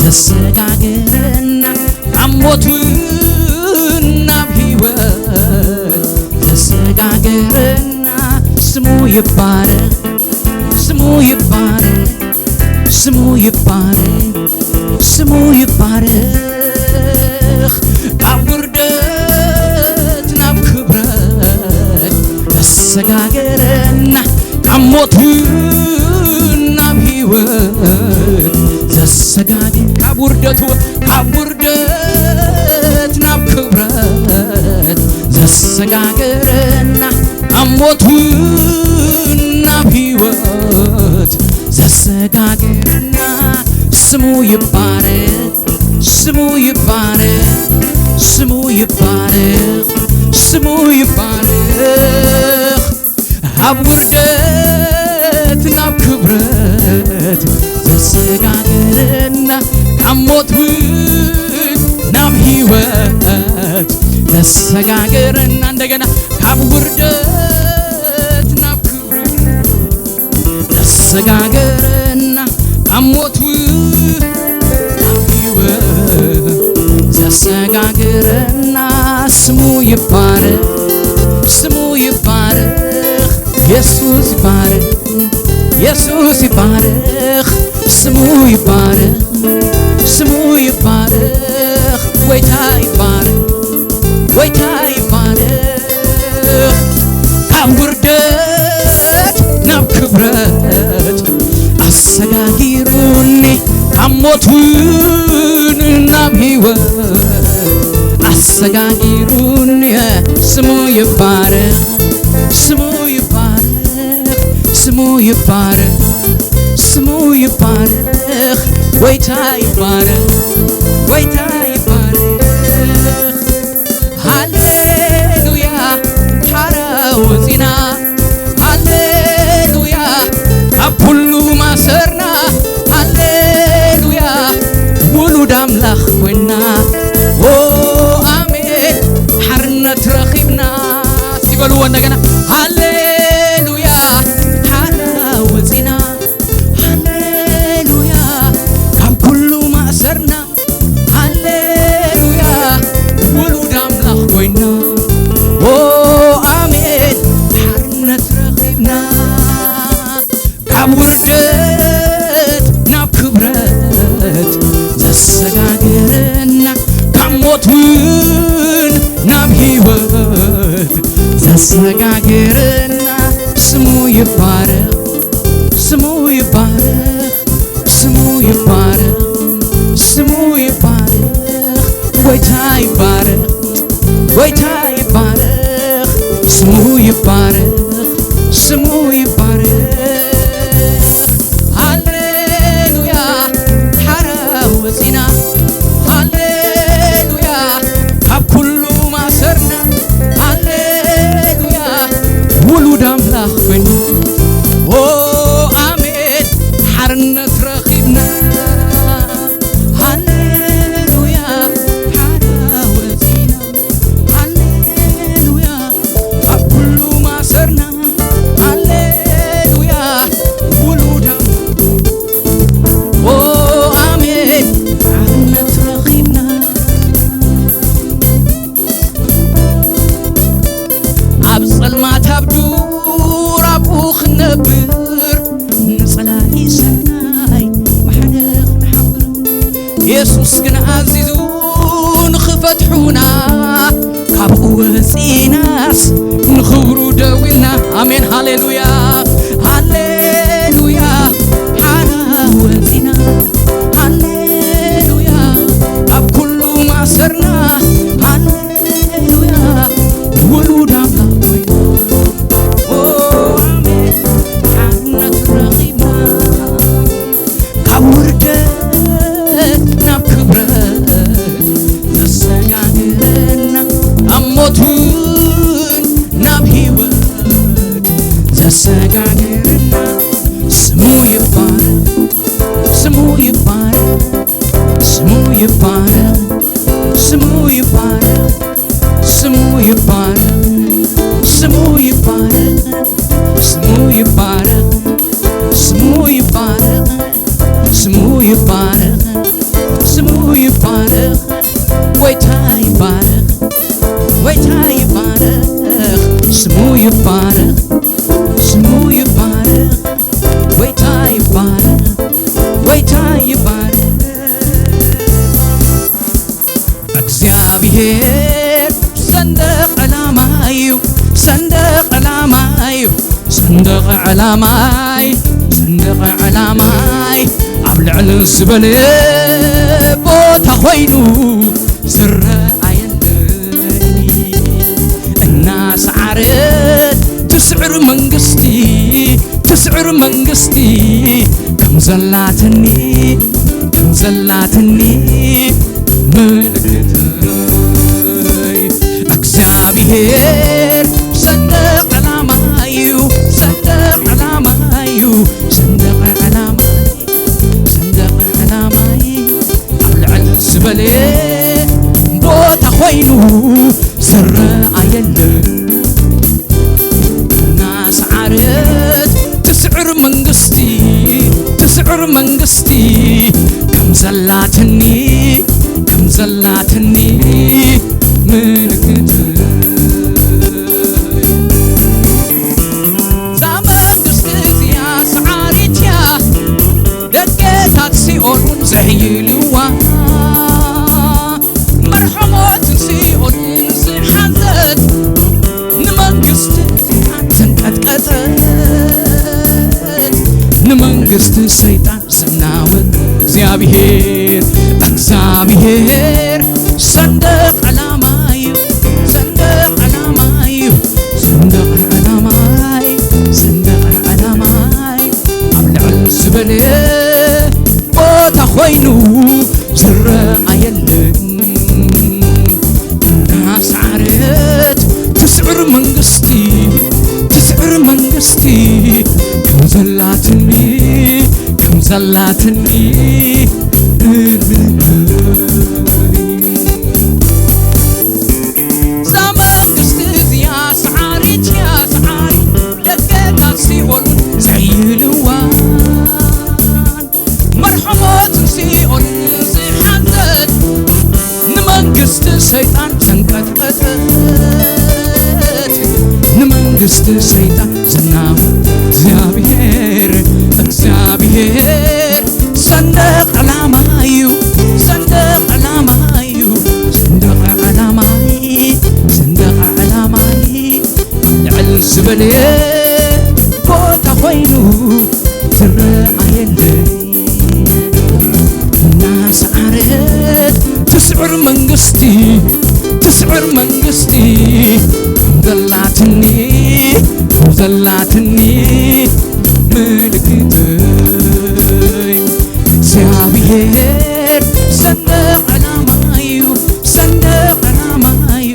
ዘሰጋግረና፣ ካብ ሞት እውን ናብ ህይወት ዘሰጋግረና፣ ስሙ ይባረክ፣ ስሙ ይባረክ፣ ስሙ ይባረክ፣ ስሙ ይባረክ። ካብ ውርደት ናብ ክብረት ዘሰጋገረና፣ ካብ ሞት እውን ናብ ህይወት ዘሰጋገ-፣ ካብ ውርደት፣ ካብ ውርደት ናብ ክብረት ዘሰጋገረና፣ ካብ ሞት እውን ናብ ህይወት ዘሰጋገረና፣ ስሙ ይባረክ፣ ስሙ ይባረክ፣ ስሙ ይባረክ፣ ስሙ ይባረክ። ካብ ውርደት ናብ ክብረት ዘሰጋገረና፣ ካብ ሞት እውን ናብ ህይወት ዘሰጋገረና፣ እንደገና ካብ ውርደት ናብ ክብረት ዘሰጋገረና፣ ካብ ሞት እውን ናብ ህይወት ዘሰጋገረና፣ ስሙ ይባረክ፣ ስሙ ይባረክ፣ የሱስ ይባረክ፣ የሱስ ይባረክ፣ ስሙ ይባረክ፣ ስሙ ይባረክ፣ ጎይታ ይባረክ፣ ጎይታ ይባረክ። ካብ ውርደት ናብ ክብረት ኣሰጋጊሩኒ፣ ካብ ሞት እውን ናብ ህይወት ኣሰጋጊሩኒ። ስሙ ይባረክ፣ ስሙ ይባረክ፣ ስሙ ይባረክ፣ ስሙ ይባረክ፣ ጎይታ ይባረክ፣ ጎይታ ይባረክ። ሃሌሉያ ሓራ ወፂና፣ ሃሌሉያ ካብ ኩሉ ማሰርና፣ ሃሌሉያ ውሉድ ኣምላኽ ኮይና። ኦ ኣሜን ሓርነት ረኺብና። እስቲ በልዎ እንደገና፣ ሃሌሉያ ሓራ ወፂና፣ ሃሌሉያ ካብ ኩሉ ማእሰርና፣ ሃሌሉያ ውሉድ ኣምላኽ ኮይና። ኦ ኣሜን ሓርነት ረኺብና፣ ካብ ውርደት ናብ ክብረት ዘሰጋገረና፣ ካብ ሞት እውን ናብ ህይወት ዘሰጋገረና፣ ስሙ ይባረክ፣ ስሙ ይባረክ፣ ስሙ ይባረክ፣ ስሙ ይባረክ፣ ጎይታ ይባረክ፣ ጎይታ ይባረክ፣ ስሙ ይባረክ፣ ስሙ ይባረክ። ሃሌሉያ ሓራ ወፂና፣ ሃሌሉያ ካብ ኩሉ ማሰርና፣ ሃሌሉያ ውሉድ ኣምላኽ ኮይና። ኦ ኣሜን ሓርነት ረኺብና፣ ሃሌሉያ ሓራ ወፂና፣ ሃሌሉያ ካብ ኩሉ ማሰርና፣ ሃሌሉያ ውሉድ ኣምላኽ። ኦ ኣሜን ሓርነት ረኺብና፣ ኣብ ጸልማት ኣብ ዱር ኣብኡ ክንነብር፣ ንጸላኢ ሰናይ ብሓደ ክንሓብር። የሱስ ግን ኣዚዙ ንኽፈትሑና፣ ካብኡ ወጺናስ ንኽብሩ ደው ኢልና። ኣሜን ሃሌሉያ፣ ሃሌሉያ ሓራ ወጺና፣ ሃሌሉያ ካብ ኩሉ ማሰርና፣ ሃሌሉያ ውሉድ ኣምላኽ ኮይና። ኦ ኣሜን ሓርነት ረኺብና፣ ካብ ውርደት ናብ ክብረት ዘሰጋግረና፣ ካብ ሞት እውን ናብ ህይወት ዘሰጋግረና፣ ይባረኽ፣ ስሙ ይባረኽ፣ ጎይታ ይባረኽ፣ ጎይታ ይባረኽ፣ ስሙ ይባረኽ፣ ስሙ ይባረኽ፣ ጎይታ ይባረኽ፣ ጎይታ ይባረኽ። እግዚኣብሔር ሰንደቕ ዕላማዩ፣ ሰንደቕ ዕላማዩ፣ ሰንደቕ ዕላማይ፣ ሰንደቕ ዕላማይ ኣብ ልዕል ዝበለ ቦታ ኮይኑ ዝረኣየለይ እናሰዓረት ትስዕር መንግስቲ ትስዕር መንግስቲ ከም ዘላትኒ ከም ዘላትኒ ምልክት እግዚኣብሔር ሰንደቕ ዕላማዩ ሰንደቕ ዕላማዩ ሰንደቕ ዕላማ ሰንደቕ ዕላማይ ኣብ ልዕል ዝበለ ቦታ ኮይኑ ዝረኣየለ እናሰዓረት ትስዕር መንግስቲ ትስዕር መንግስቲ ከም ዘላትኒ ከም ዘላትኒ ምልክት እዛ መንግስቲ እዚኣ ሰዓሪት እያ ደገታት ሲኦል እውን ዘሕይልዋ መርሖሞትን ሲኦልን ዝሓዘት ንመንግስቲ ዘንቀጥቀጠት ንመንግስቲ ሰይጣን ዝናወት እግዚኣብሔር እግዚኣብሔር ሰንደቕ ዕላማዩ ሰንደቕ ዕላማዩ ሰንደቕ ዕላማይ ሰንደቕ ዕላማይ ኣብ ልዕል ዝበለ ቦታ ኮይኑ ዝረኣየለን እናሰዓረት ትስዕር መንግስቲ ትስዕር መንግስቲ ከም ዘላትኒ ከም ዘላትኒ እዛ መንግስቲ እዚኣ ሰዓሪት እያ ሰዓሪ ደገታት ሲኦል እውን ዘሕይልዋ መርሖሞትን ሲኦልን ዝሓዘት ንመንግስቲ ሰይጣን ዘንቀጥቀጠት ንመንግስቲ ሰይጣን ዝናወት እግዚኣብሔር እግዚኣብሔር ሰንደቕ ዕላማዩ ሰንደቕ ዕላማዩ ሰንደቕ ዕላማይ ሰንደቕ ዕላማይ ኣብ ልዕል ዝበለ ቦታ ኮይኑ ዝረኣየለይ እናሰዓረት ትስዕር መንግስቲ ትስዕር መንግስቲ ዘላትኒ ዘላትኒ ምልክተይ እግዚኣብሔር ሰንደቕ ዕላማዩ ሰንደቕ ዕላማዩ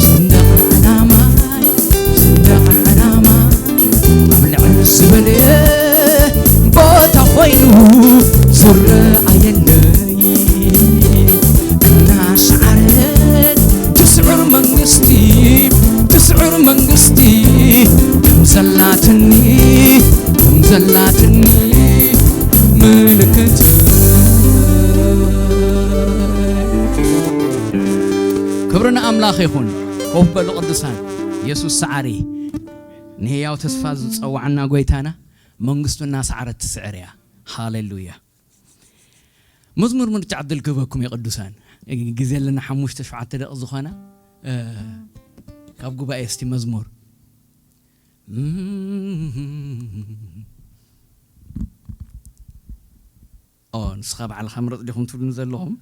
ሰንደቕ ዕላማይ ሰንደቕ ዕላማይ ኣብ ልዕል ዝበለ ቦታ ኮይኑ ዝረኣየለይ እናሰዓረት ትስዕር መንግስቲ ትስዕር መንግስቲ ከም ዘላትኒ ከም ዘላትኒ ምልክት ክብሪ ንኣምላኽ ይኹን። ኮፍ በሉ ቅዱሳን። የሱስ ሰዓሪ ንህያው ተስፋ ዝጸዋዓና ጎይታና መንግስቱ እናሰዓረት ትስዕር እያ። ሃሌሉያ። መዝሙር ምርጫ ዕድል ክህበኩም እየ ቅዱሳን። ግዜ ኣለና ሓሙሽተ ሸውዓተ ደቂ ዝኾና፣ እ፣ ካብ ጉባኤ እስቲ መዝሙር። ኦ፣ ንስኻ ባዕልኻ ምረጽ ዲኹም ትብሉኒ ዘለኹም?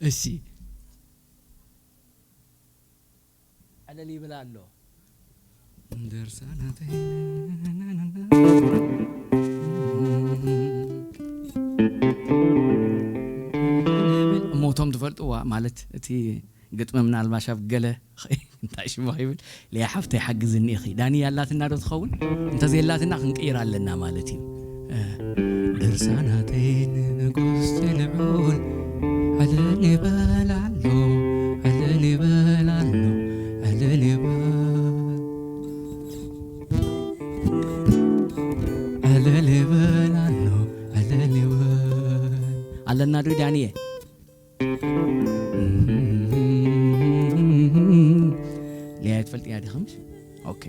እሺ። ዕልል ይብል ኣሎ። ድርሳናተይ እሞቶም ትፈልጥዋ ማለት እቲ ግጥሚ ምናልባሽ ኣብ ገለ እንታይ ሽሙ ይብል ሊያ ሓፍተይ ሓግዝኒ ኢኺ። ዳኒ ያላትና ዶ ትኸውን? እንተዘየላትና ክንቅይር ኣለና ማለት እዩ። እ፣ ድርሳናተይ ንንጉስ ልዑል ዕልል ይበል ኣሎ፣ ዕልል ይበል ኣሎ፣ ዕልል ይበል። ኣለና ዶ ዳንየ? ሊያ ትፈልጥ እያ ዲኻ ምሽ? ኦኬ።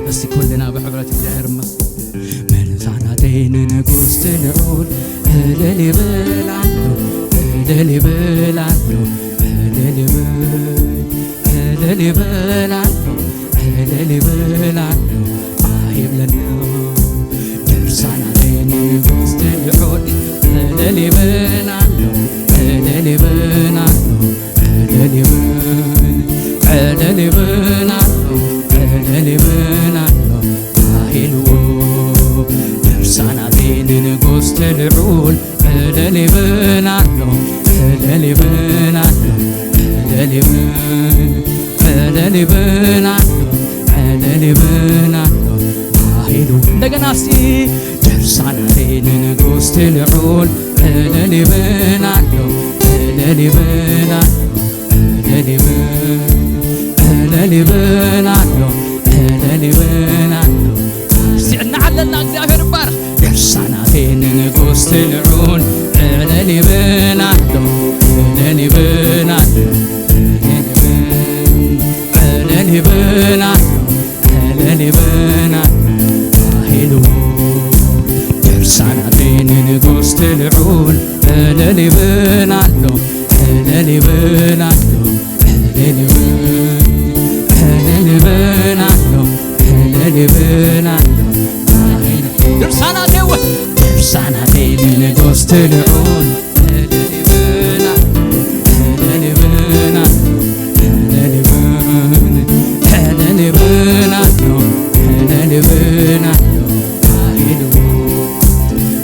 እስቲ ኩልና ብሕብረት እግዚኣብሔር እመስገን። መርሳናተይ ንንጉስ ትልዑል እልል ይብል ኣሎ፣ እልል ይብል ኣሎ፣ እልል ይብል፣ እልል ይብል ኣሎ፣ እልል ይብል ኣሎ፣ ኣይብለና። መርሳናተይ ንንጉስ ትልዑል እልል ይብል ኣሎ፣ እልል ይብል ኣሎ፣ እልል ይብል፣ እልል ይብል ኣሎ፣ እልል ይብል ኣሎ፣ ኢልዎ። ድርሳናተይ ንንጉስ ትልዑል እልል ይብል ኣሎ፣ እልል ይብል ኣሎ፣ እልል ይብል፣ እልል ይብል ኣሎ፣ እልል ይብል ኣሎ፣ ኢልዎ። እንደገና እስቲ ድርሳናተይ ንንጉስ ትልዑል እልል ይብል ኣሎ፣ እልል ይብል ኣሎ፣ እልል ይብል፣ እልል ይብል ኣሎ፣ እልል ይብል ኣሎ። እስቲ ዕድና ኣለና፣ እግዚኣብሔር ይባረኽ። ድርሳናተይ ንንጉስ ትልዑል እልል ይብል ኣሎ፣ እልል ይብል ኣሎ፣ እልል ይብል፣ እልል ይብል ኣሎ፣ እልል ይብል ኣሎ፣ ኢልዎ። ድርሳናተይ ንንጉስ ትልዑል እልል ይብል ኣሎ፣ እልል ይብል ኣሎ፣ እልል ይብል፣ እልል ይብል ኣሎ፣ እልል ይብል ኣሎ። ድርሳናተይ ወ-፣ ድርሳናተይ ንንጉስ ትልዑል እልል ይብል ኣሎ፣ እልል ይብል ኣሎ፣ እልል ይብል፣ እልል ይብል ኣሎ፣ እልል ይብል ኣሎ። ኢልዎ።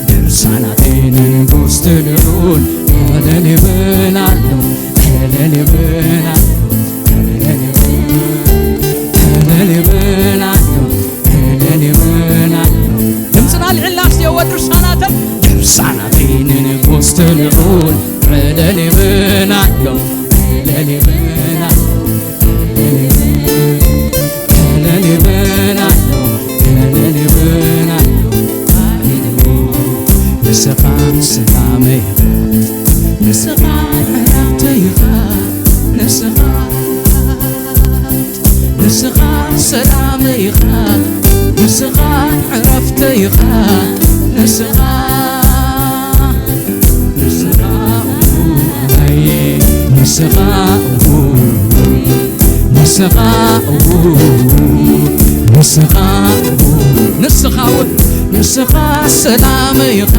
ድርሳናተይ ንንጉስ ትልዑል እልል ይብል ኣሎ፣ እልል ይብል ኣሎ፣ እልል ይብል፣ እልል ይብል ኣሎ፣ እልል ይብል ኣሎ። ድምፅና ኣልዒልና እስቲ እወ ድርሳናተይ፣ ድርሳናተይ ንንጉስ ትልዑል እልል ይብል ኣሎ፣ እልል ይብል ኣሎ፣ እልል ይብል፣ እልል ይብል ኣሎ፣ እልል ይብል ኣሎ። ንስኻ ሰላመይ ኢኻ፣ ንስኻ ዕረፍተይ ኢኻ፣ ንስኻ፣ ንስኻ ሰላመይ ኢኻ፣ ንስኻ ዕረፍተይ ኢኻ፣ ንስኻ፣ ንስኻ ኣይ፣ ንስኻ፣ ንስኻ፣ ንስኻ፣ ንስኻ፣ ንስኻ ሰላመይ ኢኻ፣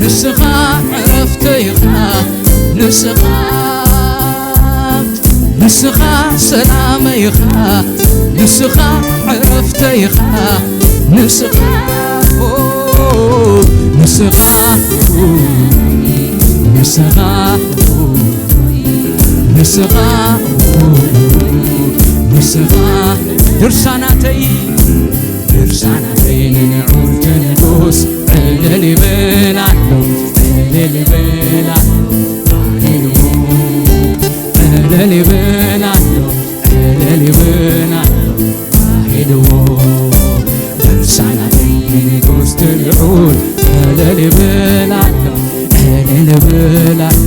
ንስኻ ዕረፍተይ ኢኻ፣ ንስኻ፣ ንስኻ ሰላመይ ኢኻ፣ ንስኻ ዕረፍተይ ኢኻ፣ ንስኻ፣ ኦ፣ ንስኻ፣ ንስኻ፣ ንስኻ፣ ንስኻ፣ ድርሳናተይ፣ ድርሳናተይ ንንዑድ ንጉስ እልል ይብል ኣሎ፣ እልል ይብል ኣሎ፣ እልል ይብል ኣሎ፣ እልል ይብል ኣሎ። ኢልዎ። ድርሳናተይ ንንጉስ ትልዑል እልል ይብል ኣሎ፣ እልል ይብል ኣሎ፣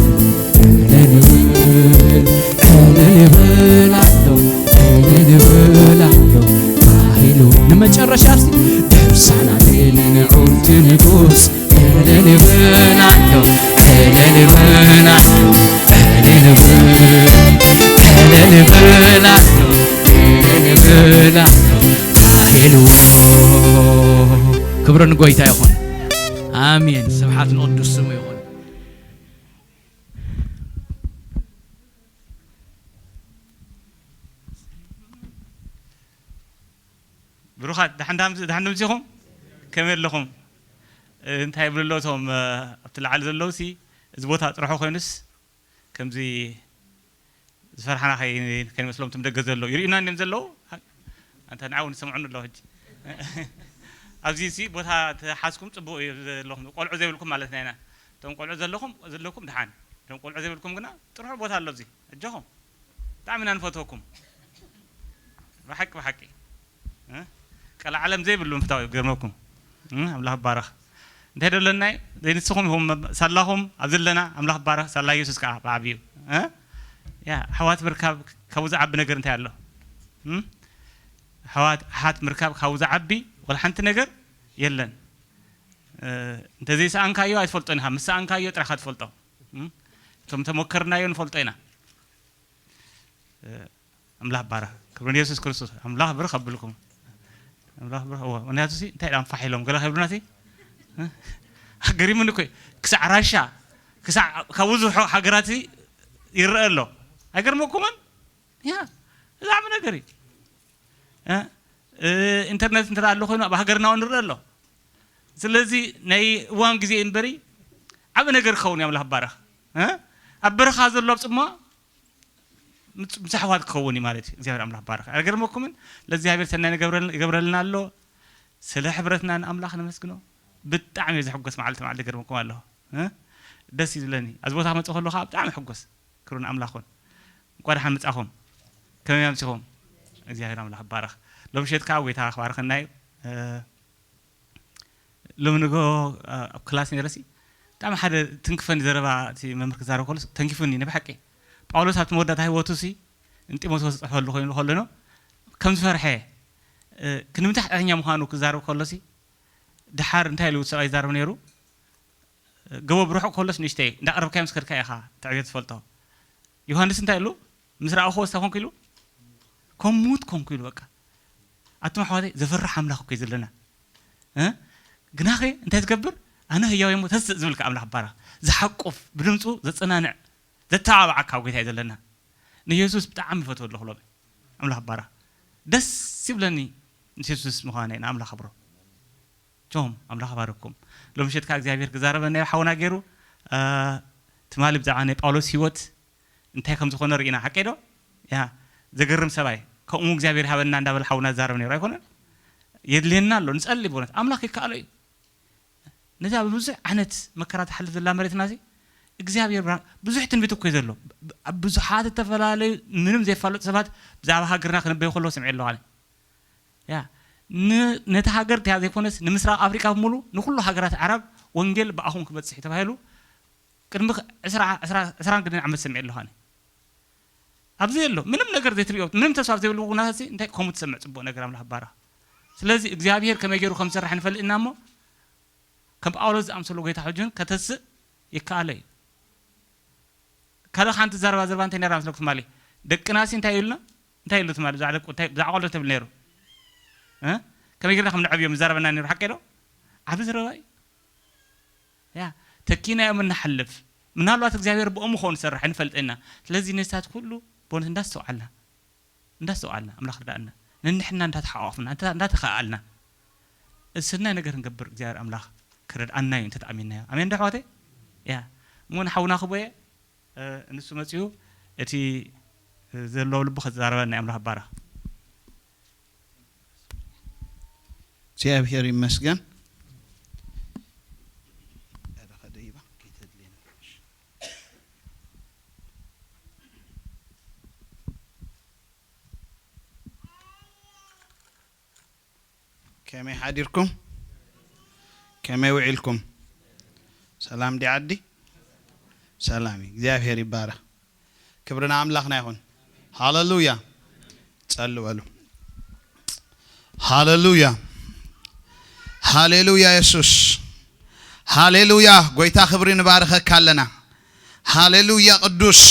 እልል ይብል፣ እልል ይብል ኣሎ፣ እልል ይብል ኣሎ። ኢልዎ። ንመጨረሻ እስቲ ድርሳናተይ ንንዑድ ንንጉስ እልል ይብል ኣሎ፣ እልል ይብል ኣሎ፣ እልል ይብል፣ እልል ይብል ኣሎ፣ እልል ይብል ኣሎ። ኢልዎ። ክብሪ ንጎይታ ይኹን። ኣሜን። ስብሓት ንቅዱስ ስሙ ይኹን። ብሩኻት፣ ደሓን ዳም-፣ ደሓን ድምፂኹም? ከመይ ኣለኹም? እንታይ ይብሉ ኣለዉ እቶም ኣብቲ ላዕሊ ዘለዉ ሲ፣ እዚ ቦታ ጥርሑ ኮይኑስ ከምዚ ዝፈርሓና ከይመስሎም ትም ደገ ዘለዉ ይርእዩና እንዲም ዘለዉ። ኣንታ ንዓው ንሰምዑኒ ኣለዉ ሕጂ ኣብዚ ሲ ቦታ ተሓዝኩም ጽቡቕ እዩ ዘለኹም። ቆልዑ ዘይብልኩም ማለትና ኢና። እቶም ቆልዑ ዘለኹም ዘለኩም ድሓን፣ እቶም ቆልዑ ዘይብልኩም ግና ጥርሑ ቦታ ኣሎ። እዚ እጆኹም ብጣዕሚ ኢና ንፈትወኩም። ብሓቂ ብሓቂ ቀልዓለም ዘይብሉ ምፍታው እዩ። ገርመኩም ኣምላኽ ባረኽ። እንታይ ደለናይ ዘይንስኹም ይኹም ሳላኹም ኣብ ዘለና ኣምላኽ ባረኽ። ሳላ ኢየሱስ ከዓ ብዓብዩ ኣሕዋት ምርካብ ካብኡ ዝዓቢ ነገር እንታይ ኣሎ? ኣሕዋት ኣሓት ምርካብ ካብኡ ዝዓቢ ወላ ሓንቲ ነገር የለን። እንተዘይሰኣንካዮ ኣይትፈልጦን ኢኻ። ምስ ሰኣንካዮ ጥራኻ ትፈልጦ። እቶም ተመከርናዮ ንፈልጦ ኢና። ኣምላኽ ባረኽ። ክብሪ ንየሱስ ክርስቶስ። ኣምላኽ ብርኽ ኣብልኩም። ኣምላኽ ብርኽ። እዎ፣ ምኽንያቱ ሲ እንታይ ዳም ፋሕ ኢሎም ገለ ከብሉና ሲ ገሪሙኒ እኮ እዩ። ክሳዕ ራሻ ክሳዕ ካብ ብዙሕ ሃገራት ይረአ ኣሎ። ኣይገርመኩምን? ያ እዛ ዓቢ ነገር እዩ። እ፣ እ፣ ኢንተርነት እንተ ኣሎ ኮይኑ ኣብ ሃገርና እውን ንርኢ ኣሎ። ስለዚ ናይ እዋን ግዜ እምበሪ ዓቢ ነገር ክኸውን እዩ። ኣምላኽ ባረኽ። እ፣ ኣብ በረኻ ዘሎ ኣብ ጽማ ምስ ኣሕዋት ክኸውን እዩ ማለት እዩ። እግዚኣብሔር ኣምላኽ ባረኽ። ኣይገርመኩምን? ለእግዚኣብሔር ሰናይ ንገብረል- ይገብረልና ኣሎ። ስለ ሕብረትና ንኣምላኽ ነመስግኖ። ብጣዕሚ እየ ዝሕጎስ መዓልቲ መዓልቲ ገርመኩም ኣለኹ። እ? ደስ እዩ ዝብለኒ። ኣብዚ ቦታ ክመጽእ ከለኹ ከዓ ብጣዕሚ ሕጎስ። ክብሪ ንኣምላኽ ይኹን። እንኳ ደሓን መጻኹም። ከመይ ኣምሲኹም? እግዚኣብሔር ኣምላኽ ይባረኽ። ሎምሸት ከዓ ጎይታ ክባርኸና እዩ። እ፣ ሎሚ ንግሆ ኣብ ክላስ ነይረሲ ብጣዕሚ ሓደ ትንክፈኒ ዘረባ እቲ መምህር ክዛረብ ከሎ ተንኪፉኒ ንብሓቂ። ጳውሎስ ኣብቲ መወዳእታ ህይወቱ ሲ ንጢሞቴዎስ ዝፅሕፈሉ ኮይኑ ከሎ ኖ ከም ዝፈርሐ ክንምንታይ ሓጢኣተኛ ምዃኑ ክዛረብ ከሎ ሲ ድሓር እንታይ ኢሉ ሰብኣይ ይዛረብ ነይሩ? ገቦ ብርሑቕ ከሎስ ንእሽተይ እንዳቐረብካዮ ምስ ከድካ ኢኻ ትዕብየት ትፈልጦ። ዮሃንስ እንታይ ኢሉ ምስ ረኣኹዎ ስታ ኮንኩ ኢሉ ከም ሙት ኮንኩ ኢሉ በቃ። ኣቱም ኣሕዋተይ ዘፍርሕ ኣምላኽ እኮ እዩ ዘለና። እ? ግናኸ እንታይ ዝገብር ኣነ ህያው እሞ ተስእ ዝብልካ ኣምላኽ ባራ ዝሓቁፍ ብድምፁ ዘፀናንዕ ዘተባብዓካ ኣብ ጎይታ እዩ ዘለና። ንየሱስ ብጣዕሚ ይፈትወ ኣለኹ ሎሚ ኣምላኽ ባራ ደስ ይብለኒ። ምስ የሱስ ምዃነይ ንኣምላኽ ኣብሮ ጆም ኣምላኽ ባርኩም። ሎምሸት ከዓ እግዚኣብሔር ክዛረበና ሓውና ገይሩ ትማሊ ብዛዕባ ናይ ጳውሎስ ህይወት እንታይ ከም ዝኾነ ርኢና ሓቀይ ዶ? ያ ዘገርም ሰብኣይ ከምኡ እግዚኣብሔር ሃበና እንዳበለ ሓውና ዝዛረብ ነይሩ ኣይኮነን? የድልየና ኣሎ ንጸሊ ብነት ኣምላኽ ይከኣሎ እዩ። ነዚኣ ብብዙሕ ዓይነት መከራ ትሓልፍ ዘላ መሬትና እዚ እግዚኣብሔር ብርሃን ብዙሕ ትንቢት እኮ እዩ ዘሎ። ኣብ ብዙሓት ዝተፈላለዩ ምንም ዘይፋለጡ ሰባት ብዛዕባ ሃገርና ክንበዩ ከለዎ ስምዒ ኣለዋኒ ያ ነቲ ሃገር እቲኣ ዘይኮነስ ንምስራቕ ኣፍሪቃ ብምሉ ንኩሉ ሃገራት ዓረብ ወንጌል ብኣኹም ክበፅሕ እዩ ተባሂሉ ቅድሚ ዕስራን ግድን ዓመት ሰሚዐ ኣለኹ ኣነ ኣብዚ የሎ ምንም ነገር ዘይትሪኦ ምንም ተስፋ ዘይብሉ ናታሲ እንታይ ከምኡ ትሰምዕ ፅቡቅ ነገር ኣምላኽ ባራ ስለዚ እግዚኣብሄር ከመይ ገይሩ ከም ዝሰርሕ ንፈልጥ ኢና እሞ ከም ጳውሎስ ዝኣምሰሉ ጎይታ ሕጂ እውን ከተስእ ይከኣሎ እዩ ካልእ ሓንቲ ዘረባ ዘረባ እንታይ ነራ መስለኩ ትማሊ ደቅናሲ እንታይ ይብልና እንታይ ይብሉ ትማሊ ብዛዕባ ደቁ እንታይ ብዛዕባ ቆልዑ ትብል ነይሩ እ ከመይ ጌርና ከም ንዕብዮም ይዛረበና ነይሩ ሓቀይ ዶ ዓቢ ዘረባ እዩ ያ ተኪናዮም እንሓልፍ ምናልባት እግዚኣብሔር ብኦም ኾን ዝሰርሕ ንፈልጥ ኢና ስለዚ ነስታት ኩሉ ቦነት እንዳስተውዓልና እንዳስተውዓልና ኣምላኽ ርዳእና ነንሕና እንዳተሓቋፍና እንዳተኸኣልና እዚ ሰናይ ነገር ንገብር እግዚኣብሔር ኣምላኽ ክረድኣና እዩ እንተተኣሚንናዮ ኣሜን ዶ ኣሕዋተይ ያ እሞ ንሓውና ክቦየ ንሱ መፅኡ እቲ ዘለዎ ልቡ ክዛረበ ናይ ኣምላኽ ባራ እግዚኣብሔር ይመስገን ከመይ ሓዲርኩም ከመይ ውዒልኩም ሰላም ዲ ዓዲ ሰላም እዩ እግዚኣብሔር ይባረክ ክብሪ ንኣምላኽና ይኹን ሃሌሉያ ጸሊ በሉ ሃሌሉያ ሃሌሉያ የሱስ ሃሌሉያ ጎይታ ክብሪ ንባርኸካ ኣለና ሃሌሉያ ቅዱስ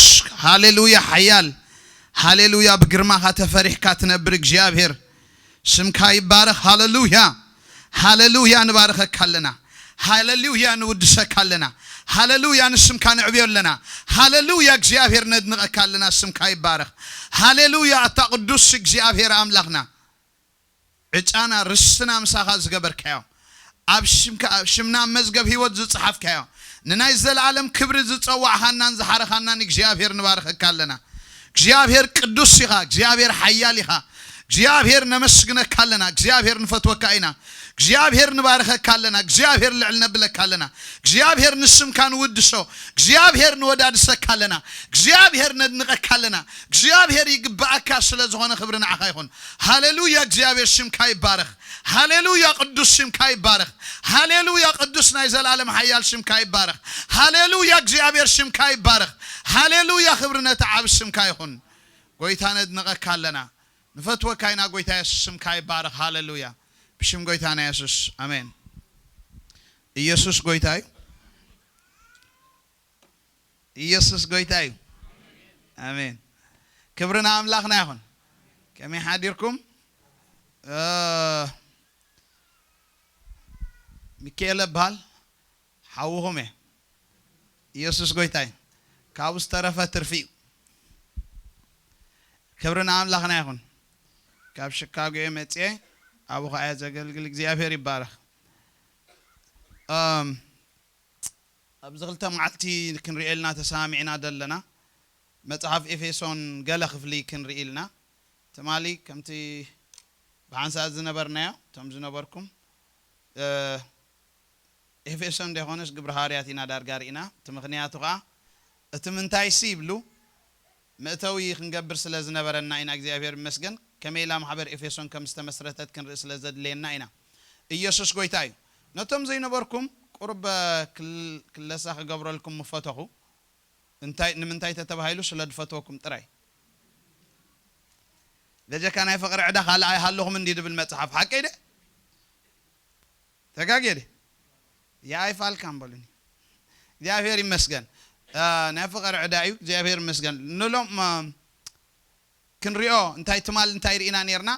ሃሌሉያ ሓያል ሃሌሉያ ብግርማኻ ተፈሪሕካ ትነብር እግዚኣብሔር ስምካ ይባረኽ ሃሌሉያ ሃሌሉያ ንባርኸካ ኣለና ሃሌሉያ ንውድሰካ ኣለና ሃሌሉያ ንስምካ ንዕብዮ ኣለና ሃሌሉያ እግዚኣብሔር ነድንቐካ ኣለና ስምካ ይባረኽ ሃሌሉያ ኣታ ቅዱስ እግዚኣብሔር ኣምላኽና ዕጫና ርስትና ምሳኻ ዝገበርካዮ ኣብ ሽምካ ኣብ ሽምና ኣብ መዝገብ ህይወት ዝጸሓፍካዮ፣ ንናይ ዘለኣለም ክብሪ ዝጸዋዕኻናን ዝሓረኻናን እግዚኣብሔር ንባርኸካ ኣለና። እግዚኣብሔር ቅዱስ ኢኻ፣ እግዚኣብሔር ሓያል ኢኻ። እግዚኣብሔር ነመስግነካ ኣለና፣ እግዚኣብሔር ንፈትወካ ኢና። እግዚኣብሔር ንባርኸካ ኣለና፣ እግዚኣብሔር ልዕል ነብለካ ኣለና። እግዚኣብሔር ንስምካ ንውድሶ፣ እግዚኣብሔር ንወዳድሰካ ኣለና። እግዚኣብሔር ነድንቐካ ኣለና። እግዚኣብሔር ይግብኣካ ስለ ዝኾነ ክብሪ ንዓኻ ይኹን። ሃሌሉያ፣ እግዚኣብሔር ሽምካ ይባረኽ። ሃሌሉያ፣ ቅዱስ ሽምካ ይባረኽ። ሃሌሉያ፣ ቅዱስ ናይ ዘላለም ሓያል ሽምካ ይባረኽ። ሃሌሉያ፣ እግዚኣብሔር ሽምካ ይባረኽ። ሃሌሉያ፣ ክብሪ ነቲ ዓቢ ሽምካ ይኹን። ጎይታ ነድንቐካ ኣለና። ንፈትወካ ኢና። ጎይታ የሱስ ሽምካ ይባረኽ። ሃሌሉያ፣ ብሽም ጎይታና የሱስ ኣሜን። ኢየሱስ ጎይታ እዩ። ኢየሱስ ጎይታ እዩ። ኣሜን። ክብሪ ንኣምላኽና ይኹን። ከመይ ሓዲርኩም? እ፣ ሚካኤል እበሃል፣ ሓውኹም እየ። ኢየሱስ ጎይታ እዩ። ካብኡ ዝተረፈ ትርፊ እዩ። ክብሪ ንኣምላኽና ይኹን። ካብ ሽካጎ እየ መፅየ፣ ኣብኡ ኸዓ እየ ዘገልግል። እግዚኣብሔር ይባረኽ። እም፣ ኣብዚ ክልተ መዓልቲ ክንርእየልና ተሰማሚዕና ዘለና መጽሓፍ ኤፌሶን ገለ ክፍሊ ክንርኢ ኢልና። ትማሊ ከምቲ ብሓንሳእ ዝነበርናዮ፣ እቶም ዝነበርኩም፣ እ፣ ኤፌሶን ዘይኮነስ ግብሪ ሃዋርያት ኢና ዳርጋ ርኢና። እቲ ምኽንያቱ ኸዓ፣ እቲ ምንታይሲ ይብሉ፣ መእተዊ ክንገብር ስለ ዝነበረና ኢና። እግዚኣብሔር ይመስገን፣ ከመይ ኢላ ማሕበር ኤፌሶን ከም ዝተመስረተት ክንርኢ ስለ ዘድለየና ኢና። ኢየሱስ ጎይታ እዩ። ነቶም ዘይነበርኩም፣ ቁሩብ ክል-፣ ክለሳ ክገብረልኩም ምፈተኹ። እንታይ፣ ንምንታይ ተተባሂሉ? ስለ ዝፈትወኩም ጥራይ። በጀካ ናይ ፍቕሪ ዕዳ ካልእ ኣይሃለኹም እንዲ ድብል መጽሓፍ፣ ሓቀይ ደ? ተጋጌ ደ? የኣይፋልካም በሉኒ። እግዚኣብሔር ይመስገን። አ፣ ናይ ፍቕሪ ዕዳ እዩ። እግዚኣብሔር ይመስገን። ንሎም፣ አ፣ ክንሪኦ እንታይ ትማል እንታይ ርኢና ኔርና?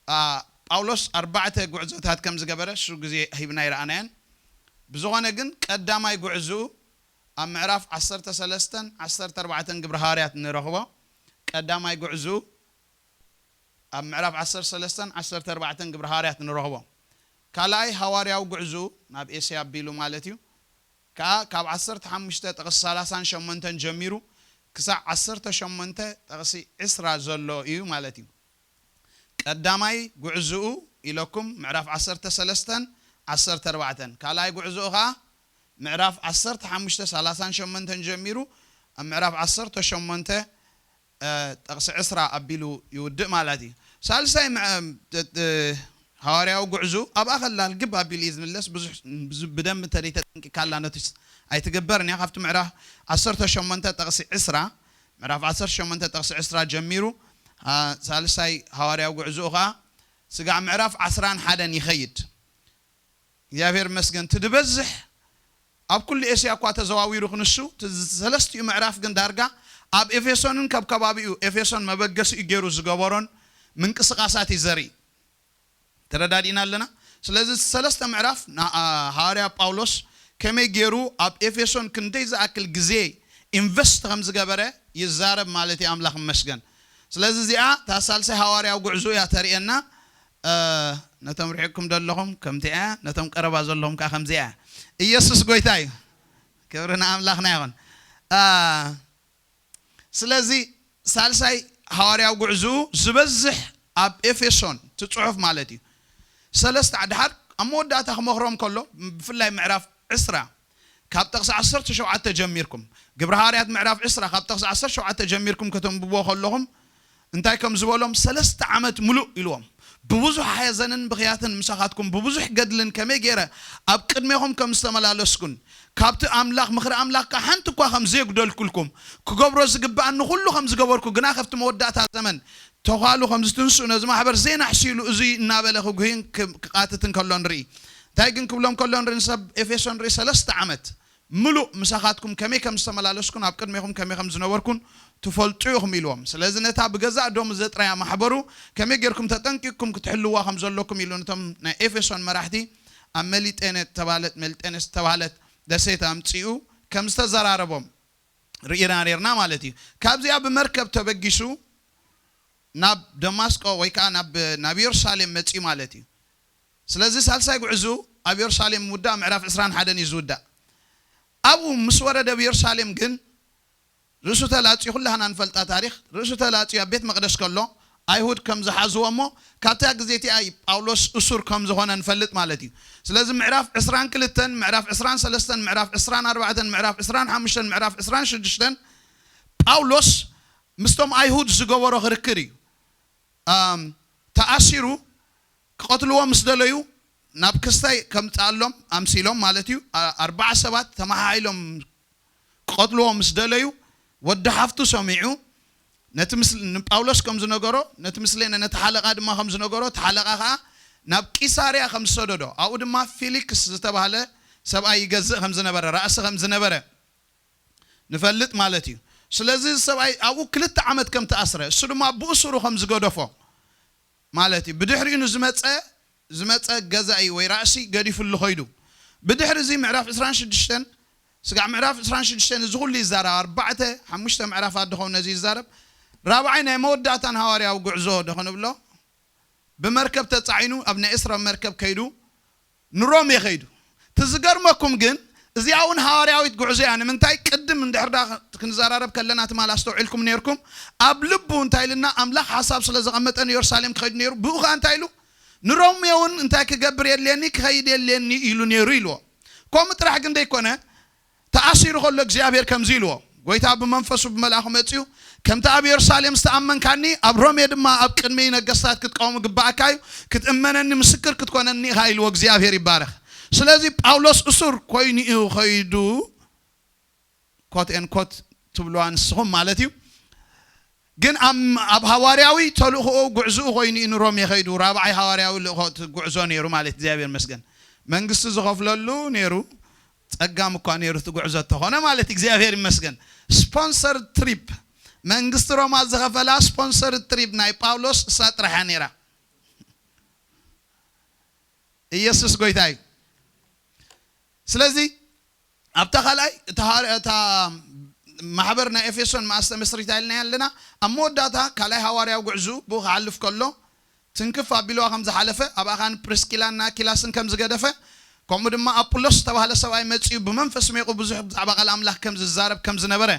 አ፣ ጳውሎስ ኣርባዕተ ጉዕዞታት ከም ዝገበረ እሱ ግዜ ሂብና ይረኣናየን። ብዝኾነ ግን ቀዳማይ ጉዕዝኡ ኣብ ምዕራፍ ዓሰርተ ሰለስተን ዓሰርተ ኣርባዕተን ግብሪ ሃዋርያት ንረኽቦ። ቀዳማይ ጉዕዝኡ ኣብ ምዕራፍ ዓሰርተ ሰለስተን ዓሰርተ ኣርባዕተን ግብሪ ሃዋርያት ንረኽቦ። ካልኣይ ሃዋርያዊ ጉዕዝኡ ናብ ኤስያ ኣቢሉ ማለት እዩ። ከኣ ካብ ዓሰርተ ሓሙሽተ ጥቕሲ ሰላሳን ሸሞንተን ጀሚሩ ክሳዕ ዓሰርተ ሸሞንተ ጥቕሲ ዕስራ ዘሎ እዩ ማለት እዩ። ቀዳማይ ጉዕዝኡ ኢለኩም ምዕራፍ ዓሰርተ ሰለስተን ዓሰርተ ኣርባዕተን። ካልኣይ ጉዕዝኡ ኸኣ ምዕራፍ ዓሰርተ ሓሙሽተ ሰላሳን ሸሞንተን ጀሚሩ ኣብ ምዕራፍ ዓሰርተ ሸሞንተ፣ እ፣ ጥቕሲ ዕስራ ኣቢሉ ይውድእ ማለት እዩ። ሳልሳይ ምዕ-፣ እ፣ እ፣ ሃዋርያዊ ጉዕዝኡ ኣብኣ ከላ ልግብ ኣቢሉ እዩ ዝምለስ። ብዙሕ፣ ብዙ-፣ ብደንቢ እንተ ዘይተጠንቂቕካላ ኖቲስ ኣይትግበርን እያ። ካብቲ ምዕራፍ ዓሰርተ ሸሞንተ ጥቕሲ ዕስራ፣ ምዕራፍ ዓሰርተ ሸሞንተ ጥቕሲ ዕስራ ጀሚሩ፣ አ፣ ሳልሳይ ሃዋርያዊ ጉዕዝኡ ኸኣ ስጋዕ ምዕራፍ ዓስራን ሓደን ይኸይድ። እግዚኣብሔር ይመስገን። እቲ ዝበዝሕ ኣብ ኩሉ ኤስያ እኳ ተዘዋዊሩ ክንሱ፣ እቲ ሰለስቲኡ ምዕራፍ ግን ዳርጋ ኣብ ኤፌሶንን ካብ ከባቢኡ ኤፌሶን መበገሲኡ ገይሩ ዝገበሮን ምንቅስቓሳት እዩ ዘርኢ። ተረዳዲእና ኣለና። ስለዚ ሰለስተ ምዕራፍ ና-፣ አ፣ ሃዋርያ ጳውሎስ ከመይ ገይሩ ኣብ ኤፌሶን ክንደይ ዝኣክል ግዜ ኢንቨስት ከም ዝገበረ ይዛረብ ማለት እዩ። ኣምላኽ ይመስገን። ስለዚ እዚኣ እታ ሳልሳይ ሃዋርያዊ ጉዕዞ እያ ተርእየና። እ፣ ነቶም ርሒቕኩም ዘለኹም ከምቲ እያ፣ ነቶም ቀረባ ዘለኹም ከዓ ከምዚ እያ። ኢየሱስ ጎይታ እዩ። ክብሪ ንኣምላኽና ይኹን። እ፣ ስለዚ ሳልሳይ ሃዋርያዊ ጉዕዞኡ ዝበዝሕ ኣብ ኤፌሶን እቲ ጽሑፍ ማለት እዩ። ሰለስተ ዓ-፣ ድሓር ኣብ መወዳእታ ክመኽሮም ከሎ፣ ብፍላይ ምዕራፍ ዕስራ ካብ ጥቕሲ ዓሰርተ ሸውዓተ ጀሚርኩም፣ ግብሪ ሃዋርያት ምዕራፍ ዕስራ ካብ ጥቕሲ ዓሰርተ ሸውዓተ ጀሚርኩም ከተንብብዎ ከለኹም እንታይ ከም ዝበሎም፣ ሰለስተ ዓመት ምሉእ ኢልዎም፣ ብብዙሕ ሓዘንን ብኽያትን ምሳኻትኩም ብብዙሕ ገድልን ከመይ ገይረ ኣብ ቅድሜኹም ከም ዝተመላለስኩን ካብቲ ኣምላኽ ምኽሪ ኣምላኽ ከዓ ሓንቲ እኳ ከም ዘየጉደልኩልኩም፣ ክገብሮ ዝግብኣኒ ኩሉ ከም ዝገበርኩ፣ ግና ከብቲ መወዳእታ ዘመን ተዃሉ ከም ዝትንስኡ ነዚ ማሕበር ዘይናሕስይሉ እዙይ እናበለ ክጉህይን ክ-፣ ክቃትትን ከሎ ንርኢ። እንታይ ግን ክብሎም ከሎ ንርኢ፣ ንሰብ ኤፌሶን ንርኢ፣ ሰለስተ ዓመት ምሉእ ምሳኻትኩም ከመይ ከም ዝተመላለስኩን ኣብ ቅድሜኹም ከመይ ከም ዝነበርኩን ትፈልጡ ኢኹም ኢልዎም። ስለዚ ነታ ብገዛእ ደሙ ዘጥረያ ማሕበሩ ከመይ ጌርኩም ተጠንቂቕኩም ክትሕልዋ ከም ዘለኩም ኢሉ ነቶም ናይ ኤፌሶን መራሕቲ ኣብ መሊጤነ ዝተባህለት፣ መሊጤነ ዝተባህለት ደሴት ኣምጺኡ ከም ዝተዘራረቦም ርኢና ኔርና ማለት እዩ። ካብዚኣ ብመርከብ ተበጊሱ ናብ ደማስቆ ወይ ከዓ ናብ፣ ናብ የሩሳሌም መጺኡ ማለት እዩ። ስለዚ ሳልሳይ ጉዕዙ ኣብ የሩሳሌም ምውዳእ ምዕራፍ ዕስራን ሓደን እዩ ዝውዳእ። ኣብኡ ምስ ወረደ ኣብ የሩሳሌም ግን ርእሱ ተላጽዩ፣ ኩላህና ንፈልጣ ታሪኽ፣ ርእሱ ተላጽዩ ኣብ ቤት መቕደስ ከሎ ኣይሁድ ከም ዝሓዝዎ እሞ ካብታ ግዜ እቲኣ እዩ ጳውሎስ እሱር ከም ዝኾነ ንፈልጥ ማለት እዩ። ስለዚ ምዕራፍ ዕስራን ክልተን፣ ምዕራፍ ዕስራን ሰለስተን፣ ምዕራፍ ዕስራን ኣርባዕተን፣ ምዕራፍ ዕስራን ሓሙሽተን፣ ምዕራፍ ዕስራን ሽዱሽተን ጳውሎስ ምስቶም ኣይሁድ ዝገበሮ ክርክር እዩ። ኣም፣ ተኣሲሩ ክቐትልዎ ምስ ደለዩ ናብ ክስታይ ከምጽኣሎም ኣምሲሎም ማለት እዩ። ኣ-፣ ኣርባዓ ሰባት ተመሓሒሎም ክቐትልዎ ምስ ደለዩ ወዲ ሓፍቱ ሰሚዑ ነቲ ምስ-፣ ንጳውሎስ ከም ዝነገሮ፣ ነቲ ምስሌነ ነቲ ሓለቓ ድማ ከም ዝነገሮ፣ እቲ ሓለቓ ኸኣ ናብ ቂሳርያ ከም ዝሰደዶ፣ ኣብኡ ድማ ፊሊክስ ዝተባህለ ሰብኣይ ይገዝእ ከም ዝነበረ፣ ራእሲ ከም ዝነበረ ንፈልጥ ማለት እዩ። ስለዚ እዚ ሰብኣይ ኣብኡ ክልተ ዓመት ከም ተኣስረ፣ እሱ ድማ ብእሱሩ ከም ዝገደፎ ማለት እዩ። ብድሕሪኡ ንዝመጸ፣ ዝመጸ ገዛኢ ወይ ራእሲ ገዲፍሉ ኸይዱ። ብድሕሪ እዚ ምዕራፍ ዕስራን ሽዱሽተን፣ ስጋዕ ምዕራፍ ዕስራን ሽዱሽተን እዚ ኹሉ ይዛረብ፣ ኣርባዕተ፣ ሓሙሽተ ምዕራፋት ድኸውን ነዚ ይዛረብ። ራብዓይ ናይ መወዳእታን ሃዋርያዊ ጉዕዞ ዶ ክንብሎ፣ ብመርከብ ተጻዒኑ ኣብ ናይ እስራብ መርከብ ከይዱ ንሮሜ ከይዱ። እቲ ዝገርመኩም ግን እዚኣ እውን ሃዋርያዊት ጉዕዞ እያ። ንምንታይ ቅድም እንድሕር ዳ ክንዘራረብ ከለና ትማል ኣስተውዒልኩም ነይርኩም፣ ኣብ ልቡ እንታይ ኢልና፣ ኣምላኽ ሓሳብ ስለ ዘቐመጠ ንየሩሳሌም ክኸይድ ነይሩ። ብኡ ኸኣ እንታይ ኢሉ፣ ንሮሜ እውን እንታይ ክገብር የድልየኒ፣ ክኸይድ የድልየኒ ኢሉ ነይሩ ኢልዎ። ከምኡ ጥራሕ ግን ደይኮነ፣ ተኣሲሩ ከሎ እግዚኣብሔር ከምዚ ኢልዎ፣ ጎይታ ብመንፈሱ ብመልኣኹ መጺኡ፣ ከምቲ ኣብ የሩሳሌም ዝተኣመንካኒ፣ ኣብ ሮሜ ድማ ኣብ ቅድሚ ነገስታት ክትቀውም ግባኣካ እዩ፣ ክትእመነኒ ምስክር ክትኮነኒ ኢኻ ኢልዎ። እግዚኣብሔር ይባረኽ። ስለዚ ጳውሎስ እሱር ኮይኑ እዩ ኸይዱ፣ ኮት ኤን ኮት ትብልዋ ንስኹም ማለት እዩ። ግን ኣብ፣ ኣብ ሃዋርያዊ ተልእኾኡ ጉዕዝኡ ኮይኑ እዩ ንሮሜ ኸይዱ። ራብዓይ ሃዋርያዊ ልእኾት ጉዕዞ ነይሩ ማለት፣ እግዚኣብሔር ይመስገን። መንግስቲ ዝኸፍለሉ ነይሩ፣ ጸጋም እኳ ነይሩ እቲ ጉዕዞ እንተኾነ ማለት፣ እግዚኣብሔር ይመስገን። ስፖንሰር ትሪፕ፣ መንግስቲ ሮማ ዝኸፈላ ስፖንሰር ትሪፕ ናይ ጳውሎስ እሳ ጥራሕ እያ ነይራ። ኢየሱስ ጎይታ እዩ። ስለዚ ኣብታ ካልኣይ፣ እታ ሃዋርያ-፣ እታ ማሕበር ናይ ኤፌሶን መኣስ ተመስሪታ ኢልና ኣለና። ኣብ መወዳእታ ካልኣይ ሃዋርያዊ ጉዕዝኡ ብኡ ክሓልፍ ከሎ፣ ትንክፍ ኣቢልዋ ከም ዝሓለፈ፣ ኣብኣ ኸኣ ንፕሪስኪላን ንኣኪላስን ከም ዝገደፈ፣ ከምኡ ድማ ኣጵሎስ ዝተባህለ ሰብኣይ መጺኡ ብመንፈስ ሜቑ ብዙሕ ብዛዕባ ቃል ኣምላኽ ከም ዝዛረብ ከም ዝነበረ፣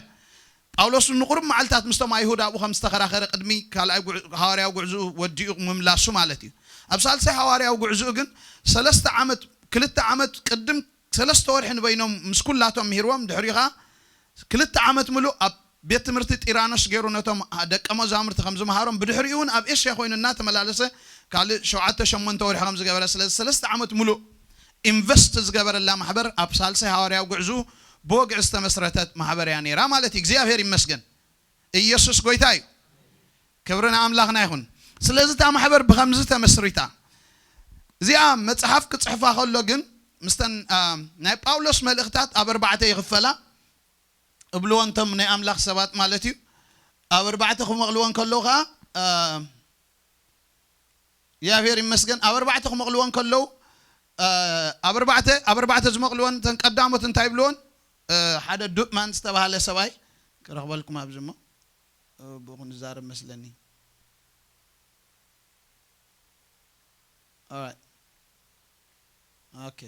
ጳውሎስ ንቑሩብ መዓልታት ምስቶም ኣይሁድ ኣብኡ ከም ዝተኸራኸረ ቅድሚ ካልኣይ ጉዕ-፣ ሃዋርያዊ ጉዕዝኡ ወዲኡ ምምላሱ ማለት እዩ። ኣብ ሳልሳይ ሃዋርያዊ ጉዕዝኡ ግን ሰለስተ ዓመት፣ ክልተ ዓመት ቅድም ሰለስተ ወርሒ ንበይኖም ምስ ኩላቶም ምሂርዎም፣ ድሕሪኡ ኸኣ ክልተ ዓመት ምሉእ ኣብ ቤት ትምህርቲ ጢራኖስ ገይሩ ነቶም ደቀ መዛሙርቲ ከም ዝመሃሮም፣ ብድሕሪኡ እውን ኣብ ኤስያ ኮይኑ እናተመላለሰ ካልእ ሸውዓተ ሸሞንተ ወርሒ ከም ዝገበረ፣ ስለዚ ሰለስተ ዓመት ምሉእ ኢንቨስት ዝገበረላ ማሕበር ኣብ ሳልሳይ ሃዋርያዊ ጉዕዝኡ ብወግዒ ዝተመስረተት ማሕበር እያ ነይራ ማለት እዩ። እግዚኣብሔር ይመስገን። ኢየሱስ ጎይታ እዩ። ክብሪ ንኣምላኽና ይኹን። ስለዚ እታ ማሕበር ብኸምዚ ተመስሪታ። እዚኣ መጽሓፍ ክጽሕፋ ከሎ ግን ምስተን፣ አ፣ ናይ ጳውሎስ መልእኽታት ኣብ ኣርባዕተ ይኽፈላ። እብልዎ እንቶም ናይ ኣምላኽ ሰባት ማለት እዩ። ኣብ ኣርባዕተ ክመቕልዎ እንከለዉ ኸዓ፣ አ፣ እግዚኣብሔር ይመስገን፣ ኣብ ኣርባዕተ ክመቕልዎ እንከለዉ፣ አ፣ ኣብ ኣርባዕተ፣ ኣብ ኣርባዕተ ዝመቕልወን እተን ቀዳሞት እንታይ ይብልዎን? አ፣ ሓደ ዱፕማን ዝተባህለ ሰብኣይ ክረኽበልኩም ኣብዚ እሞ፣ አ፣ ብኡ ክንዛረብ መስለኒ። Alright. ኦኬ።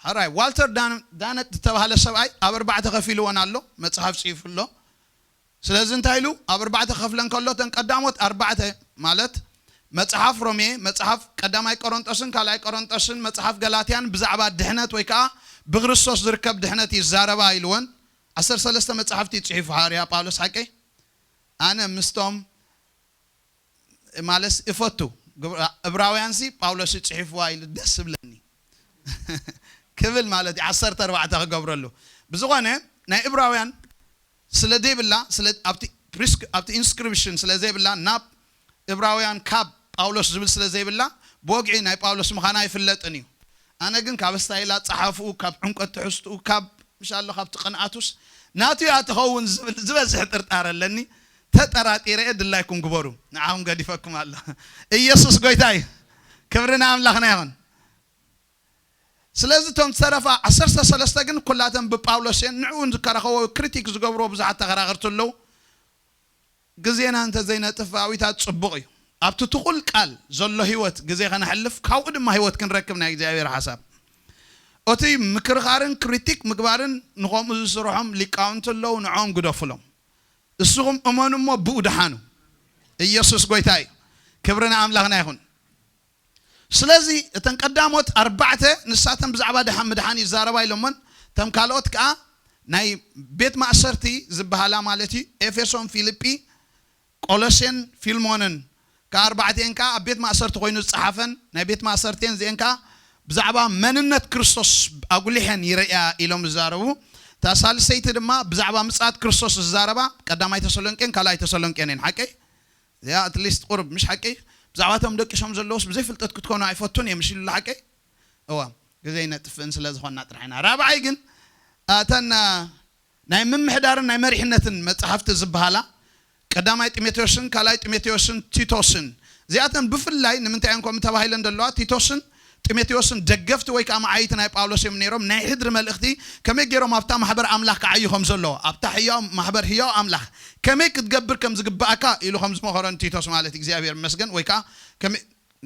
ሓራይ ዋልተር ዳን-፣ ዳነት ዝተባህለ ሰብኣይ ኣብ ኣርባዕተ ከፊልዎን ኣሎ፣ መጽሓፍ ጽሒፉ ኣሎ። ስለዚ እንታይ ኢሉ? ኣብ ኣርባዕተ ክኸፍለን ከሎ፣ እተን ቀዳሞት ኣርባዕተ ማለት መጽሓፍ ሮሜ፣ መጽሓፍ ቀዳማይ ቆሮንጦስን ካልኣይ ቆሮንጦስን መጽሓፍ ገላትያን ብዛዕባ ድሕነት ወይ ከኣ ብክርስቶስ ዝርከብ ድሕነት ይዛረባ ኢልወን። ዓሰርተ ሰለስተ መጽሓፍቲ እዩ ጽሒፉ ሃዋርያ ጳውሎስ ሓቀይ። ኣነ ምስቶም ማለት እፈቱ። ግብራ-፣ እብራውያንሲ ጳውሎስ እዩ ጽሒፍዋ ኢሉ ደስ ዝብለኒ ክብል ማለት እዩ። ዓሰርተ ኣርባዕተ ክገብረሉ። ብዝኾነ ናይ እብራውያን ስለ ዘይብላ፣ ስለ ኣብቲ ፕሪስክ-፣ ኣብቲ ኢንስክሪፕሽን ስለ ዘይብላ፣ ናብ እብራውያን ካብ ጳውሎስ ዝብል ስለ ዘይብላ፣ ብወግዒ ናይ ጳውሎስ ምዃና ኣይፍለጥን እዩ። ኣነ ግን ካብ ስታይላ ጸሓፍኡ፣ ካብ ዕምቆት ትሕዝትኡ፣ ካብ ምሻሎ ካብቲ ቅንኣቱስ ናቱ እያ ትኸውን ዝብል ዝበዝሕ ጥርጣረ ኣለኒ። ተጠራጢረ እየ፣ ድላይኩም ግበሩ፣ ንዓኹም ገዲፈኩም ኣሎ። ኢየሱስ ጎይታ እዩ። ክብሪ ንኣምላኽና ይኹን። ስለዚ እቶም ዝተረፋ ዓሰርተ ሰለስተ ግን ኩላተን ብጳውሎስ እየን። ንዕኡ ዝከራኸቦ ክሪቲክ ዝገብርዎ ብዙሓት ተኸራኸርቲ ኣለዉ። ግዜና እንተ ዘይነጥፍ ኣዊታት ጽቡቕ እዩ። ኣብቲ ትኹል ቃል ዘሎ ህይወት ግዜ ከነሕልፍ፣ ካብኡ ድማ ህይወት ክንረክብ ናይ እግዚኣብሔር ሓሳብ። እቲ ምክርኻርን ክሪቲክ ምግባርን ንኸምኡ ዝስርሖም ሊቃውንቲ ኣለዉ፣ ንዕኦም ግደፉሎም። እስኹም እመኑ እሞ ብኡ ደሓኑ። ኢየሱስ ጎይታ እዩ። ክብሪ ንኣምላኽና ይኹን። ስለዚ እተን ቀዳሞት ኣርባዕተ ንሳተን ብዛዕባ ድሓን ምድሓን ይዛረባ ኢሎሞን፣ እተን ካልኦት ከኣ ናይ ቤት ማእሰርቲ ዝበሃላ ማለት እዩ፣ ኤፌሶን፣ ፊልጲ፣ ቆሎሴን ፊልሞንን፣ ከኣ ኣርባዕተን ከኣ ኣብ ቤት ማእሰርቲ ኮይኑ ዝጸሓፈን ናይ ቤት ማእሰርቲን እዚአን ከኣ ብዛዕባ መንነት ክርስቶስ ኣጉሊሐን ይርእያ ኢሎም ዝዛረቡ። እታ ሳልሰይቲ ድማ ብዛዕባ ምጽኣት ክርስቶስ ዝዛረባ ቀዳማይ ተሰሎንቄን ካልኣይ ተሰሎንቄን እየን። ሓቀይ? እዚኣ ኣትሊስት ቁርብ ምሽ ሓቀይ? ብዛዕባቶም ደቂሶም ዘለውስ ብዘይ ፍልጠት ክትኮኑ ኣይፈቱን እዮም፣ ምሽ ኢሉ ሓቀይ? እዋ፣ ግዜ ይነጥፍእን ስለ ዝኾንና ጥራሕ ኢና። ራብዓይ ግን፣ ኣተን፣ አ፣ ናይ ምምሕዳርን ናይ መሪሕነትን መጽሓፍቲ ዝበሃላ ቀዳማይ ጢሞቴዎስን ካልኣይ ጢሞቴዎስን ቲቶስን፣ እዚኣተን ብፍላይ ንምንታይ እዮም ከምኡ ተባሂለን ዘለዋ? ቲቶስን ጢሞቴዎስን ደገፍቲ ወይ ከዓ መዓይቲ ናይ ጳውሎስ እዮም ነይሮም። ናይ ሕድሪ መልእኽቲ ከመይ ገይሮም ኣብታ ማሕበር ኣምላኽ ክዓዩ ከም ዘለዎ፣ ኣብታ ህያው ማሕበር ህያው ኣምላኽ ከመይ ክትገብር ከም ዝግባእካ ኢሉ ከም ዝመኸሮን ቲቶስ ማለት እግዚኣብሔር ይመስገን፣ ወይ ከዓ ከመይ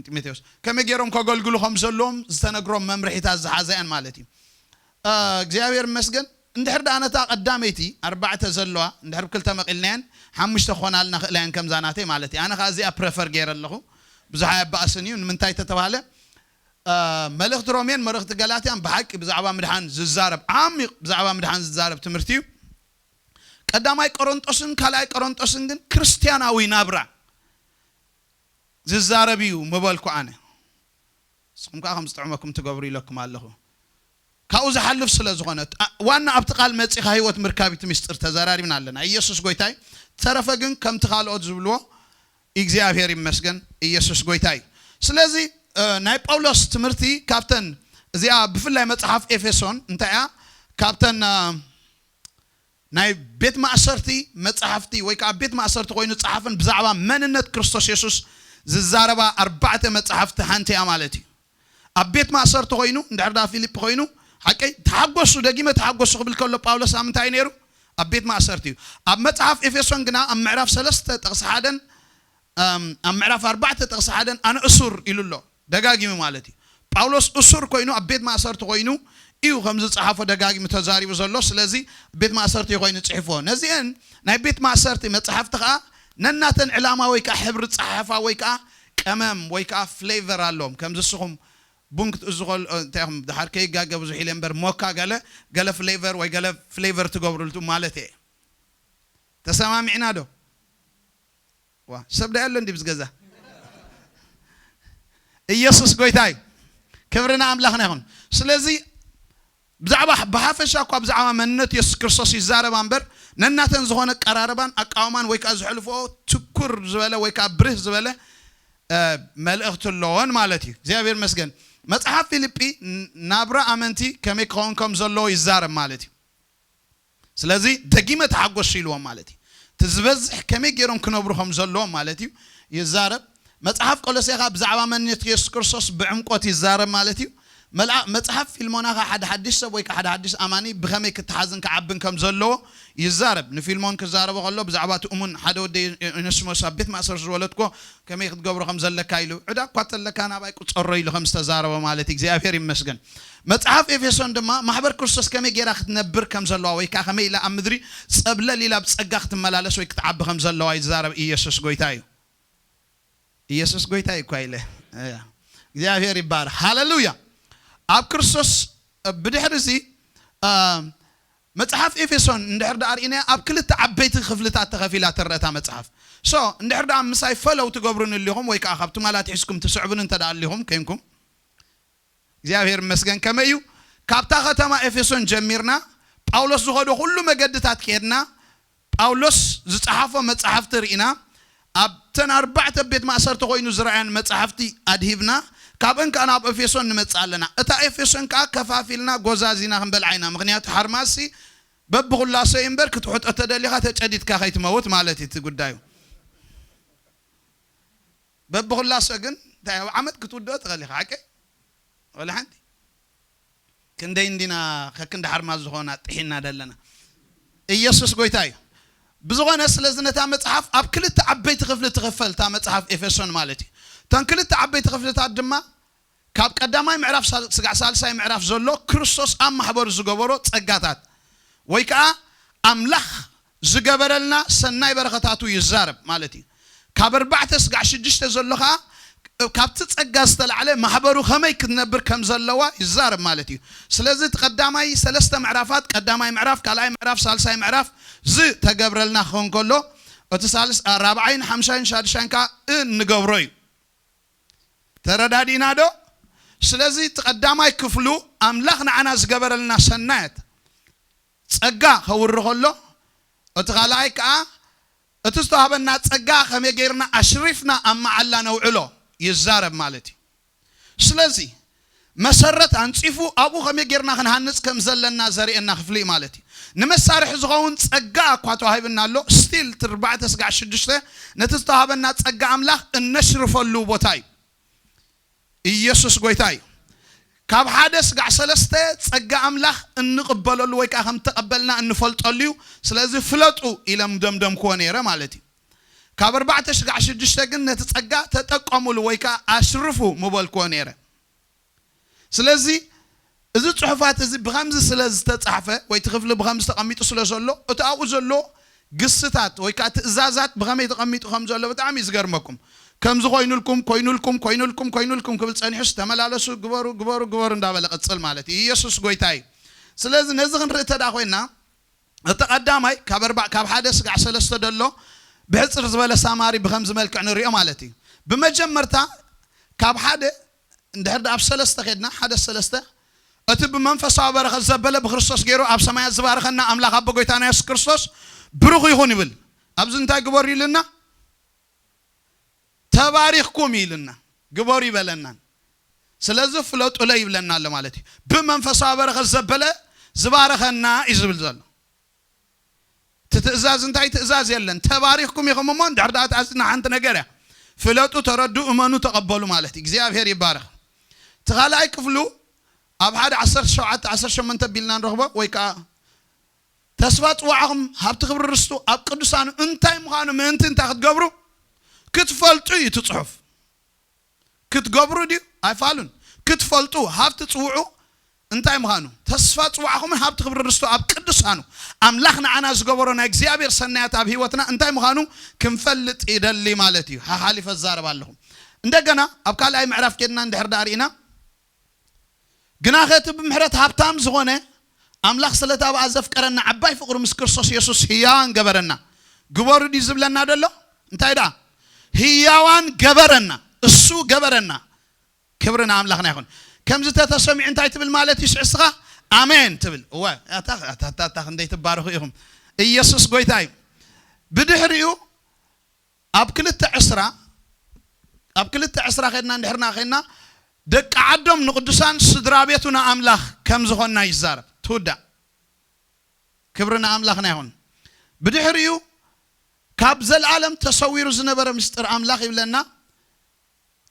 ጢሞቴዎስ ከመይ ገይሮም ከገልግሉ ከም ዘለዎም ዝተነግሮም መምርሒታት ዝሓዘ እየን ማለት እዩ። እ፣ እግዚኣብሔር ይመስገን። እንድሕር ደኣ ነታ ቀዳመይቲ ኣርባዕተ ዘለዋ እንድሕር ክልተ መቒልናየን ሓሙሽተ ክኾናልና ክእላ እየን ከምዛ ናተይ ማለት እዩ። ኣነ ኸዓ እዚኣ ፕረፈር ገይረ ኣለኹ። ብዙሕ ኣየባእስን እዩ። ንምንታይ ተተባህለ፣ እ፣ መልእኽቲ ሮሜን መልእኽቲ ገላትያን ብሓቂ ብዛዕባ ምድሓን ዝዛረብ፣ ዓሚቕ ብዛዕባ ምድሓን ዝዛረብ ትምህርቲ እዩ። ቀዳማይ ቆሮንጦስን ካልኣይ ቆሮንጦስን ግን ክርስትያናዊ ናብራ ዝዛረብ እዩ ምበልኩ ኣነ። ንስኹም ከኣ ከም ዝጥዕመኩም ትገብሩ ኢለኩም ኣለኹ። ካብኡ ዝሓልፍ ስለ ዝኾነ፣ አ-፣ ዋና ኣብቲ ቃል መጺኻ ህይወት ምርካብ እቲ ምስጢር ተዘራሪብና ኣለና። ኢየሱስ ጎይታይ። ተረፈ ግን ከምቲ ካልኦት ዝብልዎ እግዚኣብሔር ይመስገን፣ ኢየሱስ ጎይታይ። ስለዚ፣ እ፣ ናይ ጳውሎስ ትምህርቲ ካብተን፣ እዚኣ ብፍላይ መጽሓፍ ኤፌሶን እንታይ እያ? ካብተን፣ እ፣ ናይ ቤት ማእሰርቲ መጽሓፍቲ ወይ ከዓ ኣብ ቤት ማእሰርቲ ኮይኑ ዝጸሓፈን ብዛዕባ መንነት ክርስቶስ የሱስ ዝዛረባ ኣርባዕተ መጽሓፍቲ ሓንቲ እያ ማለት እዩ። ኣብ ቤት ማእሰርቲ ኮይኑ እንድሕር ደኣ ፊልጲ ኮይኑ ሓቀይ ተሓጎሱ፣ ደጊመ ተሓጎሱ ክብል ከሎ ጳውሎስ ኣብ ምንታይ እዩ ነይሩ? ኣብ ቤት ማእሰርቲ እዩ። ኣብ መጽሓፍ ኤፌሶን ግና ኣብ ምዕራፍ ሰለስተ ጥቕሲ ሓደን፣ እም፣ ኣብ ምዕራፍ ኣርባዕተ ጥቕሲ ሓደን ኣነ እሱር ኢሉ ኣሎ። ደጋጊሙ ማለት እዩ። ጳውሎስ እሱር ኮይኑ ኣብ ቤት ማእሰርቲ ኮይኑ እዩ ከም ዝጸሓፎ ደጋጊሙ ተዛሪቡ ዘሎ። ስለዚ ቤት ማእሰርቲ ኮይኑ ጽሒፎ። ነዚአን ናይ ቤት ማእሰርቲ መጽሓፍቲ ከኣ ነናተን ዕላማ ወይ ከኣ ሕብሪ ጸሓፋ ወይ ከኣ ቀመም ወይ ከኣ ፍሌቨር ኣለዎም። ከምዚ ንስኹም ቡን ክትእዝዙ ከል-፣ እንታይ ኢኹም ድሓር ከይጋገ ብዙሕ ኢለ እምበር ሞካ ገለ፣ ገለ ፍሌቨር ወይ ገለ ፍሌቨር ትገብሩሉ ማለት እየ። ተሰማሚዕና ዶ? ዋ፣ ሰብ ዶ ያለ እንዲ ብዝ ገዛ? ኢየሱስ ጎይታ እዩ። ክብሪ ንኣምላኽና ይኹን። ስለዚ ብዛዕባ፣ ብሓፈሻ እኳ ብዛዕባ መንነት የሱስ ክርስቶስ ይዛረባ እምበር ነናተን ዝኾነ ቀራረባን ኣቃውማን ወይ ከዓ ዝሕልፍኦ ትኩር ዝበለ ወይ ከዓ ብርህ ዝበለ፣ እ፣ መልእኽቲ ኣለዎን ማለት እዩ። እግዚኣብሔር ይመስገን። መጽሓፍ ፊልጲ ን-፣ ናብራ ኣመንቲ ከመይ ክኸውን ከም ዘለዎ ይዛረብ ማለት እዩ። ስለዚ ደጊመ ተሓጎሱ ኢልዎም ማለት እዩ። እቲ ዝበዝሕ ከመይ ገይሮም ክነብሩ ከም ዘለዎም ማለት እዩ ይዛረብ። መጽሓፍ ቆሎሴ ኸኣ ብዛዕባ መንነት የሱስ ክርስቶስ ብዕምቆት ይዛረብ ማለት እዩ። መልኣ-፣ መጽሓፍ ፊልሞና ኸኣ ሓደ ሓድሽ ሰብ ወይ ከኣ ሓደ ሓድሽ ኣማኒ ብኸመይ ክተሓዝን ክዓብን ከም ዘለዎ ይዛረብ። ንፊልሞን ክዛረቦ ከሎ ብዛዕባ እቲ እሙን ሓደ ወዲ ኦኔሲሞስ ኣብ ቤት ማእሰርቲ ዝወለድኮ ከመይ ክትገብሮ ከም ዘለካ ኢሉ፣ ዕዳ እኳ ተለካ ናባይ ቁጸሮ ኢሉ ከም ዝተዛረቦ ማለት እዩ። እግዚኣብሔር ይመስገን። መጽሓፍ ኤፌሶን ድማ ማሕበር ክርስቶስ ከመይ ጌራ ክትነብር ከም ዘለዋ ወይ ከኣ ከመይ ኢላ ኣብ ምድሪ ጸብለል ኢላ ብጸጋ ክትመላለስ ወይ ክትዓቢ ከም ዘለዋ ይዛረብ። ኢየሱስ ጎይታ እዩ። ኢየሱስ ጎይታ እዩ እኳ ኢለ። እያ። እግዚኣብሔር ይባረክ። ሃሌሉያ። ኣብ ክርስቶስ፣ እ፣ ብድሕሪ እዚ፣ እ፣ መጽሓፍ ኤፌሶን እንድሕር ደኣ ርኢናያ ኣብ ክልተ ዓበይቲ ክፍልታት ተኸፊላ ትረአ እታ መጽሓፍ። ሶ፣ እንድሕር ደኣ ምሳይ ፈለው ትገብሩኒ ኣሊኹም ወይ ከኣ ካብ ትማል ኣትሒዝኩም ትስዕቡኒ እንተ ደኣ ኣሊኹም፣ ኮንኩም፣ እግዚኣብሔር ይመስገን። ከመይ እዩ? ካብታ ከተማ ኤፌሶን ጀሚርና፣ ጳውሎስ ዝኸዶ ኩሉ መገድታት ከድና፣ ጳውሎስ ዝጸሓፎ መጻሕፍቲ ርኢና፣ ኣብተን ኣርባዕተ ቤት ማእሰርቲ ኮይኑ ዝረኣያን መጻሕፍቲ ኣድሂብና፣ ካብአን ከኣ ናብ ኤፌሶን ንመጽእ ኣለና። እታ ኤፌሶን ከኣ ከፋፊልና፣ ጎዛዚና ክንበልዓ ኢና። ምኽንያቱ ሓርማዝሲ በብኹላሶ እዩ እምበር፣ ክትውሕጦ ተደሊኻ ተጨዲድካ ከይትመውት ማለት እዩ እቲ ጉዳዩ። በብኹላሶ ግን እንታይ ኣብ ዓመት ክትውድኦ ትኽእል ኢኻ፣ ሓቀይ? ወላ ሓንቲ። ክንደይ እንዲና ከክንዲ ሓርማዝ ዝኾና ጥሒና ደለና። ኢየሱስ ጎይታ እዩ። ብዝኾነ ስለዚ ነታ መጽሓፍ ኣብ ክልተ ዓበይቲ ክፍሊ ትኽፈል እታ መጽሓፍ ኤፌሶን ማለት እዩ። እተን ክልተ ዓበይቲ ክፍልታት ድማ ካብ ቀዳማይ ምዕራፍ ሳል- ስጋዕ ሳልሳይ ምዕራፍ ዘሎ ክርስቶስ ኣብ ማሕበሩ ዝገበሮ ጸጋታት ወይ ከዓ ኣምላኽ ዝገበረልና ሰናይ በረኸታቱ ይዛረብ ማለት እዩ። ካብ ኣርባዕተ ስጋዕ ሽዱሽተ ዘሎ ከዓ ካብቲ ጸጋ ዝተላዕለ ማሕበሩ ከመይ ክትነብር ከም ዘለዋ ይዛረብ ማለት እዩ። ስለዚ እቲ ቀዳማይ ሰለስተ ምዕራፋት፣ ቀዳማይ ምዕራፍ፣ ካልኣይ ምዕራፍ፣ ሳልሳይ ምዕራፍ ዝተገብረልና ክኸውን ከሎ እቲ ሳልስ ራብዓይን ሓምሻይን ሻድሻይን ከዓ እንገብሮ እዩ። ተረዳዲና ዶ? ስለዚ እቲ ቀዳማይ ክፍሉ ኣምላኽ ንዓና ዝገበረልና ሰናየት ጸጋ ከውሪ ከሎ እቲ ካልኣይ ከዓ እቲ ዝተዋህበና ጸጋ ከመይ ገይርና ኣሽሪፍና ኣብ መዓላ ነውዕሎ ይዛረብ ማለት እዩ። ስለዚ መሰረት ኣንጺፉ ኣብኡ ከመይ ገይርና ክንሃንጽ ከም ዘለና ዘርእየና ክፍሊ እዩ ማለት እዩ። ንመሳርሒ ዝኸውን ጸጋ እኳ ተዋሂብና ኣሎ። ስቲል ትርባዕተ ስጋዕ ሽዱሽተ ነቲ ዝተዋህበና ጸጋ ኣምላኽ እነሽርፈሉ ቦታ እዩ። ኢየሱስ ጎይታ እዩ። ካብ ሓደ ስጋዕ ሰለስተ ጸጋ ኣምላኽ እንቕበለሉ ወይ ከዓ ከም ተቐበልና እንፈልጠሉ እዩ። ስለዚ ፍለጡ ኢለ ምደምደምክዎ ነይረ ማለት እዩ። ካብ ኣርባዕተ ስጋዕ ሽዱሽተ ግን ነቲ ጸጋ ተጠቀሙሉ ወይ ከዓ ኣሽርፉ ምበልክዎ ነይረ። ስለዚ እዚ ጽሑፋት እዚ ብኸምዚ ስለ ዝተጻሕፈ ወይ እቲ ክፍሊ ብኸምዚ ተቐሚጡ ስለ ዘሎ እቲ ኣብኡ ዘሎ ግስታት ወይ ከዓ ትእዛዛት ብኸመይ ተቐሚጡ ከም ዘሎ ብጣዕሚ እዩ ዝገርመኩም። ከምዚ ኮይኑልኩም ኮይኑልኩም ኮይኑልኩም ኮይኑልኩም ክብል ጸኒሑስ ተመላለሱ ግበሩ ግበሩ ግበሩ እንዳበለ ቅጽል ማለት እዩ። ኢየሱስ ጎይታ እዩ። ስለዚ ነዚ ክንርኢ ተዳ ኮይና እቲ ቀዳማይ ካብ ኣርባ ካብ ሓደ ስጋዕ ሰለስተ ደሎ ብሕጽር ዝበለ ሳማሪ ብኸምዚ መልክዕ ንሪኦ ማለት እዩ። ብመጀመርታ ካብ ሓደ እንድሕር ኣብ ሰለስተ ኬድና ሓደ ሰለስተ እቲ ብመንፈሳዊ በረኸት ዘበለ ብክርስቶስ ገይሩ ኣብ ሰማያት ዝባረኸና ኣምላኽ ኣቦ ጎይታና የሱስ ክርስቶስ ብሩኽ ይኹን ይብል። ኣብዚ እንታይ ግበሩ ኢልና? ተባሪኽኩም ኢልና ግበሩ ይበለናን። ስለዚ ፍለጡለ ይብለና ኣሎ ማለት እዩ። ብመንፈሳዊ በረኸት ዘበለ ዝባረኸና እዩ ዝብል ዘሎ። እቲ ትእዛዝ እንታይ ትእዛዝ የለን። ተባሪኽኩም ኢኹም እሞ እንድሕር ደኣ ተኣዝና ሓንቲ ነገር እያ። ፍለጡ፣ ተረዱ፣ እመኑ፣ ተቐበሉ ማለት እዩ። እግዚኣብሔር ይባረኽ። እቲ ካልኣይ ክፍሉ ኣብ ሓደ ዓሰርተ ሸውዓተ ዓሰርተ ሸሞንተ ቢልና ንረኽቦ ወይ ከዓ ተስፋ ጽዋዕኹም ሃብቲ ክብሪ ርስቱ ኣብ ቅዱሳኑ እንታይ ምዃኑ ምእንቲ እንታይ ክትገብሩ ክትፈልጡ እዩ እቲ ጽሑፍ። ክትገብሩ ድዩ ኣይፋሉን ክትፈልጡ ሃብቲ ጽውዑ እንታይ ምዃኑ ተስፋ ጽዋዕኹምን ሃብቲ ክብሪ ርስቱ ኣብ ቅዱሳኑ ኣምላኽ ንዓና ዝገበሮ ናይ እግዚኣብሔር ሰናያት ኣብ ህይወትና እንታይ ምዃኑ ክንፈልጥ ይደሊ ማለት እዩ። ሓሓሊፈ ዝዛረብ ኣለኹ። እንደገና ኣብ ካልኣይ ምዕራፍ ኬድና እንድሕር ዳኣ ርኢና ግናኸ እቲ ብምሕረት ሃብታም ዝኾነ ኣምላኽ ስለታ ብኣ ዘፍቀረና ዓባይ ፍቕሩ ምስ ክርስቶስ የሱስ ህያዋን ገበረና። ግበሩ ድዩ ዝብለና ደሎ? እንታይ ደኣ ህያዋን ገበረና። እሱ ገበረና። ክብሪ ንኣምላኽና ይኹን። ከምዚ ተተሰሚዑ እንታይ ትብል ማለት እዩ? ስዕስኻ ኣሜን ትብል። እወ ኣታ ኣታ ኣታ ክንደይ ትባረኹ ኢኹም። ኢየሱስ ጎይታ እዩ። ብድሕሪኡ ኣብ ክልተ ዕስራ ኣብ ክልተ ዕስራ ኸድና እንድሕርና ኸድና ደቂ ዓዶም ንቅዱሳን ስድራ ቤቱ ንኣምላኽ ከም ዝኾንና ይዛረብ። ትውዳእ። ክብሪ ንኣምላኽና ይኹን። ብድሕሪኡ ካብ ዘለኣለም ተሰዊሩ ዝነበረ ምስጢር ኣምላኽ ይብለና።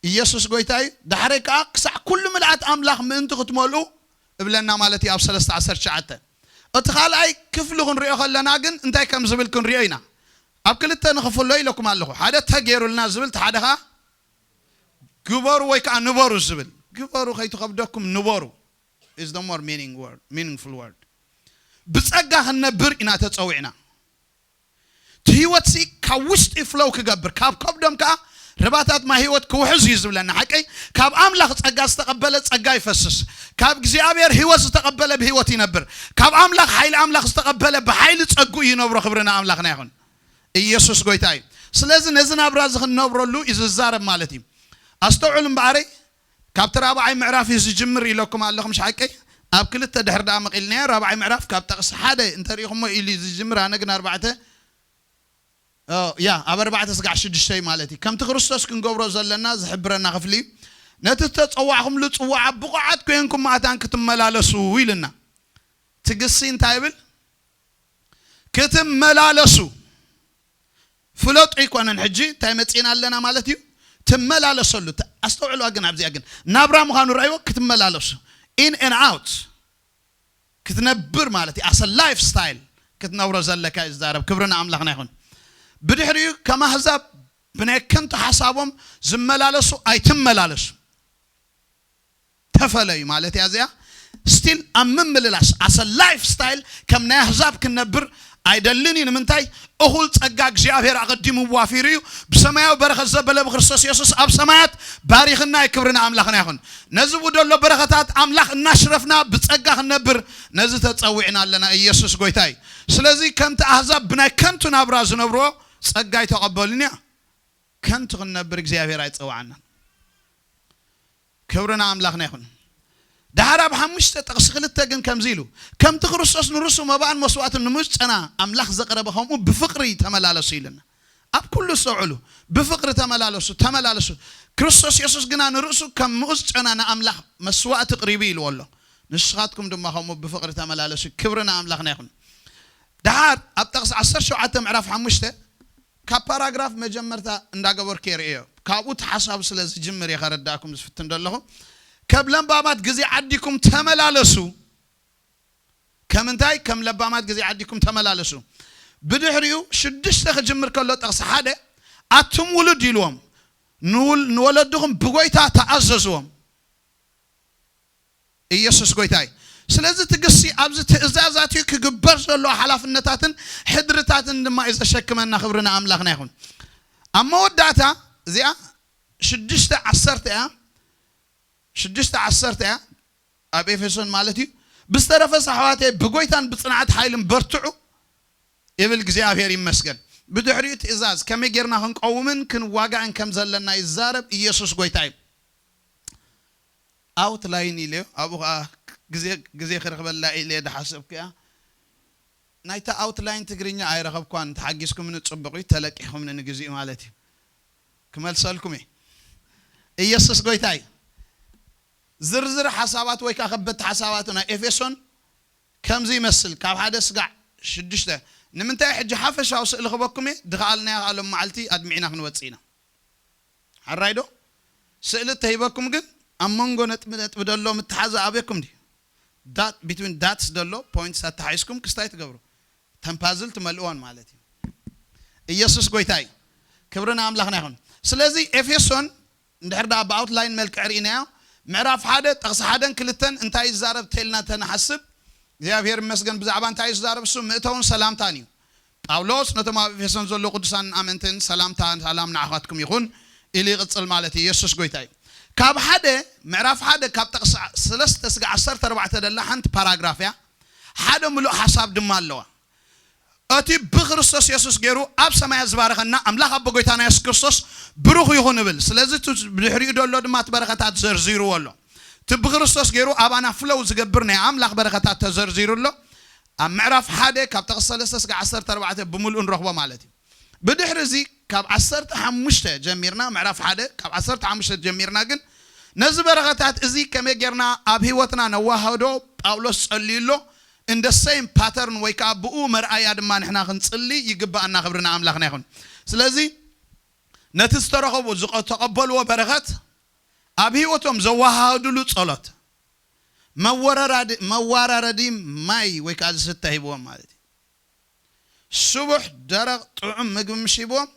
ኢየሱስ ጎይታ እዩ። ዳሕረይ ከኣ ክሳዕ ኩሉ ምልኣት ኣምላኽ ምእንቲ ክትመልኡ እብለና ማለት እዩ ኣብ ሰለስተ ዓሰርተ ትሽዓተ። እቲ ካልኣይ ክፍሊ ክንሪኦ ከለና ግን እንታይ ከም ዝብል ክንሪኦ ኢና። ኣብ ክልተ ንኽፍሎ ኢለኩም ኣለኹ። ሓደ ተገይሩልና ዝብል፣ እቲ ሓደ ኸኣ ግበሩ ወይ ከኣ ንበሩ ዝብል። ግበሩ ከይትኸብደኩም ንበሩ is the more meaning word, meaningful word። ብጸጋ ክንነብር ኢና ተጸዊዕና። እቲ ህይወት ሲ ካብ ውሽጢ ፍለው ክገብር ካብ ከብዶም ከኣ ርባታት ማይ ህይወት ክውሕዝ እዩ ዝብለና ሓቀይ። ካብ ኣምላኽ ጸጋ ዝተቐበለ ጸጋ ይፈስስ። ካብ እግዚኣብሔር ህይወት ዝተቐበለ ብህይወት ይነብር። ካብ ኣምላኽ ሓይሊ ኣምላኽ ዝተቐበለ ብሓይሊ ጸግኡ ይነብሮ። ክብሪ ንኣምላኽና ይኹን። ኢየሱስ ጎይታ እዩ። ስለዚ ነዚ ናብራ እዚ ክንነብረሉ እዩ ዝዛረብ ማለት እዩ። ኣስተውዕሉ እምበኣረይ ካብቲ ራብዓይ ምዕራፍ እዩ ዝጅምር ኢለኩም ኣለኹም ሓቀይ። ኣብ ክልተ ድሕር ደኣ መቒልናዮ ራብዓይ ምዕራፍ ካብ ጠቕሲ ሓደ እንተሪኢኹሞ ኢሉ እዩ ዝጅምር። ኣነ ግን ኣርባዕተ ያ ኣብ ኣርባዕተ ስጋዕ ሽዱሽተ ማለት እዩ። ከምቲ ክርስቶስ ክንገብሮ ዘለና ዝሕብረና ክፍሊ እዩ። ነቲ ዝተጸዋዕኹምሉ ጽዋዓ ብቑዓት ኮይንኩም ማእታን ክትመላለሱ ኢልና። ትግሲ እንታይ ይብል? ክትመላለሱ ፍለጡ ኣይኮነን። ሕጂ እንታይ መጺና ኣለና ማለት እዩ? ትመላለሰሉ። ኣስተውዕሉ ግን ኣብዚኣ ግን ናብራ ምዃኑ ረኣይዎ። ክትመላለሱ in and out ክትነብር ማለት እዩ። ኣሰ ላይፍ ስታይል ክትነብሮ ዘለካ እዩ ዝዛረብ። ክብሪ ንኣምላኽና ይኹን። ብድሕሪኡ ከም ኣህዛብ ብናይ ከንቱ ሓሳቦም ዝመላለሱ ኣይትመላለሱ። ተፈለዩ ማለት እያ እዚኣ። ስቲል ኣብ ምምልላስ ኣሰ ላይፍ ስታይል ከም ናይ ኣህዛብ ክንነብር ኣይደልን እዩ። ንምንታይ? እኹል ጸጋ እግዚኣብሔር ኣቐዲሙ ዋፊሩ እዩ። ብሰማያዊ በረኸት ዘበለ ብክርስቶስ የሱስ ኣብ ሰማያት ባሪኽና እዩ። ክብሪ ንኣምላኽና ይኹን። ነዚ ብኡ ዘሎ በረኸታት ኣምላኽ እናሽረፍና ብጸጋ ክንነብር ነዚ ተጸዊዕና ኣለና። ኢየሱስ ጎይታ እዩ። ስለዚ ከምቲ ኣህዛብ ብናይ ከንቱ ናብራ ዝነብርዎ ጸጋ ኣይተቐበሉን እያ። ከንቱ ክንነብር እግዚኣብሔር ኣይጸዋዓናን። ክብሪ ንኣምላኽና ይኹን። ደሓር ኣብ ሓሙሽተ ጥቕሲ ክልተ ግን ከምዚ ኢሉ፣ ከምቲ ክርስቶስ ንርእሱ መባእን መስዋእትን ንምኡዝ ጨና ኣምላኽ ዘቕረበ ከምኡ ብፍቕሪ ተመላለሱ ኢልና። ኣብ ኩሉ እስተውዕሉ፣ ብፍቕሪ ተመላለሱ፣ ተመላለሱ። ክርስቶስ የሱስ ግና ንርእሱ ከም ምኡዝ ጨና ንኣምላኽ መስዋእቲ ቅሪቡ ኢልዎ ኣሎ። ንስኻትኩም ድማ ከምኡ ብፍቕሪ ተመላለሱ። ክብሪ ንኣምላኽና ይኹን። ደሓር ኣብ ጥቕሲ ዓሰርተ ሸውዓተ ምዕራፍ ሓሙሽተ ካብ ፓራግራፍ መጀመርታ እንዳገበርኩ የርእዮ። ካብኡ እቲ ሓሳብ ስለ ዝጅምር እየ ከረዳእኩም ዝፍትን ዘለኹ። ከም ለባማት ግዜ ዓዲኩም ተመላለሱ። ከም እንታይ? ከም ለባማት ግዜ ዓዲኩም ተመላለሱ። ብድሕሪኡ ሽዱሽተ ክጅምር ከሎ ጥቕሲ ሓደ ኣቱም ውሉድ ኢልዎም ንውል- ንወለድኹም ብጎይታ ተኣዘዝዎም። ኢየሱስ ጎይታ እዩ። ስለዚ ትግስቲ ኣብዚ ትእዛዛት እዩ ክግበር ዘሎ ሓላፍነታትን ሕድርታትን ድማ እዩ ዘሸክመና። ክብሪ ንኣምላኽና ይኹን። ኣብ መወዳእታ እዚኣ ሽዱሽተ ዓሰርተ እያ። ሽዱሽተ ዓሰርተ እያ። ኣብ ኤፌሶን ማለት እዩ። ብዝተረፈ ኣሕዋተይ ብጎይታን ብጽንዓት ሓይልን በርትዑ ይብል። እግዚኣብሔር ይመስገን። ብድሕሪኡ ትእዛዝ ከመይ ጌርና ክንቀውምን ክንዋጋእን ከም ዘለና ይዛረብ። ኢየሱስ ጎይታ እዩ። ኣውትላይን ኢለዮ። ኣብኡ ኸዓ ግዜ ግዜ ክረኽበላ ኢለ ድሓሰብኩ እያ። ናይታ ኣውትላይን ትግርኛ ኣይረኸብኳን። ተሓጊዝኩምኒ ጽቡቕ እዩ። ተለቂኹምኒ ንግዚኡ ማለት እዩ። ክመልሰልኩም እየ። ኢየሱስ ጎይታ እዩ። ዝርዝር ሓሳባት ወይ ከዓ ከበድቲ ሓሳባት ናይ ኤፌሶን ከምዚ ይመስል። ካብ ሓደ ስጋዕ ሽዱሽተ። ንምንታይ ሕጂ ሓፈሻዊ ስእሊ ክበኩም እየ። ድኸኣልናዮ ከዓ ሎም መዓልቲ ኣድሚዕና ክንወፅእ ኢና። ሓራይ ዶ? ስእሊ እተሂበኩም ግን ኣብ መንጎ ነጥቢ ነጥቢ ደሎ ምትሓዘ ኣበኩም ድዩ? ዳት ቢትዊን ዳትስ ደሎ ፖይንትስ ኣተሓሒዝኩም ክስታይ ትገብሩ። ተንፓዝል ትመልእዎን ማለት እዩ። ኢየሱስ ጎይታ እዩ። ክብሪ ንኣምላኽና ይኹን። ስለዚ ኤፌሶን እንድሕር ደኣ ብኣውትላይን መልክዕ ርኢናዮ፣ ምዕራፍ ሓደ ጥቕሲ ሓደን ክልተን እንታይ ይዛረብ ተልና ተንሓስብ፣ እግዚኣብሔር ይመስገን። ብዛዕባ እንታይ እዩ ዝዛረብ? እሱ ምእተውን ሰላምታን እዩ። ጳውሎስ ነቶም ኣብ ኤፌሶን ዘለዉ ቅዱሳን ኣመንትን ሰላምታ ሰላም ንዓኻትኩም ይኹን ኢሉ ይቕጽል ማለት እዩ። ኢየሱስ ጎይታ እዩ። ካብ ሓደ ምዕራፍ ሓደ ካብ ጥቕሲ ሰለስተ ስጋ ዓሰርተ ኣርባዕተ ደላ ሓንቲ ፓራግራፍ እያ። ሓደ ምሉእ ሓሳብ ድማ ኣለዋ። እቲ ብክርስቶስ የሱስ ገይሩ ኣብ ሰማያት ዝባረኸና ኣምላኽ ኣቦ ጎይታና የሱስ ክርስቶስ ብሩኽ ይኹን እብል። ስለዚ እቲ ብድሕሪኡ ደሎ ድማ እቲ በረኸታት ዘርዚርዎ ኣሎ። እቲ ብክርስቶስ ገይሩ ኣባና ፍለው ዝገብር ናይ ኣምላኽ በረኸታት ተዘርዚሩ ኣሎ። ኣብ ምዕራፍ ሓደ ካብ ጥቕሲ ሰለስተ ስጋ ዓሰርተ ኣርባዕተ ብምሉኡ ንረኽቦ ማለት እዩ። ብድሕሪ እዚ ካብ ዓሰርተ ሓሙሽተ ጀሚርና፣ ምዕራፍ ሓደ ካብ ዓሰርተ ሓሙሽተ ጀሚርና ግን ነዚ በረኸታት እዚ ከመይ ጌርና ኣብ ህይወትና ነዋህዶ ጳውሎስ ጸልዩ ኣሎ። እንደ ሴም ፓተርን ወይ ከዓ ብኡ መርኣያ ድማ ንሕና ክንጽሊ ይግባኣና። ክብሪ ንኣምላኽና ይኹን። ስለዚ ነቲ ዝተረኸቡ ዝቀ- ተቐበልዎ በረኸት ኣብ ህይወቶም ዘወሃህድሉ ጸሎት መወረራዲ መዋራረዲ ማይ ወይ ከዓ ዝስተ ሂብዎም ማለት እዩ። ስቡሕ ደረቕ ጥዑም ምግቢ ምስ ሂብዎም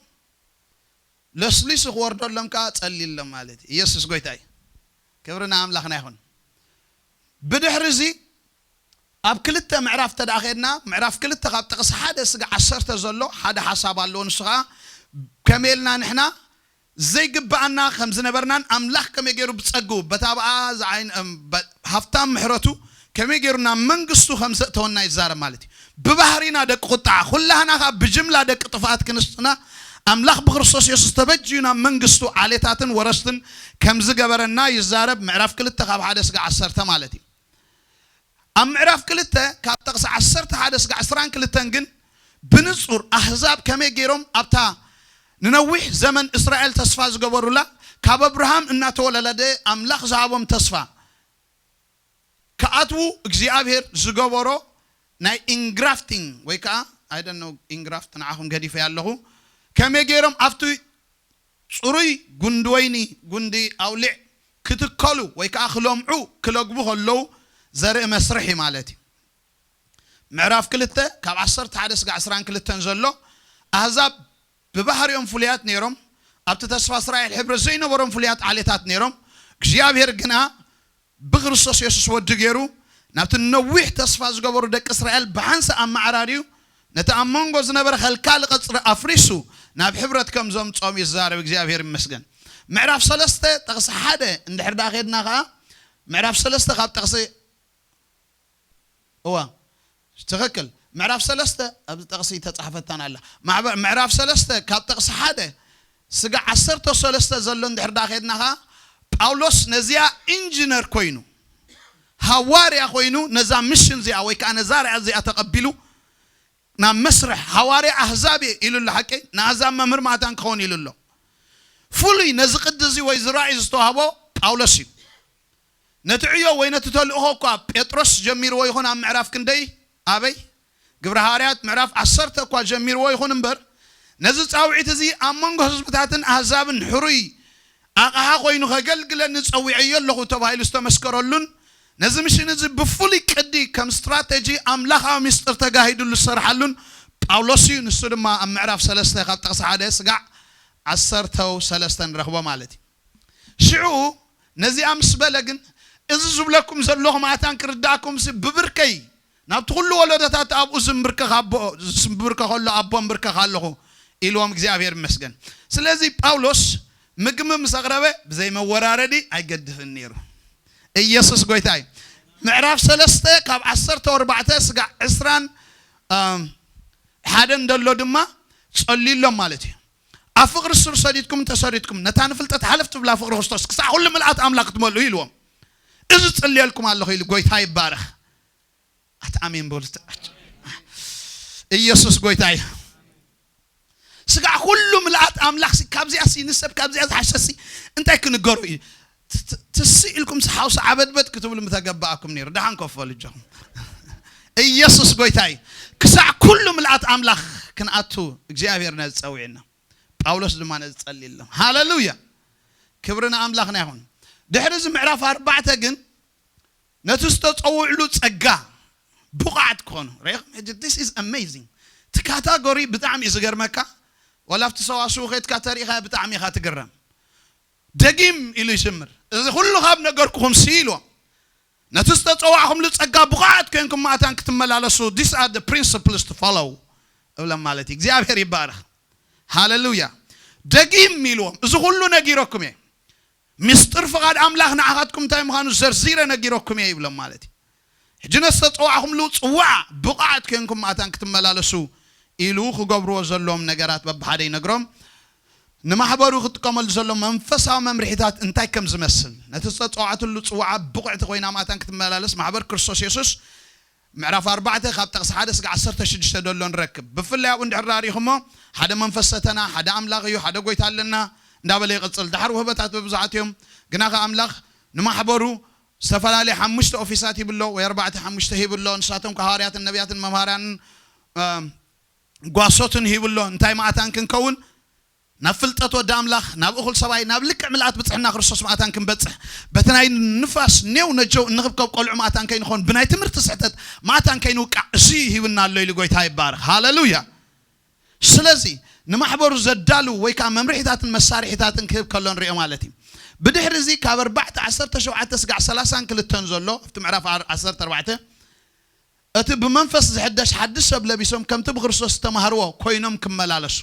ለስሊሱ ክወርደሎም ከዓ ጸልይሎም ማለት እዩ። ኢየሱስ ጎይታ እዩ። ክብሪ ንኣምላኽና ይኹን። ብድሕሪ እዚ ኣብ ክልተ ምዕራፍ ተደኣ ኸድና ምዕራፍ ክልተ ካብ ጥቕሲ ሓደ ስጋ ዓሰርተ ዘሎ ሓደ ሓሳብ ኣለዎ። ንሱ ከዓ ከመይ ኢልና ንሕና ዘይግብኣና ከም ዝነበርናን ኣምላኽ ከመይ ገይሩ ብጸግኡ በታ ብኣ ዝዓይን እም፣ በ- ሃፍታም ምሕረቱ ከመይ ገይሩ ናብ መንግስቱ ከም ዘእተወና ይዛረብ ማለት እዩ። ብባህሪና ደቂ ቁጣዓ ኩላህና ከዓ ብጅምላ ደቂ ጥፍኣት ክንስትና ኣምላኽ ብክርስቶስ የሱስ ተበጅዩ ናብ መንግስቱ ዓሌታትን ወረስትን ከም ዝገበረና ይዛረብ። ምዕራፍ ክልተ ካብ ሓደ ስጋ ዓሰርተ ማለት እዩ። ኣብ ምዕራፍ ክልተ ካብ ጥቕሲ ዓሰርተ ሓደ ስጋ ዕስራን ክልተን ግን ብንጹር ኣህዛብ ከመይ ገይሮም ኣብታ ንነዊሕ ዘመን እስራኤል ተስፋ ዝገበሩላ ካብ ኣብርሃም እናተወለደ ኣምላኽ ዝሃቦም ተስፋ ክኣትዉ እግዚኣብሔር ዝገበሮ ናይ ኢንግራፍቲንግ ወይ ከዓ ኣይደነው ኢንግራፍት ንዓኹም ገዲፈ ኣለኹ ከመይ ገይሮም ኣብቲ ጽሩይ ጉንዲ ወይኒ ጉንዲ ኣውሊዕ ክትከሉ ወይ ከዓ ክለምዑ ክለግቡ ከለዉ ዘርኢ መስርሕ እዩ ማለት እዩ። ምዕራፍ ክልተ ካብ ዓሰርተ ሓደ ስጋዕ ዕስራን ክልተን ዘሎ ኣህዛብ ብባህሪኦም ፍሉያት ነይሮም። ኣብቲ ተስፋ እስራኤል ሕብረት ዘይነበሮም ፍሉያት ዓሌታት ነይሮም። እግዚኣብሔር ግና ብክርስቶስ የሱስ ወዲ ገይሩ ናብቲ ነዊሕ ተስፋ ዝገበሩ ደቂ እስራኤል ብሓንሳእ ኣመዓራርዩ ነቲ ኣብ መንጎ ዝነበረ ከልካሊ ቀጽሪ ኣፍሪሱ ናብ ሕብረት ከም ዘምጾም ይዛረብ። እግዚኣብሔር ይመስገን። ምዕራፍ ሰለስተ ጥቕሲ ሓደ እንድሕር ደኣ ኸድና ኸዓ ምዕራፍ ሰለስተ ካብ ጥቕሲ እዋ ትኽክል። ምዕራፍ ሰለስተ ኣብዚ ጥቕሲ ተጻሕፈታን ኣላ። ማዕበ- ምዕራፍ ሰለስተ ካብ ጥቕሲ ሓደ ስጋ ዓሰርተ ሰለስተ ዘሎ እንድሕር ደኣ ኸድና ኸዓ ጳውሎስ ነዚኣ ኢንጂነር ኮይኑ ሃዋርያ ኮይኑ ነዛ ምሽን እዚኣ ወይ ከዓ ነዛ ርያ እዚኣ ተቐቢሉ ናብ መስርሕ ሃዋርያ ኣህዛብ እየ ኢሉ ኣሎ። ሓቂ ንኣህዛብ መምህር ማእታን ክኸውን ኢሉ ኣሎ። ፍሉይ ነዚ ቅዲ እዚ ወይ ዝራእይ ዝተዋህቦ ጳውሎስ እዩ። ነቲ ዕዮ ወይ ነቲ ተልእኾ እኳ ጴጥሮስ ጀሚርዎ ይኹን ኣብ ምዕራፍ ክንደይ ኣበይ ግብረ ሃዋርያት ምዕራፍ ዓሰርተ እኳ ጀሚርዎ ይኹን እምበር ነዚ ጻውዒት እዚ ኣብ መንጎ ህዝብታትን ኣህዛብን ሕሩይ ኣቕሓ ኮይኑ ከገልግለኒ ጸዊዐዮ ኣለኹ ተባሂሉ ዝተመስከረሉን ነዚ ምሽን እዚ ብፍሉይ ቅዲ ከም ስትራተጂ ኣምላኻዊ ምስጢር ተጋሂዱሉ ዝሰርሓሉን ጳውሎስ እዩ። ንሱ ድማ ኣብ ምዕራፍ ሰለስተ ካብ ጥቕሲ ሓደ ስጋዕ ዓሰርተው ሰለስተ ንረኽቦ ማለት እዩ። ሽዑ ነዚኣ ምስ በለ ግን እዚ ዝብለኩም ዘለኹ ማእታን ክርዳእኩም ሲ ብብርከይ ናብቲ ኩሉ ወለዶታት ኣብኡ ዝምብርከኽ ኣቦ ዝምብርከኸሉ ኣቦ ምብርከኽ ኣለኹ ኢልዎም እግዚኣብሔር ይመስገን። ስለዚ ጳውሎስ ምግቢ ምስ ኣቕረበ ብዘይ መወራረዲ ኣይገድፍን ነይሩ። ኢየሱስ ጎይታ እዩ። ምዕራፍ ሰለስተ ካብ ዓሰርተ ኣርባዕተ ስጋዕ ዕስራን ሓደን ደሎ ድማ ጸልዩሎም ማለት እዩ። ኣብ ፍቕሪ ስር ሰዲድኩም እንተሰሪትኩም ነታ ንፍልጠት ሓለፍ ትብላ ፍቕሪ ክርስቶስ ክሳዕ ኩሉ ምልኣት ኣምላኽ ክትመልኡ ኢልዎም። እዚ ጽልየልኩም ኣለኹ ኢሉ ጎይታ ይባረኽ። ኣቲ ኣሜን በሉ። ኢየሱስ ጎይታ እዩ። ስጋዕ ኩሉ ምልኣት ኣምላኽ ሲ ካብዚኣ ሲ ንሰብ ካብዚኣ ዝሓሸ ሲ እንታይ ክንገሩ እዩ? ት- ት- ትስ ኢልኩም ሲ ሓውሲ ዓበድበድ ክትብሉ ምተገባኣኩም ነይሩ። ደሓን ኮፍ በሉ እጆኹም። ኢየሱስ ጎይታ እዩ። ክሳዕ ኩሉ ምልኣት ኣምላኽ ክንኣቱ እግዚኣብሔር ነዚ ጸዊዕና። ጳውሎስ ድማ ነዚ ጸልየሎም። ሃሌሉያ! ክብሪ ንኣምላኽና ይኹን። ድሕሪ እዚ ምዕራፍ ኣርባዕተ ግን ነቲ ዝተጸውዕሉ ጸጋ ብቑዓት ክኾኑ ርኢኹም። ሕጂ this is amazing። እቲ ካታጎሪ ብጣዕሚ እዩ ዝገርመካ። ዋላ ኣብቲ ሰዋስው ኸይድካ ተሪኢኻ ብጣዕሚ ኢኻ ትግረም። ደጊም ኢሉ ይጅምር። እዚ ኩሉ ካብ ነገርኩኹም ሲ ኢልዎም። ነቲ ዝተጸዋዕኹምሉ ጸጋ ብቑዓት ኮይንኩም ማእታን ክትመላለሱ these are the principles to follow እብሎም ማለት እዩ። እግዚኣብሔር ይባረኽ። ሃሌሉያ። ደጊም ኢልዎም እዚ ኩሉ ነጊረኩም እየ። ምስጢር ፍቓድ ኣምላኽ ንዓኻትኩም እንታይ ምዃኑ ዘርዚረ ነጊረኩም እየ ይብሎም ማለት እዩ። ሕጂ ነቲ ዝተጸዋዕኹምሉ ጽዋዕ ብቑዓት ኮይንኩም ማእታን ክትመላለሱ ኢሉ ክገብርዎ ዘለዎም ነገራት በብሓደ ይነግሮም። ንማሕበሩ ክጥቀመሉ ዘሎ መንፈሳዊ መምርሒታት እንታይ ከም ዝመስል ነቲ ዝተጸዋዕትሉ ጽዋዓ ብቑዕቲ ኮይና ማእታን ክትመላለስ ማሕበር ክርስቶስ የሱስ ምዕራፍ ኣርባዕተ ካብ ጥቕሲ ሓደ ስጋ ዓሰርተ ሽዱሽተ ደሎ ንረክብ። ብፍላይ ኣብኡ እንድሕር ዳሪኹሞ ሓደ መንፈስ ሰተና ሓደ ኣምላኽ እዩ ሓደ ጎይታ ኣለና እንዳበለ ይቕጽል። ዳሕር ውህበታት ብብዙሓት እዮም ግና ከ ኣምላኽ ንማሕበሩ ዝተፈላለየ ሓሙሽተ ኦፊሳት ሂብሎ ወይ ኣርባዕተ ሓሙሽተ ሂብሎ። ንሳቶም ከሃዋርያትን ነቢያትን መምሃራንን ጓሶትን ሂብሎ። እንታይ ማእታን ክንከውን ናብ ፍልጠት ወዲ ኣምላኽ ናብ እኹል ሰብኣይ ናብ ልክዕ ምልኣት ብፅሕና ክርስቶስ ማእታን ክንበፅሕ በቲ ናይ ንፋስ ኔው ነጀው እንኽብከብ ቆልዑ ማእታን ከይንኾን ብናይ ትምህርቲ ስሕተት ማእታን ከይንውቃዕ እዚ ሂብና ኣሎ ኢሉ ጎይታ ይባረኽ። ሃሌሉያ። ስለዚ ንማሕበሩ ዘዳልው ወይ ከዓ መምርሒታትን መሳርሒታትን ክህብ ከሎ ንሪኦ ማለት እዩ። ብድሕሪ እዚ ካብ ኣርባዕተ ዓሰርተ ሸውዓተ ስጋዕ ሰላሳን ክልተን ዘሎ ኣብቲ ምዕራፍ ዓሰርተ ኣርባዕተ እቲ ብመንፈስ ዝሕደሽ ሓድሽ ሰብ ለቢሶም ከምቲ ብክርስቶስ ዝተማህርዎ ኮይኖም ክመላለሱ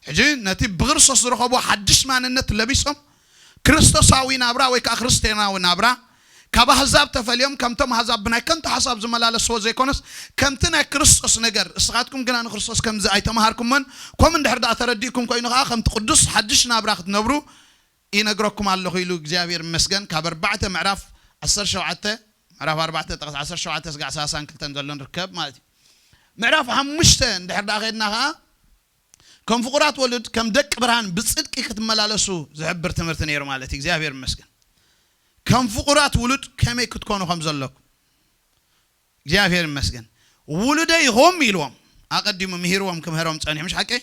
ሕጂ ነቲ ብክርስቶስ ዝረኸብዎ ሓድሽ ማንነት ለቢሶም ክርስቶሳዊ ናብራ ወይ ከዓ ክርስትያናዊ ናብራ ካብ ኣህዛብ ተፈልዮም ከምቶም ኣህዛብ ብናይ ከንቱ ሓሳብ ዝመላለስዎ ዘይኮነስ ከምቲ ናይ ክርስቶስ ነገር እስኻትኩም ግና ንክርስቶስ ከምዚ ኣይተማሃርኩሞን ከምኡ እንድሕር ደኣ ተረዲእኩም ኮይኑ ከዓ ከምቲ ቅዱስ ሓድሽ ናብራ ክትነብሩ ይነግረኩም ኣለኹ ኢሉ እግዚኣብሔር ይመስገን። ካብ ኣርባዕተ ምዕራፍ ዓሰርተ ሸውዓተ ምዕራፍ ኣርባዕተ ጥቕስ ዓሰርተ ሸውዓተ ስጋዕ ሰላሳን ክልተን ዘሎ ንርከብ ማለት እዩ። ምዕራፍ ሓሙሽተ እንድሕር ደኣ ከድና ከዓ ከም ፍቑራት ወልድ ከም ደቂ ብርሃን ብፅድቂ ክትመላለሱ ዝሕብር ትምህርቲ ነይሩ ማለት እዩ። እግዚኣብሔር ይመስገን። ከም ፍቑራት ውሉድ ከመይ ክትኮኑ ከም ዘለኩም እግዚኣብሔር ይመስገን። ውሉደ ኢኹም ኢልዎም ኣቐዲሙ ምሂርዎም ክምህሮም ፀኒሑ ምሽ ሓቀይ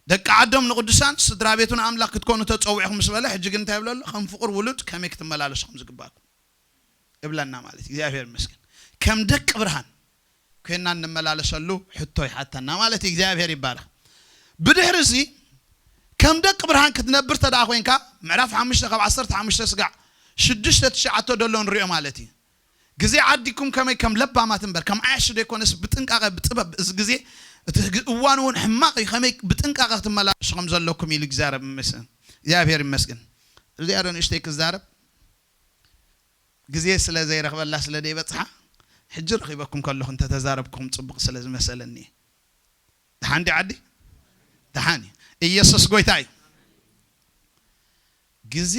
ደቂ ዓዶም ንቅዱሳን ስድራ ቤቱ ንኣምላኽ ክትኮኑ ተጸዊዕኹም ምስ በለ ሕጂ ግን እንታይ ይብለሎ ከም ፍቑር ውሉድ ከመይ ክትመላለሱ ከም ዝግባኩም እብለና ማለት እግዚኣብሔር ይመስገን። ከም ደቂ ብርሃን ኮይና እንመላለሰሉ ሕቶ ይሓተና ማለት እዩ። እግዚኣብሔር ይባረኽ። ብድሕሪ እዚ ከም ደቂ ብርሃን ክትነብር ተደኣ ኮይንካ፣ ምዕራፍ ሓሙሽተ ካብ ዓሰርተ ሓሙሽተ ስጋዕ ሽዱሽተ ትሽዓተ ደሎ ንሪኦ ማለት እዩ። ግዜ ዓዲኩም ከመይ ከም ለባማት እምበር ከም ዓያሹ ዘይኮነስ ብጥንቃቐ ብጥበብ፣ እዚ ግዜ እቲ ህግ-፣ እዋን እውን ሕማቕ እዩ፣ ከመይ ብጥንቃቐ ክትመላለሱ ከም ዘለኩም ኢሉ እግዚኣብሔር ይመስገን። እግዚኣብሔር ይመስገን። እዚኣ ዶ ንእሽተይ ክዛረብ ግዜ ስለ ዘይረኽበላ ስለ ዘይበጽሓ፣ ሕጂ ረኺበኩም ከለኹ እንተተዛረብኩም ጽቡቕ ስለ ዝመሰለኒ። ደሓን ድዩ ዓዲ? ደሓን እዩ። ኢየሱስ ጎይታ እዩ። ግዜ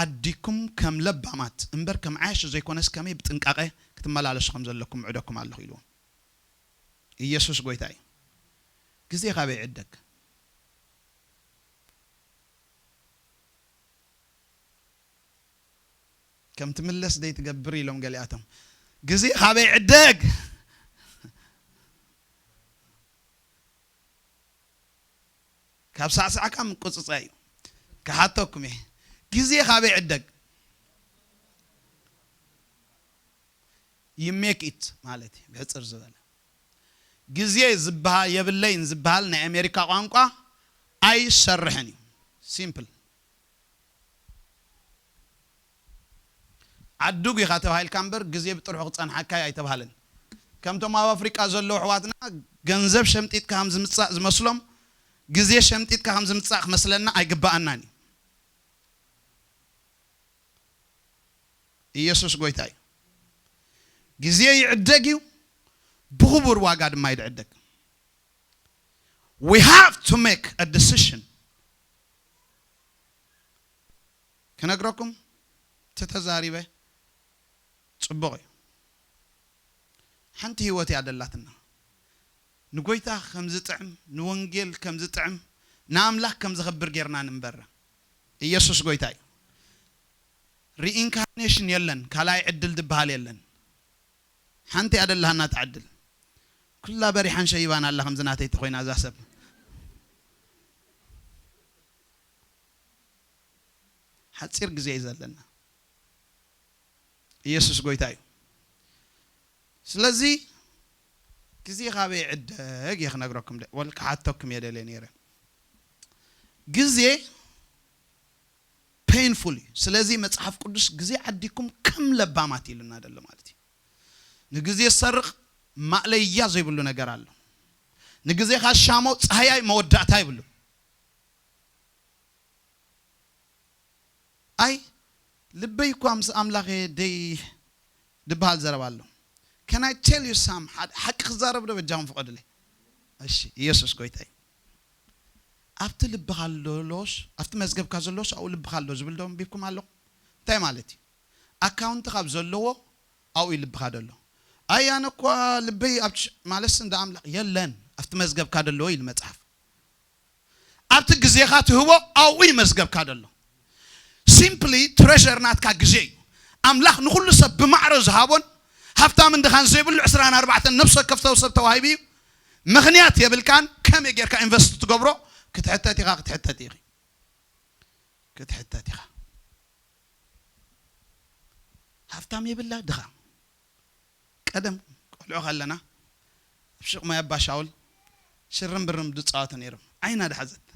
ዓዲኩም ከም ለባማት እምበር ከም ዓያሹ ዘይኮነስ ከመይ ብጥንቃቐ ክትመላለሱ ከም ዘለኩም ምዕደኩም ኣለኹ ኢልዎም። ኢየሱስ ጎይታ እዩ። ግዜ ካበይ ይዕደግ? ከም ትምለስ ደይ ትገብር ኢሎም ገሊኣቶም። ግዜ ካበይ ይዕደግ? ካብ ሳዕሳዕካ ምቁጽጻይ እዩ። ክሓተኩም እየ። ግዜ ካበይ ይዕደግ? You make it ማለት እዩ። ብሕጽር ዝበለ ግዜ ዝበሃል የብለይን ዝበሃል ናይ ኣሜሪካ ቋንቋ ኣይሰርሕን እዩ። ሲምፕል። ዓድጉ ኢኻ ተባሂልካ እምበር ግዜ ብጥርሑ ክጸንሓካ እዩ ኣይተባህለን። ከምቶም ኣብ ኣፍሪቃ ዘለዉ ኣሕዋትና ገንዘብ ሸምጢጥካ ከም ዝምጻእ ዝመስሎም ግዜ ሸምጢጥካ ከም ዝምጻእ ክመስለና ኣይግባኣናን እዩ። ኢየሱስ ጎይታ እዩ። ግዜ ይዕደግ እዩ፣ ብኽቡር ዋጋ ድማ ይድዕደግ። We have to make a decision። ክነግረኩም ተተዛሪበ ጽቡቕ እዩ። ሓንቲ ህይወት እያ ደላትና። ንጎይታ ከም ዝጥዕም፣ ንወንጌል ከም ዝጥዕም፣ ንኣምላኽ ከም ዘኸብር ጌርና ንንበር። ኢየሱስ ጎይታ እዩ። ሪኢንካርኔሽን የለን፣ ካልኣይ ዕድል ዝበሃል የለን። ሓንቲ እያ ደላሃና ትዓድል። ኩላ በሪሓን ሸይባን ኣላ ከምዚ ናተይ ተኾይና እዛ ሰብ። ሓጺር ግዜ እዩ ዘለና። ኢየሱስ ጎይታ እዩ። ስለዚ ግዜ ካበይ ይዕደግ እየ ክነግረኩም ደ-፣ ወል ክሓተኩም እየ ደልየ ነይረ። ግዜ ፔይንፉል እዩ። ስለዚ መጽሓፍ ቅዱስ ግዜ ዓዲኩም ከም ለባማት ኢሉና ደሎ ማለት እዩ። ንግዜ ዝሰርቕ ማእለያ ዘይብሉ ነገር ኣሎ። ንግዜኻ ዝሻሞ ጻህያይ መወዳእታ ይብሉ። ኣይ ልበይ እኳ ምስ ኣምላኽ ደይ ድበሃል ዘረባ ኣሎ። Can I tell you some? ሓ-፣ ሓቂ ክዛረብ ዶ በጃኹም ፍቐዱለይ? እሺ፣ ኢየሱስ ጎይታ እዩ። ኣብቲ ልብኻ ኣሎስ፣ ኣብቲ መዝገብካ ዘሎስ ኣብኡ ልብኻ ኣሎ ዝብል ዶ ኣንቢብኩም ኣለኹም? እንታይ ማለት እዩ? ኣካውንትኻ ኣብ ዘለዎ ኣብኡ እዩ ልብኻ ደሎ። ኣይ ኣነ እኳ ልበይ ኣብ ሽ-፣ ማለትስ እንዳ ኣምላኽ የለን፣ ኣብቲ መዝገብካ ደለዎ ኢሉ መጽሓፍ። ኣብቲ ግዜኻ ትህቦ ኣብኡ እዩ መዝገብካ ደሎ። ሲምፕሊ ትሬዠር ናትካ ግዜ እዩ። ኣምላኽ ንኹሉ ሰብ ብማዕረ ዝሃቦን ሃብታምን ድኻን ዘይብሉ ዕስራን ኣርባዕተን ነፍሲ ወከፍ ሰብ ተዋሂቡ እዩ። ምኽንያት የብልካን። ከመይ ጌርካ ኢንቨስት ትገብሮ ክትሕተት ኢኻ፣ ክትሕተት ኢኺ፣ ክትሕተት ኢኻ። ሃብታም የብላ ድኻ። ቀደም ቆልዑ ከለና ኣብ ሹቕ ማይ ኣባ ሻውል ሽርም ብርም ድጻወቱ ነይሮም። ዓይና ድሓዘት፣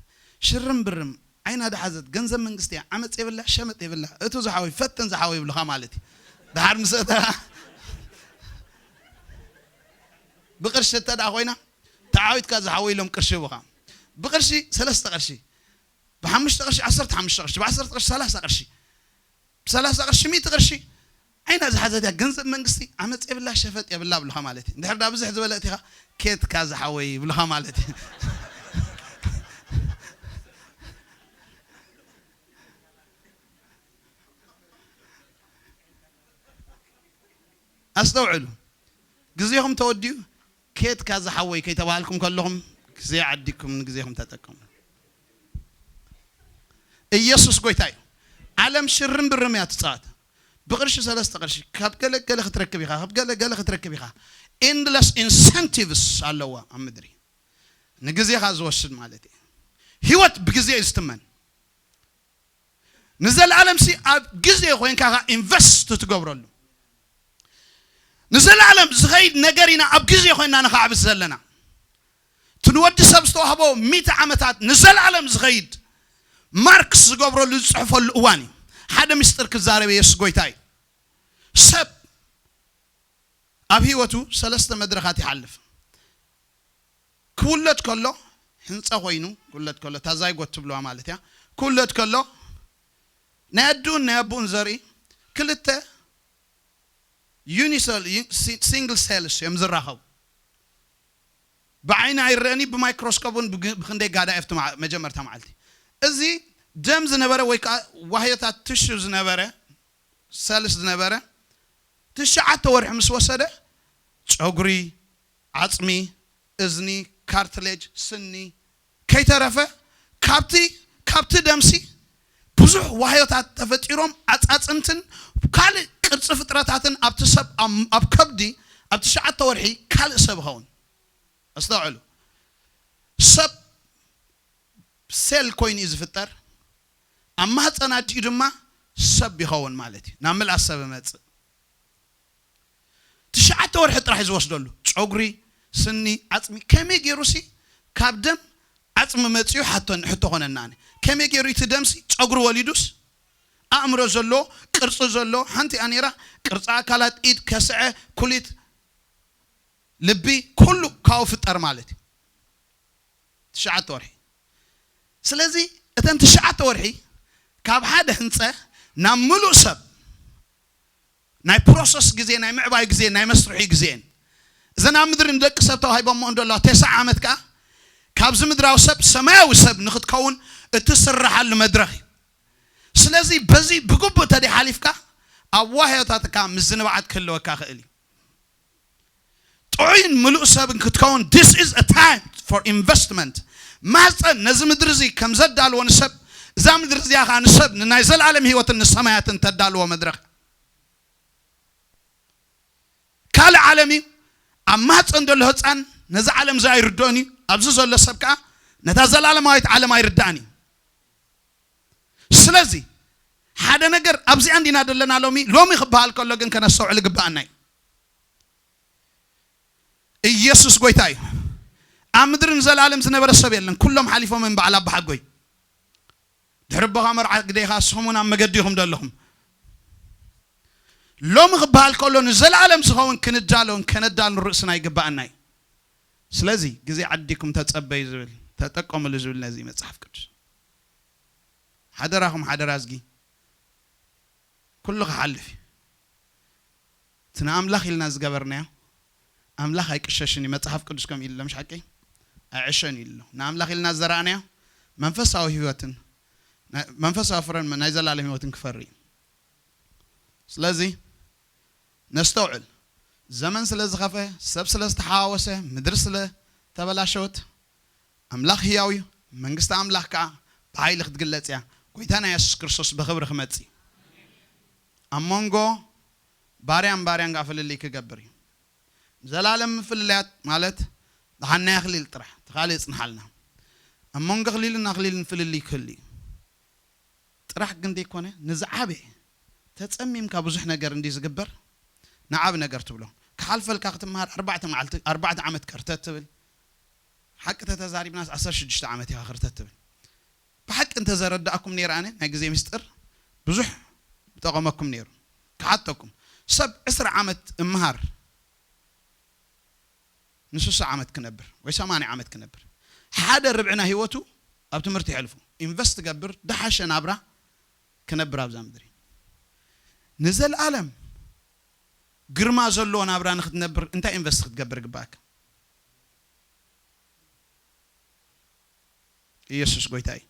ሽርም ብርም ዓይና ድሓዘት። ገንዘብ መንግስቲ እያ፣ ዓመጽ የብላ፣ ሸመጥ የብላ። እቱ ዝሓወይ፣ ፈተን ዝሓወይ ይብልኻ ማለት እዩ። ድሓር ምስ እታ ብቕርሺ እተ ደኣ ኮይና፣ ተዓዊትካ ዝሓወይ ኢሎም ቅርሺ ይህቡኻ። ብቕርሺ ሰለስተ ቅርሺ፣ ብሓሙሽተ ቅርሺ ዓሰርተ ሓሙሽተ ቅርሺ፣ ብዓሰርተ ቅርሺ ሰላሳ ቅርሺ፣ ብሰላሳ ቅርሺ፣ ሚእቲ ቅርሺ ዓይና ዝሓዘት እያ። ገንዘብ መንግስቲ ዓመጽ የብላ፣ ሸፈጥ የብላ ብልኻ ማለት እዩ። እንድሕር ዳ ብዝሕ ዝበለ እቲኻ ኬትካ ዝሓወይ ብልኻ ማለት እዩ። ኣስተውዕሉ። ግዜኹም ተወዲኡ ኬትካ ዝሓወይ ከይተባሃልኩም ከለኹም ግዜ ዓዲኩም ንግዜኹም ተጠቀሙ። ኢየሱስ ጎይታ እዩ። ዓለም ሽርም ብርም እያ ትጻወት። ብቕርሺ ሰለስተ ቅርሺ ካብ ገለ ገለ ክትረክብ ኢኻ፣ ካብ ገለ ገለ ክትረክብ ኢኻ። ኤንድለስ ኢንሰንቲቭስ ኣለዋ ኣብ ምድሪ። ንግዜኻ ዝወስድ ማለት እዩ። ህይወት ብግዜ እዩ ዝትመን። ንዘለኣለምሲ ኣብ ግዜ ኮይንካ ኢኻ ኢንቨስት ትገብረሉ። ንዘለኣለም ዝኸይድ ነገር ኢና ኣብ ግዜ ኮይና ንኻዕብት ዘለና። እቲ ንወዲ ሰብ ዝተዋህቦ ሚእቲ ዓመታት ንዘለኣለም ዝኸይድ ማርክስ ዝገብረሉ ዝጽሕፈሉ እዋን እዩ። ሓደ ምስጢር ክዛረብ የሱስ ጎይታ እዩ። ሰብ ኣብ ህይወቱ ሰለስተ መድረኻት ይሓልፍ። ክውለድ ከሎ ሕንጸ ኮይኑ ክውለድ ከሎ እታ ዛይጎት ትብልዋ ማለት እያ። ክውለድ ከሎ ናይ ኣድኡን ናይ ኣቦኡን ዘርኢ ክልተ ዩኒሰል ሲንግል ሴልስ እዮም ዝራኸቡ። ብዓይኒ ኣይረአኒ ብማይክሮስኮፕ እውን ብግ- ብክንደይ ጋዳ ኣብቲ መዓ- መጀመርታ መዓልቲ እዚ ደም ዝነበረ ወይ ከዓ ዋህዮታት ትሹ ዝነበረ ሰልስ ዝነበረ ትሽዓተ ወርሒ ምስ ወሰደ ጨጉሪ፣ ዓፅሚ፣ እዝኒ፣ ካርትሌጅ፣ ስኒ ከይተረፈ ካብቲ ካብቲ ደምሲ ብዙሕ ዋህዮታት ተፈጢሮም ኣፃፅንትን ካልእ ቅርፂ ፍጥረታትን ኣብቲ ሰብ ኣብ- ኣብ ከብዲ ኣብ ትሽዓተ ወርሒ ካልእ ሰብ ይኸውን። ኣስተውዕሉ። ሰብ ሴል ኮይኑ እዩ ዝፍጠር። ኣብ ማህፀን ኣዲኡ ድማ ሰብ ይኸውን ማለት እዩ። ናብ ምልኣት ሰብ መፅእ ትሽዓተ ወርሒ ጥራሕ እዩ ዝወስደሉ። ጨጉሪ፣ ስኒ፣ ዓፅሚ ከመይ ገይሩ ሲ ካብ ደም ዓፅሚ መፅኡ ሓቶ ሕቶ ኮነና። ኣነ ከመይ ገይሩ እቲ ደምሲ ጨጉሪ ወሊዱስ ኣእምሮ ዘሎ ቅርፂ ዘሎ ሓንቲ እያ ነይራ። ቅርፂ ኣካላት ኢድ፣ ከስዐ፣ ኩሊት፣ ልቢ ኩሉ ካብኡ ፍጠር ማለት እዩ። ትሽዓተ ወርሒ። ስለዚ እተን ትሽዓተ ወርሒ ካብ ሓደ ህንፀ ናብ ምሉእ ሰብ ናይ ፕሮሰስ ግዜ ናይ ምዕባይ ግዜ ናይ መስርሒ ግዜ እየን። እዘን ኣብ ምድሪ ንደቂ ሰብ ተዋሂቦሞ እንደለዋ ተስዓ ዓመት ከዓ ካብዚ ምድራዊ ሰብ ሰማያዊ ሰብ ንክትከውን እትስርሓሉ መድረኽ እዩ። ስለዚ በዚ ብግቡእ ተደይ ሓሊፍካ ኣብ ዋህዮታትካ ምዝንባዓት ክህልወካ ክእል እዩ። ጥዑይን ምሉእ ሰብን ክትከውን this is a time for investment። ማህፀን ነዚ ምድሪ እዚ ከም ዘዳልዎ ንሰብ እዛ ምድሪ እዚኣ ከዓ ንሰብ ንናይ ዘለኣለም ህይወትን ንሰማያትን ተዳልዎ መድረኽ ካልእ ዓለም እዩ። ኣብ ማህፀን ዘሎ ህፃን ነዚ ዓለም እዚ ኣይርድኦን እዩ። ኣብዚ ዘሎ ሰብ ከዓ ነታ ዘለኣለማዊት ዓለም ኣይርዳእን እዩ። ስለዚ ሓደ ነገር ኣብዚኣ እንዲና ዘለና ሎሚ ሎሚ ክበሃል ከሎ ግን ከነስተውዕል ግባኣና እዩ። ኢየሱስ ጎይታ እዩ። ኣብ ምድሪ ንዘለኣለም ዝነበረ ሰብ የለን። ኩሎም ሓሊፎም እዮም በዓል ኣባሓጎይ ድሕሪ ኣቦኻ መርዓ ግዴኻ ስኹም እውን ኣብ መገዲ ኢኹም ዘለኹም። ሎሚ ክበሃል ከሎ ንዘለኣለም ዝኸውን ክንዳሎን ከነዳልን ርእስና ይግባኣና እዩ። ስለዚ ግዜ ዓዲኩም ተጸበዩ ዝብል ተጠቀምሉ ዝብል ነዚ መጽሓፍ ቅዱስ ሓደራኹም ሓደራ እዝጊ ኩሉ ክሓልፍ እዩ። እቲ ንኣምላኽ ኢልና ዝገበርናዮ ኣምላኽ ኣይቅሸሽን እዩ። መጽሓፍ ቅዱስ ከም ኢሉ ለምሽ ሓቀይ ኣይዕሸን እዩ ኣሎ። ንኣምላኽ ኢልና ዝዘራእናዮ መንፈሳዊ ህይወትን ናይ- መንፈሳዊ ፍረን ናይ ዘላለም ህይወትን ክፈሪ እዩ። ስለዚ ነስተውዕል። ዘመን ስለ ዝኸፈ፣ ሰብ ስለ ዝተሓዋወሰ፣ ምድሪ ስለ ተበላሸወት፣ ኣምላኽ ህያው እዩ። መንግስቲ ኣምላኽ ከዓ ብሓይሊ ክትግለጽ እያ። ጎይታና የሱስ ክርስቶስ ብኽብሪ ክመጽእ እዩ። ኣብ መንጎ ባርያን ባርያን ከዓ ፍልልይ ክገብር እዩ። ዘላለም ምፍልልያት ማለት ደሓናይ ኣኽሊል ጥራሕ፣ እቲ ካልእ ይጽንሓልና። ኣብ መንጎ ኣኽሊልን ኣኽሊልን ፍልልይ ክህሉ እዩ። ጥራሕ ግን ዘይኮነ ንዝዓበየ ተጸሚምካ ብዙሕ ነገር እንዲ ዝግበር ንዓብ ነገር ትብሎ ክሓልፈልካ ክትመሃር ኣርባዕተ መዓልቲ ኣርባዕተ ዓመት ከርተት ትብል ሓቂ ተተዛሪብናስ ዓሰርተ ሽዱሽተ ዓመት ኢኻ ከርተት ትብል ብሓቂ እንተዘረዳእኩም ነይረ ኣነ ናይ ግዜ ምስጢር ብዙሕ ምጠቐመኩም ነይሩ ክሓተኩም ሰብ ዕስራ ዓመት እምሃር ንስሳ ዓመት ክነብር ወይ ሰማንያ ዓመት ክነብር ሓደ ርብዒ ናይ ህይወቱ ኣብ ትምህርቲ የሕልፉ ኢንቨስት ገብር ደሓሸ ናብራ ክነብር ኣብዛ ምድሪ ንዘለኣለም ግርማ ዘለዎ ናብራ ንክትነብር እንታይ ኢንቨስት ክትገብር ግባእካ ኢየሱስ ጎይታ እዩ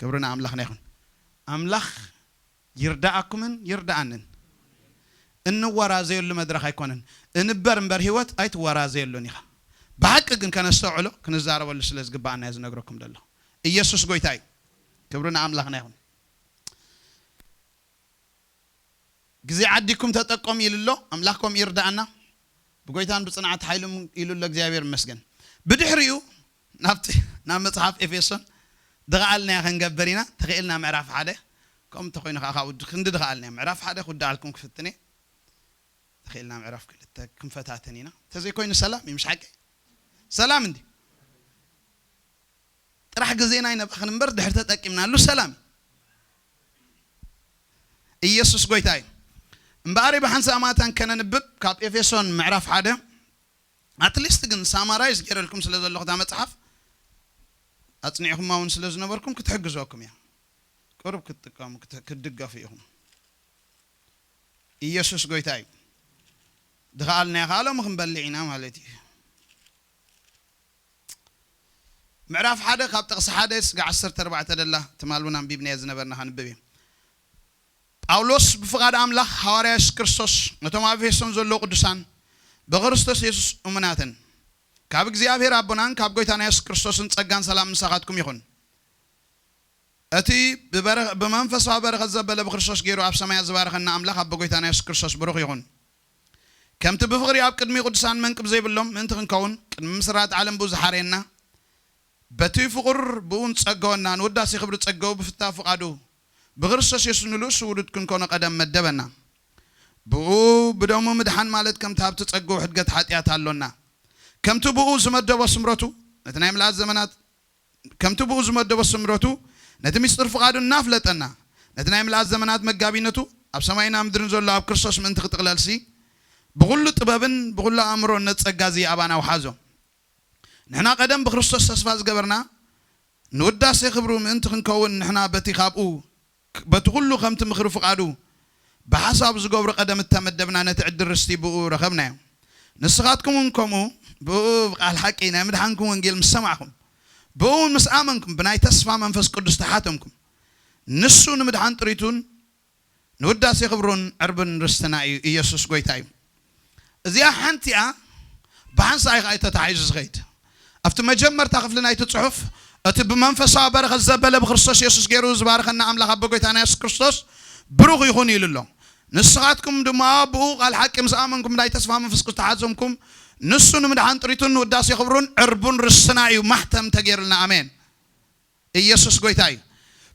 ክብሪ ንኣምላኽና ይኹን ኣምላኽ ይርዳኣኩምን ይርዳኣንን እንወራዘየሉ መድረኽ ኣይኮነን እንበር እምበር ህይወት ኣይትወራዘየሉን ኢኻ ብሓቂ ግን ከነስተውዕሎ ክንዛረበሉ ስለ ዝግባኣና እየ ዝነግረኩም ዘለኹ ኢየሱስ ጎይታ እዩ ክብሪ ንኣምላኽና ይኹን ግዜ ዓዲኩም ተጠቀሙ ኢሉ ኣሎ ኣምላኽኩም ይርዳኣና ብጎይታን ብፅንዓት ሓይሉም ኢሉ ኣሎ እግዚኣብሔር ይመስገን ብድሕሪኡ ናብቲ ናብ መፅሓፍ ኤፌሶን ድቓልናያ ክንገብር ኢና ተኽእልና ምዕራፍ ሓደ ከምኡ እንተኮይኑ ከዓ ካብኡ ክንዲ ድኽኣልናያ ምዕራፍ ሓደ ክውድኣልኩም ክፍትነ ተኽእልና ምዕራፍ ክልተ ክንፈታተን ኢና። እንተዘይኮይኑ ሰላም እዩ፣ ምሽ ሓቂ? ሰላም እንዲ ጥራሕ ግዜና ይነባኽን እምበር ድሕር ተጠቂምናሉ ሰላም እዩ። ኢየሱስ ጎይታ እዩ። እምበኣር ብሓንሳእ ማታ ከነንብብ ካብ ኤፌሶን ምዕራፍ ሓደ ኣትሊስት ግን ሳማራይዝ ገይረልኩም ስለ ዘለኹ እታ መጽሓፍ ኣጽኒዕኹማ እውን ስለ ዝነበርኩም ክትሕግዘኩም እያ። ቅሩብ ክትጥቀሙ ክት- ክትድገፉ ኢኹም። ኢየሱስ ጎይታ እዩ። ድኸኣልና ከኣ ሎሚ ክንበልዕ ኢና ማለት እዩ። ምዕራፍ ሓደ ካብ ጥቕሲ ሓደ ስጋዕ ዓሰርተ ኣርባዕተ ደላ ትማል እውን ኣንቢብናዮ ዝነበርና ከንብብ እዩ። ጳውሎስ ብፍቓድ ኣምላኽ ሃዋርያ የሱስ ክርስቶስ ነቶም ኣብ ኤፌሶን ዘለዉ ቅዱሳን ብክርስቶስ የሱስ እሙናትን ካብ እግዚኣብሔር ኣቦናን ካብ ጎይታና የሱስ ክርስቶስን ጸጋን ሰላም ምሳኻትኩም ይኹን። እቲ ብበረ- ብመንፈሳዊ በረኸት ዘበለ ብክርስቶስ ገይሩ ኣብ ሰማያት ዝባረኸና ኣምላኽ ኣቦ ጎይታና የሱስ ክርስቶስ ብሩኽ ይኹን። ከምቲ ብፍቕሪ ኣብ ቅድሚ ቅዱሳን መንቅብ ዘይብሎም ምእንቲ ክንከውን ቅድሚ ምስራት ዓለም ብኡ ዝሓረየና በቲ ፍቕር ብኡ ንጸገወና ንውዳሴ ክብሪ ጸገው ብፍታ ፍቓዱ ብክርስቶስ የሱስ ንልእሱ ውሉድ ክንኮኖ ቀደም መደበና። ብኡ ብደሙ ምድሓን ማለት ከምቲ ሃብቲ ጸገው ሕድገት ሓጢኣት ኣሎና። ከምቲ ብኡ ዝመደቦ ስምረቱ ነቲ ናይ ምልኣት ዘመናት ከምቲ ብኡ ዝመደቦ ስምረቱ ነቲ ምስጢር ፍቓዱ እናፍለጠና ነቲ ናይ ምልኣት ዘመናት መጋቢነቱ ኣብ ሰማይና ምድርን ዘሎ ኣብ ክርስቶስ ምእንቲ ክጥቕለልሲ ብኹሉ ጥበብን ብኹሉ ኣእምሮ ነቲ ጸጋ እዚ ኣባና ውሓዞ። ንሕና ቀደም ብክርስቶስ ተስፋ ዝገበርና ንውዳሴ ክብሩ ምእንቲ ክንከውን ንሕና በቲ ካብኡ በቲ ኩሉ ከምቲ ምኽሪ ፍቓዱ ብሓሳብ ዝገብሮ ቀደም እተመደብና ነቲ ዕድል ርስቲ ብኡ ረኸብናዮ። ንስኻትኩም እውን ከምኡ ብኡ ብቃል ሓቂ ናይ ምድሓንኩም ወንጌል ምስ ሰማዕኩም ብኡ እውን ምስ ኣመንኩም ብናይ ተስፋ መንፈስ ቅዱስ ተሓተምኩም። ንሱ ንምድሓን ጥሪቱን ንውዳሴ ክብሩን ዕርብን ርስትና እዩ። ኢየሱስ ጎይታ እዩ። እዚኣ ሓንቲ እያ። ብሓንሳእ እዩ ከኣ ተታሒዙ ዝኸይድ። ኣብቲ መጀመርታ ክፍሊ ናይቲ ጽሑፍ እቲ ብመንፈሳዊ በረኸት ዘበለ ብክርስቶስ የሱስ ገይሩ ዝባረኸና ኣምላኽ ኣቦ ጎይታና የሱስ ክርስቶስ ብሩኽ ይኹን ኢሉ ኣሎ። ንስኻትኩም ድማ ብኡ ቃል ሓቂ ምስ ኣመንኩም ናይ ተስፋ መንፈስ ቅዱስ ተሓዘምኩም ንሱ ንምድሓን ጥሪቱን ንውዳሴ ክብሩን ዕርቡን ርስትና እዩ ማሕተም ተገይሩልና። ኣሜን። ኢየሱስ ጎይታ እዩ።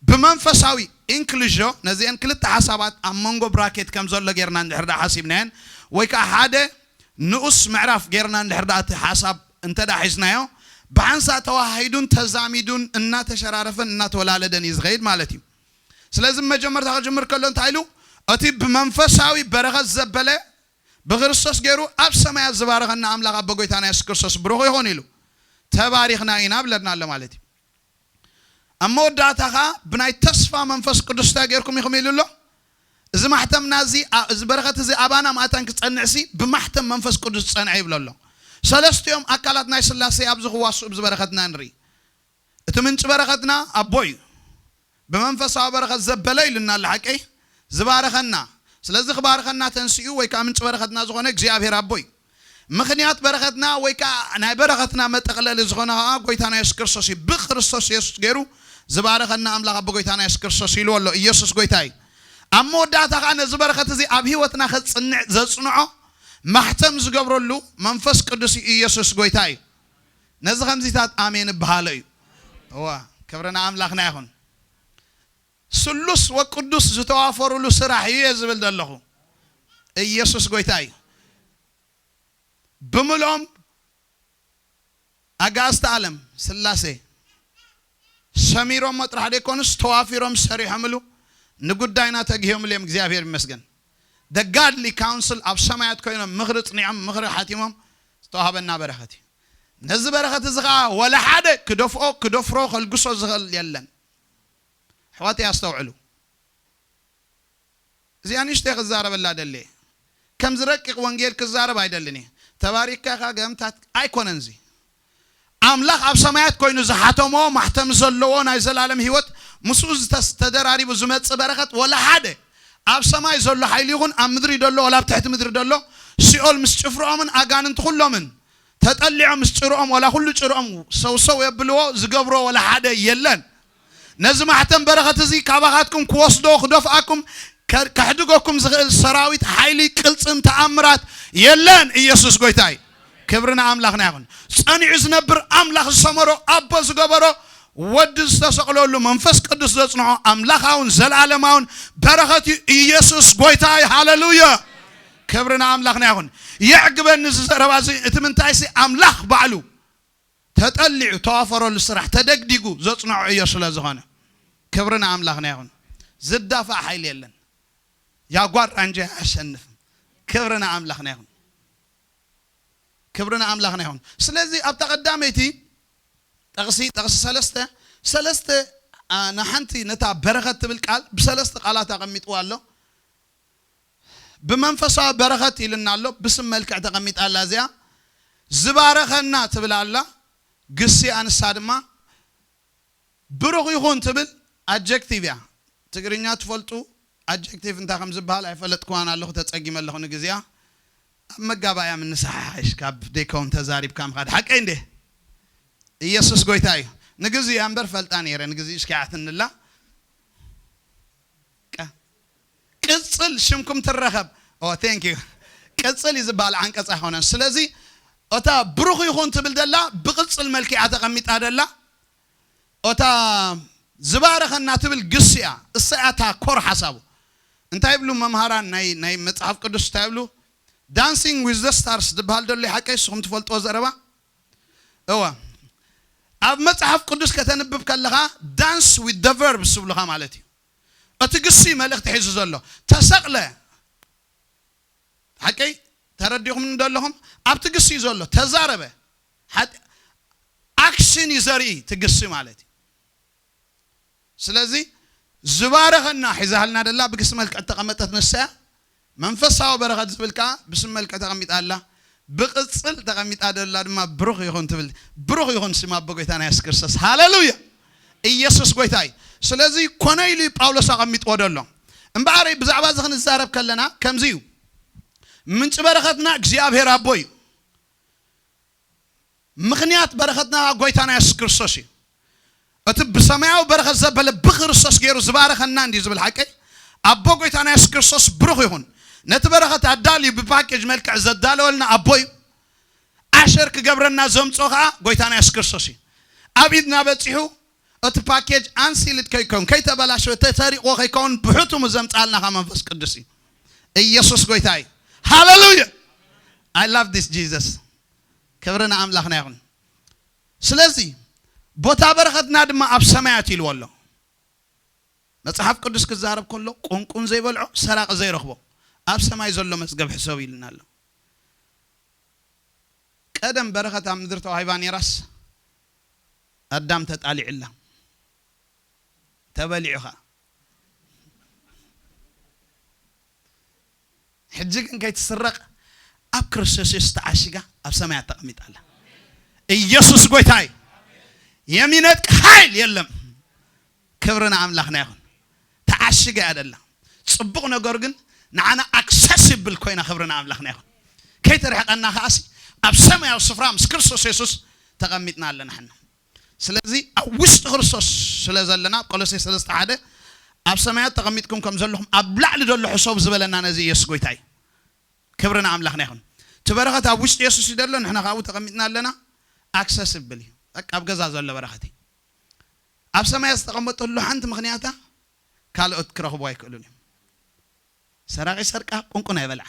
ብመንፈሳዊ ኢንክሉዥዮ ነዚአን ክልተ ሓሳባት ኣብ መንጎ ብራኬት ከም ዘሎ ጌርና እንድሕር ደኣ ሓሲብናየን ወይ ከዓ ሓደ ንኡስ ምዕራፍ ጌርና እንድሕር ደኣ እቲ ሓሳብ እንተ ደኣ ሒዝናዮ ብሓንሳእ ተዋሃሂዱን ተዛሚዱን እናተሸራረፈን እናተወላለደን እዩ ዝኸይድ ማለት እዩ። ስለዚ መጀመርታ ክጅምር ከሎ እንታይ ኢሉ? እቲ ብመንፈሳዊ በረኸት ዘበለ ብክርስቶስ ገይሩ ኣብ ሰማያት ዝባረኸና ኣምላኽ ኣቦ ጎይታና የሱስ ክርስቶስ ብሩኽ ይኹን ኢሉ። ተባሪኽና ኢና ብለና ኣሎ ማለት እዩ። ኣብ መወዳእታ ኸዓ ብናይ ተስፋ መንፈስ ቅዱስ እንታይ ገይርኩም ኢኹም ኢሉ ኣሎ። እዚ ማሕተምና እዚ ኣ- እዚ በረኸት እዚ ኣባና ማእታን ክጸንዕሲ ብማሕተም መንፈስ ቅዱስ ዝጸንዐ ይብሎ ኣሎ። ሰለስቲኦም ኣካላት ናይ ስላሴ ኣብዚ ክዋስኡ ብዚ በረኸትና ንርኢ። እቲ ምንጪ በረኸትና ኣቦ እዩ። ብመንፈሳዊ በረኸት ዘበለ ኢሉና ኣሎ ሓቀይ ዝባረኸና። ስለዚ ክባረኸና ተንሲኡ ወይ ከዓ ምንጪ በረኸትና ዝኾነ እግዚኣብሔር ኣቦ እዩ። ምኽንያት በረኸትና ወይ ከዓ ናይ በረኸትና መጠቕለሊ ዝኾነ ከዓ ጎይታና የሱስ ክርስቶስ እዩ። ብክርስቶስ የሱስ ገይሩ ዝባረኸና ኣምላኽ ኣቦ ጎይታና የሱስ ክርስቶስ ኢልዎ ኣሎ። ኢየሱስ ጎይታ እዩ። ኣብ መወዳእታ ከዓ ነዚ በረኸት እዚ ኣብ ህይወትና ከፅንዕ ዘፅንዖ ማሕተም ዝገብረሉ መንፈስ ቅዱስ እዩ። ኢየሱስ ጎይታ እዩ። ነዚ ከምዚታት ኣሜን እበሃሎ እዩ። እዋ ክብሪ ንኣምላኽና ይኹን። ስሉስ ወቅዱስ ዝተዋፈሩሉ ስራሕ እዩ እየ ዝብል ዘለኹ። ኢየሱስ ጎይታ እዩ። ብምልኦም ኣጋእዝቲ ዓለም ስላሴ ሰሚሮሞ ጥራሕ ደይኮኑስ ተዋፊሮም ሰሪሖምሉ ንጉዳይና ተግሂዮምሉ እዮም። እግዚኣብሔር ይመስገን። The godly council ኣብ ሰማያት ኮይኖም ምኽሪ ጽኒዖም ምኽሪ ሓቲሞም ዝተዋህበና በረኸት እዩ። ነዚ በረኸት እዚ ኸዓ ወላ ሓደ ክደፍኦ ክደፍሮ ከልግሶ ዝኽእል የለን። ኣሕዋተይ ኣስተውዕሉ። እዚኣ ንእሽተይ ክዛረበላ ደልየ። ከምዚ ረቂቕ ወንጌል ክዛረብ ኣይደልን እየ። ተባሪካ ኢኻ ገምታት ኣይኮነን እዚ። ኣምላኽ ኣብ ሰማያት ኮይኑ ዝሓተሞ ማሕተም ዘለዎ ናይ ዘላለም ህይወት ምስኡ ዝተስ- ተደራሪቡ ዝመጽእ በረኸት ወላ ሓደ ኣብ ሰማይ ዘሎ ሓይሊ ይኹን ኣብ ምድሪ ደሎ ወላ ኣብ ትሕቲ ምድሪ ደሎ ሲኦል ምስ ጭፍርኦምን ኣጋንንቲ ኩሎምን ተጠሊዖም ምስ ጭርኦም ወላ ኩሉ ጭርኦም ሰውሰው የብልዎ ዝገብሮ ወላ ሓደ የለን። ነዚ ማሕተም በረኸት እዚ ካባኻትኩም ክወስዶ ክደፍኣኩም ከ- ከሕድገኩም ዝኽእል ሰራዊት ሓይሊ ቅልጽም ተኣምራት የለን። ኢየሱስ ጎይታ እዩ። ክብሪ ንኣምላኽና ይኹን። ጸኒዑ ዝነብር ኣምላኽ ዝሰመሮ ኣቦ ዝገበሮ ወዲ ዝተሰቕለሉ መንፈስ ቅዱስ ዘጽንዖ ኣምላኻውን ዘለኣለማውን በረኸት እዩ። ኢየሱስ ጎይታ እዩ። ሃሌሉያ። ክብሪ ንኣምላኽና ይኹን። የዕግበኒ እዚ ዘረባ እዚ። እቲ ምንታይሲ፣ ኣምላኽ ባዕሉ ተጠሊዑ፣ ተዋፈረሉ ስራሕ፣ ተደግዲጉ ዘጽንዖ ዕዮ ስለ ዝኾነ። ክብሪ ንኣምላኽና ይኹን። ዝዳፋእ ሓይሊ የለን። ያጓር ራንጃ ኣያሸንፍም። ክብሪ ንኣምላኽና ይኹን። ክብሪ ንኣምላኽና ይኹን። ስለዚ ኣብታ ቀዳመይቲ ጥቕሲ፣ ጥቕሲ ሰለስተ፣ ሰለስተ፣ ኣ፣ ንሓንቲ ነታ በረኸት ትብል ቃል ብሰለስተ ቃላት ኣቐሚጥዋ ኣሎ። ብመንፈሳዊ በረኸት ኢልና ኣሎ፣ ብስም መልክዕ ተቐሚጣ ኣላ እዚኣ። ዝባረኸና ትብል ኣላ፣ ግሲ ኣንሳ ድማ ብሩኽ ይኹን ትብል ኣጀክቲቭ እያ። ትግርኛ ትፈልጡ ኣጀክቲቭ እንታይ ከም ዝበሃል ኣይፈለጥኩዋን ኣለኹ፣ ተጸጊመ ኣለኹ ንግዚኣ። ኣብ መጋባእያ ምንስሓሓሽ ካብ ደይከውን ተዛሪብካ ምኻድ ሓቀይ እንዴ? ኢየሱስ ጎይታ እዩ። ንግዚኣ እምበር ፈልጣ ነይረ፣ ንግዚ እሽኪዓትንላ። ቀ-፣ ቅጽል ሽምኩም ትረኸብ። ኦ፣ ቴንክ ዩ። ቅጽል እዩ ዝበሃል ዓንቀጽ ኣይኮነን። ስለዚ እታ ብሩኽ ይኹን ትብል ደላ ብቅጽል መልክዓ ተቐሚጣ ደላ፣ እታ ዝባረኸና ትብል ግስ እያ። እሳ እያ እታ ኮር ሓሳቡ። እንታይ ይብሉ መምሃራን ናይ፣ ናይ መጽሓፍ ቅዱስ እንታይ ይብሉ? ዳንሲንግ ዊዝ ዘ ስታርስ ዝበሃል ደሎ ሓቀይ ንስኹም ትፈልጥዎ ዘረባ? እወ። ኣብ መጽሓፍ ቅዱስ ከተንብብ ከለኻ ዳንስ ዊዝ ዘ ቨርብስ ዝብሉኻ ማለት እዩ። እቲ ግሲ መልእኽቲ ሒዙ ዘሎ ተሰቕለ ሓቀይ ተረዲኹም እንደለኹም ኣብቲ ግሲ እዩ ዘሎ። ተዛረበ። ሓጢ-፣ ኣክሽን እዩ ዘርኢ እቲ ግሲ ማለት እዩ። ስለዚ ዝባረኸና ሒዛልና ደላ ብግሲ መልክዕ ተቐመጠት ንሳ እያ። መንፈሳዊ በረኸት ዝብል ከኣ ብስም መልክዕ ተቐሚጣ ኣላ። ብቕጽል ተቐሚጣ ደላ ድማ ብሩኽ ይኹን ትብል። ብሩኽ ይኹን ስም ኣቦ ጎይታና የሱስ ክርስቶስ። ሃሌሉያ! ኢየሱስ ጎይታ እዩ። ስለዚ ኮነ ኢሉ እዩ ጳውሎስ ኣቐሚጥዎ ደሎ። እምበኣር ብዛዕባ እዚ ክንዛረብ ከለና ከምዚ እዩ። ምንጪ በረኸትና እግዚኣብሔር ኣቦ እዩ። ምኽንያት በረኸትና ጎይታና የሱስ ክርስቶስ እዩ። እቲ ብሰማያዊ በረኸት ዘበለ ብክርስቶስ ገይሩ ዝባረኸና እንዲዩ ዝብል ሓቀይ። ኣቦ ጎይታና የሱስ ክርስቶስ ብሩኽ ይኹን። ነቲ በረኸት ኣዳልዩ ብፓኬጅ መልክዕ ዘዳለወልና ኣቦ እዩ። ኣሸር ክገብረና ዘምጾ ኸኣ ጎይታና የሱስ ክርስቶስ እዩ። ኣብ ኢድና በጺሑ እቲ ፓኬጅ ኣንሲልድ ከይከውን፣ ከይተበላሸወ፣ ተሰሪቑ ከይከውን ብሕቱሙ ዘምጻልና ኸኣ መንፈስ ቅዱስ እዩ። ኢየሱስ ጎይታ እዩ። ሃሌሉያ! I love this Jesus። ክብሪ ንኣምላኽና ይኹን። ስለዚ ቦታ በረኸትና ድማ ኣብ ሰማያት ኢልዎ ኣሎ። መጽሓፍ ቅዱስ ክዛረብ ከሎ ቁንቁን ዘይበልዖ ሰራቂ ዘይረኽቦ ኣብ ሰማይ ዘሎ መዝገብ ሕሰብ ኢልና ኣሎ። ቀደም በረኸት ኣብ ምድሪ ተዋሂባ ነይራስ ኣዳም ተጣሊዑላ ተበሊዑ ኸኣ። ሕጂ ግን ከይትስረቕ ኣብ ክርስቶስ የሱስ ተዓሺጋ ኣብ ሰማያት ተቐሚጣ ኣላ። ኢየሱስ ጎይታ እዩ። የሚነጥቅ ኃይል የለም። ክብሪ ንኣምላኽና ይኹን። ተዓሺጋ እያ ደላ። ጽቡቕ ነገር ግን ንዓና ኣክሰሲብል ኮይና ክብሪ ንኣምላኽና ይኹን። ከይትርሕቐና ከኣሲ ኣብ ሰማያዊ ስፍራ ምስ ክርስቶስ የሱስ ተቐሚጥና ኣለና ሕና። ስለዚ ኣብ ውሽጢ ክርስቶስ ስለ ዘለና ኣብ ቆሎሴ ሰለስተ ሓደ ኣብ ሰማያት ተቐሚጥኩም ከም ዘለኹም ኣብ ላዕሊ ዘሎ ሕሰቡ ዝበለና ነዚ ኢየሱስ ጎይታ እዩ። ክብሪ ንኣምላኽና ይኹን። እቲ በረኸት ኣብ ውሽጢ የሱስ እዩ ዘሎ፣ ንሕና ካብኡ ተቐሚጥና ኣለና። ኣክሰስብል እዩ። በቃ ኣብ ገዛ ዘሎ በረኸት እዩ። ኣብ ሰማያት ዝተቐመጠሉ ሓንቲ ምኽንያታ ካልኦት ክረኽቡ ኣይክእሉን እዮም። ሰራቂ ሰርቃ ቁንቁን ኣይበልዓ።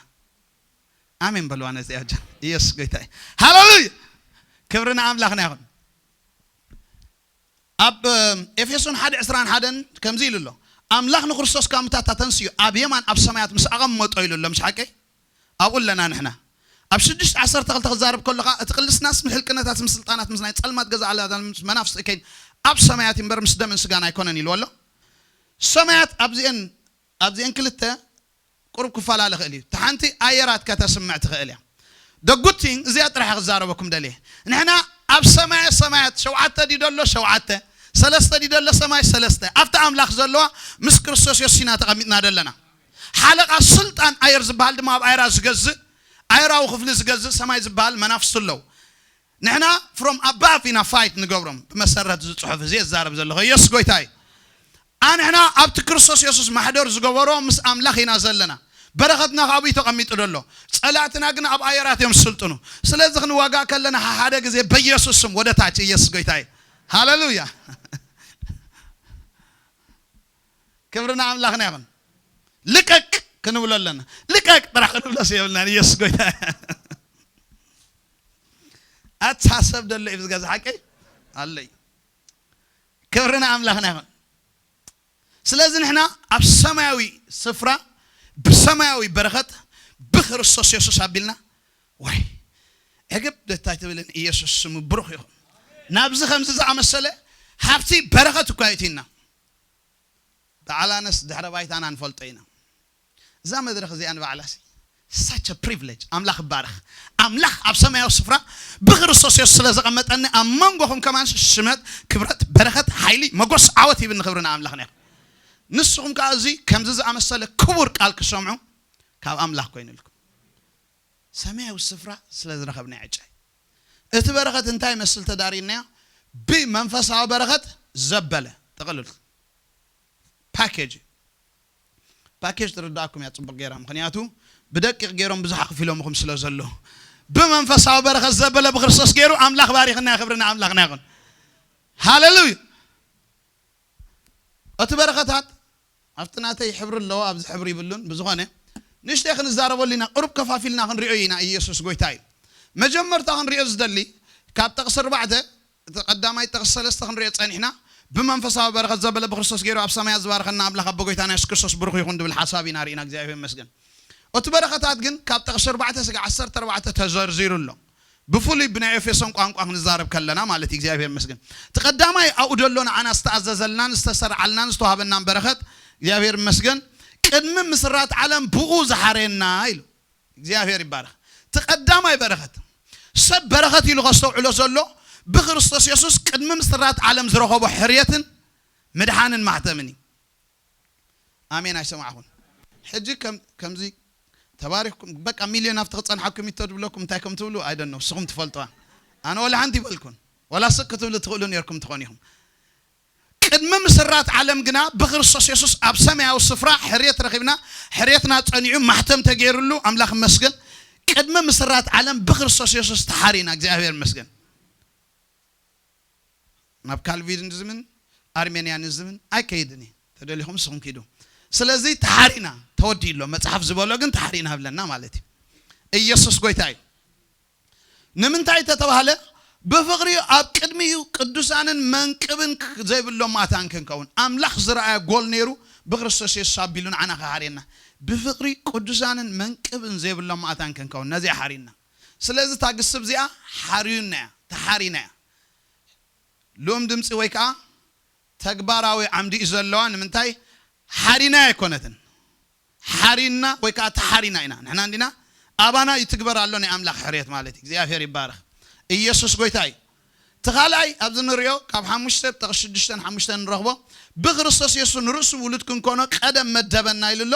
ኣሜን በልዋ ነዚኣ ጃ። ኢየሱስ ጎይታ እዩ። ሃሌሉያ! ክብሪ ንኣምላኽና ይኹን። ኣብ ኤፌሶን ሓደ ዕስራን ሓደን ከምዚ ኢሉ ኣሎ፣ ኣምላኽ ንክርስቶስ ካብ ሙታታ ተንስዩ ኣብ የማን ኣብ ሰማያት ምስ ኣቐመጦ ኢሉ ኣሎ። ምሽ ሓቀይ? ኣብኡ ኣለና ንሕና። ኣብ ሽዱሽተ ዓሰርተ ክልተ ክዛረብ ከሎ ኸኣ እቲ ቅልስናስ ምስ ሕልቅነታት ምስ ስልጣናት ምስ ናይ ጸልማት ገዛ ኣላዳን ምስ መናፍስቲ እከይን ኣብ ሰማያት እምበር ምስ ደምን ስጋን ኣይኮነን ኢልዎ ኣሎ። ሰማያት ኣብዚአን ኣብዚአን ክልተ ቁሩብ ክፈላለ ይኽእል እዩ። እቲ ሓንቲ ኣየራት ከተስምዕ ትኽእል እያ። The good thing እዚኣ ጥራሕ ክዛረበኩም ደልየ። ንሕና ኣብ ሰማየ ሰማያት ሸውዓተ ድዩ ደሎ? ሸውዓተ። ሰለስተ ድዩ ደሎ? ሰማይ ሰለስተ። ኣብቲ ኣምላኽ ዘለዋ ምስ ክርስቶስ የሱስ ኢና ተቐሚጥና ደለና። ሓለቓ ስልጣን ኣየር ዝበሃል ድማ ኣብ ኣየራ ዝገዝእ፣ ኣየራዊ ክፍሊ ዝገዝእ ሰማይ ዝበሃል መናፍስቲ ኣለዉ። ንሕና from above ኢና ፋይት ንገብሮም። ብመሰረት እዚ ጽሑፍ እዚ እዛረብ ዘለኹ ኢየሱስ ጎይታ እዩ። ኣንሕና ኣብቲ ክርስቶስ የሱስ ማሕደር ዝገበሮ ምስ ኣምላኽ ኢና ዘለና። በረኸትና ካብኡ እዩ ተቐሚጡ ዘሎ። ጸላእትና ግን ኣብ ኣየራት እዮም ዝስልጥኑ። ስለዚ ክንዋጋእ ከለና ሓደ ግዜ በኢየሱስ ስም ወደ ታች። ኢየሱስ ጎይታ እዩ። ሃሌሉያ። ክብሪ ንኣምላኽና ይኹን። ልቀቅ ክንብሎ ኣለና። ልቀቅ ጥራሕ ክንብሎስ የብልናን። ኢየሱስ ጎይታ። ኣታ ሰብ ደሎ እዩ ዝገዛ ሓቀይ ኣለይ። ክብሪ ንኣምላኽና ይኹን። ስለዚ ንሕና ኣብ ሰማያዊ ስፍራ ብሰማያዊ በረኸት ብክርስቶስ የሱስ ኣቢልና ወይ ዕግብ ደታይ ትብልን ኢየሱስ ስሙ ብሩኽ ይኹን። ናብዚ ከምዚ ዝኣመሰለ ሃብቲ በረኸት እኳ የእቲና። በዓል ኣነስ ድሕረ ባይታና ንፈልጦ ኢና። እዛ መድረኽ እዚኣ ንባዕላሲ such a privilege። ኣምላኽ ይባረኽ። ኣምላኽ ኣብ ሰማያዊ ስፍራ ብክርስቶስ የሱስ ስለ ዘቐመጠኒ ኣብ መንጎኹም ከማን ሽመት፣ ክብረት፣ በረኸት፣ ሓይሊ፣ መጎስ፣ ዓወት ሂብኒ። ክብሪ ንኣምላኽና ይኹን። ንስኹም ከኣ እዚ ከምዚ ዝኣመሰለ ክቡር ቃል ክሰምዑ ካብ ኣምላኽ ኮይኑልኩም። ሰማያዊ ስፍራ ስለ ዝረኸብና ዕጫይ። እቲ በረኸት እንታይ ይመስል ተዳሪናዮ? ብመንፈሳዊ በረኸት ዘበለ ጥቕልል ፓኬጅ እዩ። ፓኬጅ ትርዳእኩም እያ ጽቡቕ ጌራ፣ ምኽንያቱ ብደቂቕ ጌሮም ብዙሕ ኣኽፊሎምኹም ስለ ዘለዉ። ብመንፈሳዊ በረኸት ዘበለ ብክርስቶስ ጌሩ ኣምላኽ ባሪኽና፣ ክብሪ ንኣምላኽና ይኹን። ሃሌሉያ። እቲ በረኸታት ኣብቲ ናተይ ሕብሪ ኣለዎ፣ ኣብዚ ሕብሪ ይብሉን። ብዝኾነ ንእሽተይ ክንዛረበሉ ኢና፣ ቅሩብ ከፋፊልና ክንሪኦ ኢና። ኢየሱስ ጎይታ እዩ። መጀመርታ ክንሪኦ ዝደሊ ካብ ጥቕሲ ኣርባዕተ፣ እቲ ቀዳማይ ጥቕሲ ሰለስተ ክንሪኦ ጸኒሕና፣ ብመንፈሳዊ በረኸት ዘበለ ብክርስቶስ ገይሩ ኣብ ሰማያት ዝባረኸና ኣምላኽ ኣቦ ጎይታና የሱስ ክርስቶስ ብሩኽ ይኹን ዝብል ሓሳብ ኢና ርኢና። እግዚኣብሔር ይመስገን። እቲ በረኸታት ግን ካብ ጥቕሲ ኣርባዕተ ስጋዕ ዓሰርተ ኣርባዕተ ተዘርዚሩ ኣሎ። ብፍሉይ ብናይ ኤፌሶን ቋንቋ ክንዛረብ ከለና ማለት እዩ። እግዚኣብሔር ይመስገን። እቲ ቀዳማይ ኣብኡ ዘሎ ንዓና ዝተኣዘዘልናን ዝተሰርዓልናን ዝተዋሃበናን በረኸት እግዚኣብሔር ይመስገን። ቅድሚ ምስራት ዓለም ብኡ ዝሓረየና ኢሉ። እግዚኣብሔር ይባረኽ። እቲ ቀዳማይ በረኸት ሰብ በረኸት ኢሉ ከስተውዕሎ ዘሎ ብክርስቶስ የሱስ ቅድሚ ምስራት ዓለም ዝረኸቦ ሕርየትን ምድሓንን ማሕተምን እዩ። ኣሜን ኣይሰማዕኹን። ሕጂ ከም-፣ ከምዚ ተባሪኽኩም በቃ ሚልዮን ኣብቲ ክጸንሓኩም ይቶ ድብለኩም እንታይ ከም ትብሉ ኣይደኖ ንስኹም ትፈልጥዋ። ኣነ ወላ ሓንቲ ይበልኩን። ወላ ስቅ ክትብሉ ትኽእሉ ነርኩም ትኾን ኢኹም። ቅድሚ ምስራት ዓለም ግና ብክርስቶስ የሱስ ኣብ ሰማያዊ ስፍራ ሕርየት ረኺብና፣ ሕርየትና ጸኒዑ ማሕተም ተገይሩሉ፣ ኣምላኽ ይመስገን። ቅድሚ ምስራት ዓለም ብክርስቶስ የሱስ ተሓሪና፣ እግዚኣብሔር ይመስገን። ናብ ካልቪኒዝምን ኣርሜንያኒዝምን ኣይከይድን እየ። ተደሊኹም ንስኹም ኪዱ። ስለዚ ተሓሪና፣ ተወዲኡ ኣሎ። መጽሓፍ ዝበሎ ግን ተሓሪና ብለና ማለት እዩ። ኢየሱስ ጎይታ እዩ። ንምንታይ ተተባህለ? ብፍቕሪ ኣብ ቅድሚኡ ቅዱሳንን መንቅብን ዘይብሎም መታን ክንከውን። ኣምላኽ ዝረኣየ ጎል ነይሩ፣ ብክርስቶስ የሱስ ኣቢሉ ንዓና ክሓርየና። ብፍቕሪ ቅዱሳንን መንቅብን ዘይብሎም መታን ክንከውን። ነዚኣ ሓሪና። ስለዚ እታ ግስብ እዚኣ ሓሪዩና እያ፣ ተሓሪና እያ። ልኡም ድምፂ ወይ ከዓ ተግባራዊ ዓምዲ እዩ ዘለዋ። ንምንታይ? ሓሪና ኣይኮነትን። ሓሪና ወይ ከዓ ተሓሪና ኢና። ንሕና እንዲና ኣባና ይትግበር ኣሎ ናይ ኣምላኽ ሕርየት ማለት እዩ። እግዚኣብሔር ይባረኽ። ኢየሱስ ጎይታ እዩ። እቲ ካልኣይ ኣብዚ ንሪኦ ካብ ሓሙሽተ ጥቕሲ ሽዱሽተን ሓሙሽተን ንረኽቦ፣ ብክርስቶስ የሱስ ንርእሱ ውሉድ ክንኮኖ ቀደም መደበና ኢሉ ኣሎ።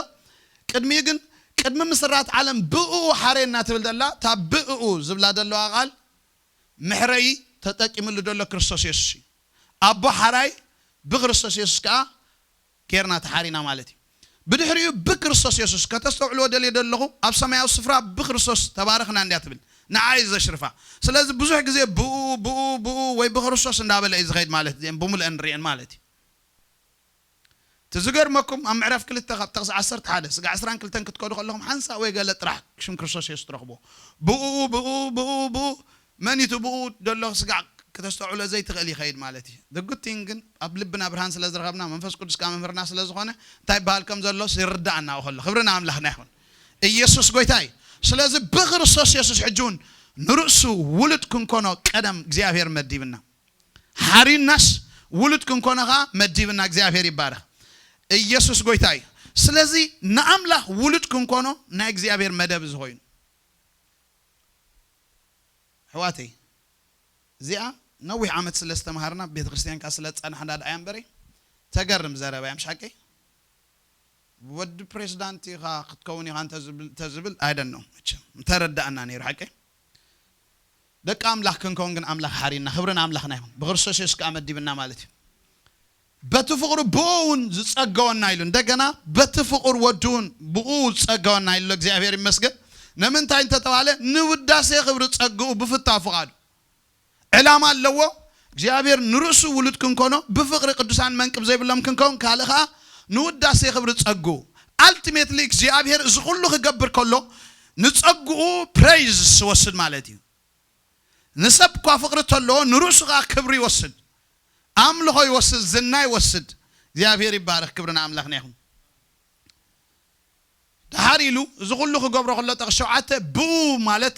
ቅድሚኡ ግን ቅድሚ ምስራት ዓለም ብእኡ ሓረየና ትብል ዘላ፣ እታ ብእኡ ዝብላ ዘለዋ ቃል መሕረዪ ተጠቂምሉ ዘሎ ክርስቶስ የሱስ እዩ። ኣቦ ሓራይ ብክርስቶስ የሱስ ከኣ ጌርና ተሓሪና ማለት እዩ። ብድሕሪኡ ብክርስቶስ የሱስ ከተስተውዕልዎ ደልየ ዘለኹ፣ ኣብ ሰማያዊ ስፍራ ብክርስቶስ ተባረኽና እንድያ ትብል። ንዓ እዩ ዘሽርፋ። ስለዚ ብዙሕ ግዜ ብኡ፣ ብኡ፣ ብኡ ወይ ብክርስቶስ እንዳበለ እዩ ዝኸይድ ማለት እዩ። እዚአን ብምልአን ንሪአን ማለት እዩ። እቲ ዝገርመኩም ኣብ ምዕራፍ ክልተ ካብ ጥቕሲ ዓሰርተ ሓደ ስጋዕ ዕስራን ክልተን ክትከዱ ከለኹም ሓንሳእ ወይ ገለ ጥራሕ ሽም ክርስቶስ የሱስ ትረኽብዎ። ብኡ፣ ብኡ፣ ብኡ፣ ብኡ፣ መን እዩ እቲ ብኡ ዘሎ ስጋዕ ክተስተውዕሎ ዘይትኽእል ይኸይድ ማለት እዩ። The good thing ግን ኣብ ልብና ብርሃን ስለ ዝረኸብና መንፈስ ቅዱስ ከኣ መምህርና ስለ ዝኾነ እንታይ ይበሃል ከም ዘሎ ይርዳእና ከሎ። ክብሪ ንኣምላኽና ይኹን። ኢየሱስ ጎይታ እዩ። ስለዚ ብክርስቶስ የሱስ ሕጂ እውን ንርእሱ ውሉድ ክንኮኖ ቀደም እግዚኣብሔር መዲብና። ሓሪናስ ውሉድ ክንኮኖ ኸዓ መዲብና እግዚኣብሔር ይባረኽ። ኢየሱስ ጎይታ እዩ። ስለዚ ንኣምላኽ ውሉድ ክንኮኖ ናይ እግዚኣብሔር መደብ እዚ ኮይኑ። ኣሕዋተይ፣ እዚኣ ነዊሕ ዓመት ስለ ዝተምሃርና ቤተ ክርስቲያን ከኣ ስለ ዝጸናሕና ደኣ እያ እምበረይ፣ ተገርም ዘረባ እያ፣ ምሽ ሓቀይ? ወዲ ፕሬዝዳንት ኢኻ ክትከውን ኢኻ እንተዝብል፣ ተዝብል፣ I don't know፣ መቸም እንተረዳእና ነይሩ ሓቀይ። ደቂ ኣምላኽ ክንከውን ግን ኣምላኽ ሓሪና፣ ክብሪ ንኣምላኽና ይኹን። ብክርስቶስ የሱስ ከኣ መዲብና ማለት እዩ። በቲ ፍቕሩ ብኡ እውን ዝጸገወና ኢሉ፣ እንደገና በቲ ፍቕሩ ወዱ እውን ብኡ ዝጸገወና ኢሉ፣ እግዚኣብሔር ይመስገን። ንምንታይ እንተተባህለ፣ ንውዳሴ ክብሪ ጸግኡ ብፍታው ፍቓዱ። ዕላማ ኣለዎ። እግዚኣብሔር ንርእሱ ውሉድ ክንኮኖ፣ ብፍቕሪ ቅዱሳን መንቅብ ዘይብሎም ክንከውን፣ ካልእ ኸኣ ንውዳሴ ክብሪ ጸግኡ። ኣልቲሜትሊ እግዚኣብሔር እዚ ኩሉ ክገብር ከሎ ንጸግኡ ፕሬይዝ ይወስድ ማለት እዩ። ንሰብ እኳ ፍቕሪ ተለዎ ንርእሱ ኸዓ ክብሪ ይወስድ፣ ኣምልኾ ይወስድ፣ ዝና ይወስድ። እግዚኣብሔር ይባረኽ። ክብሪ ንኣምላኽና ይኹን። ድሓር ኢሉ እዚ ኩሉ ክገብሮ ከሎ ጠቕሲ ሸውዓተ ብኡ ማለት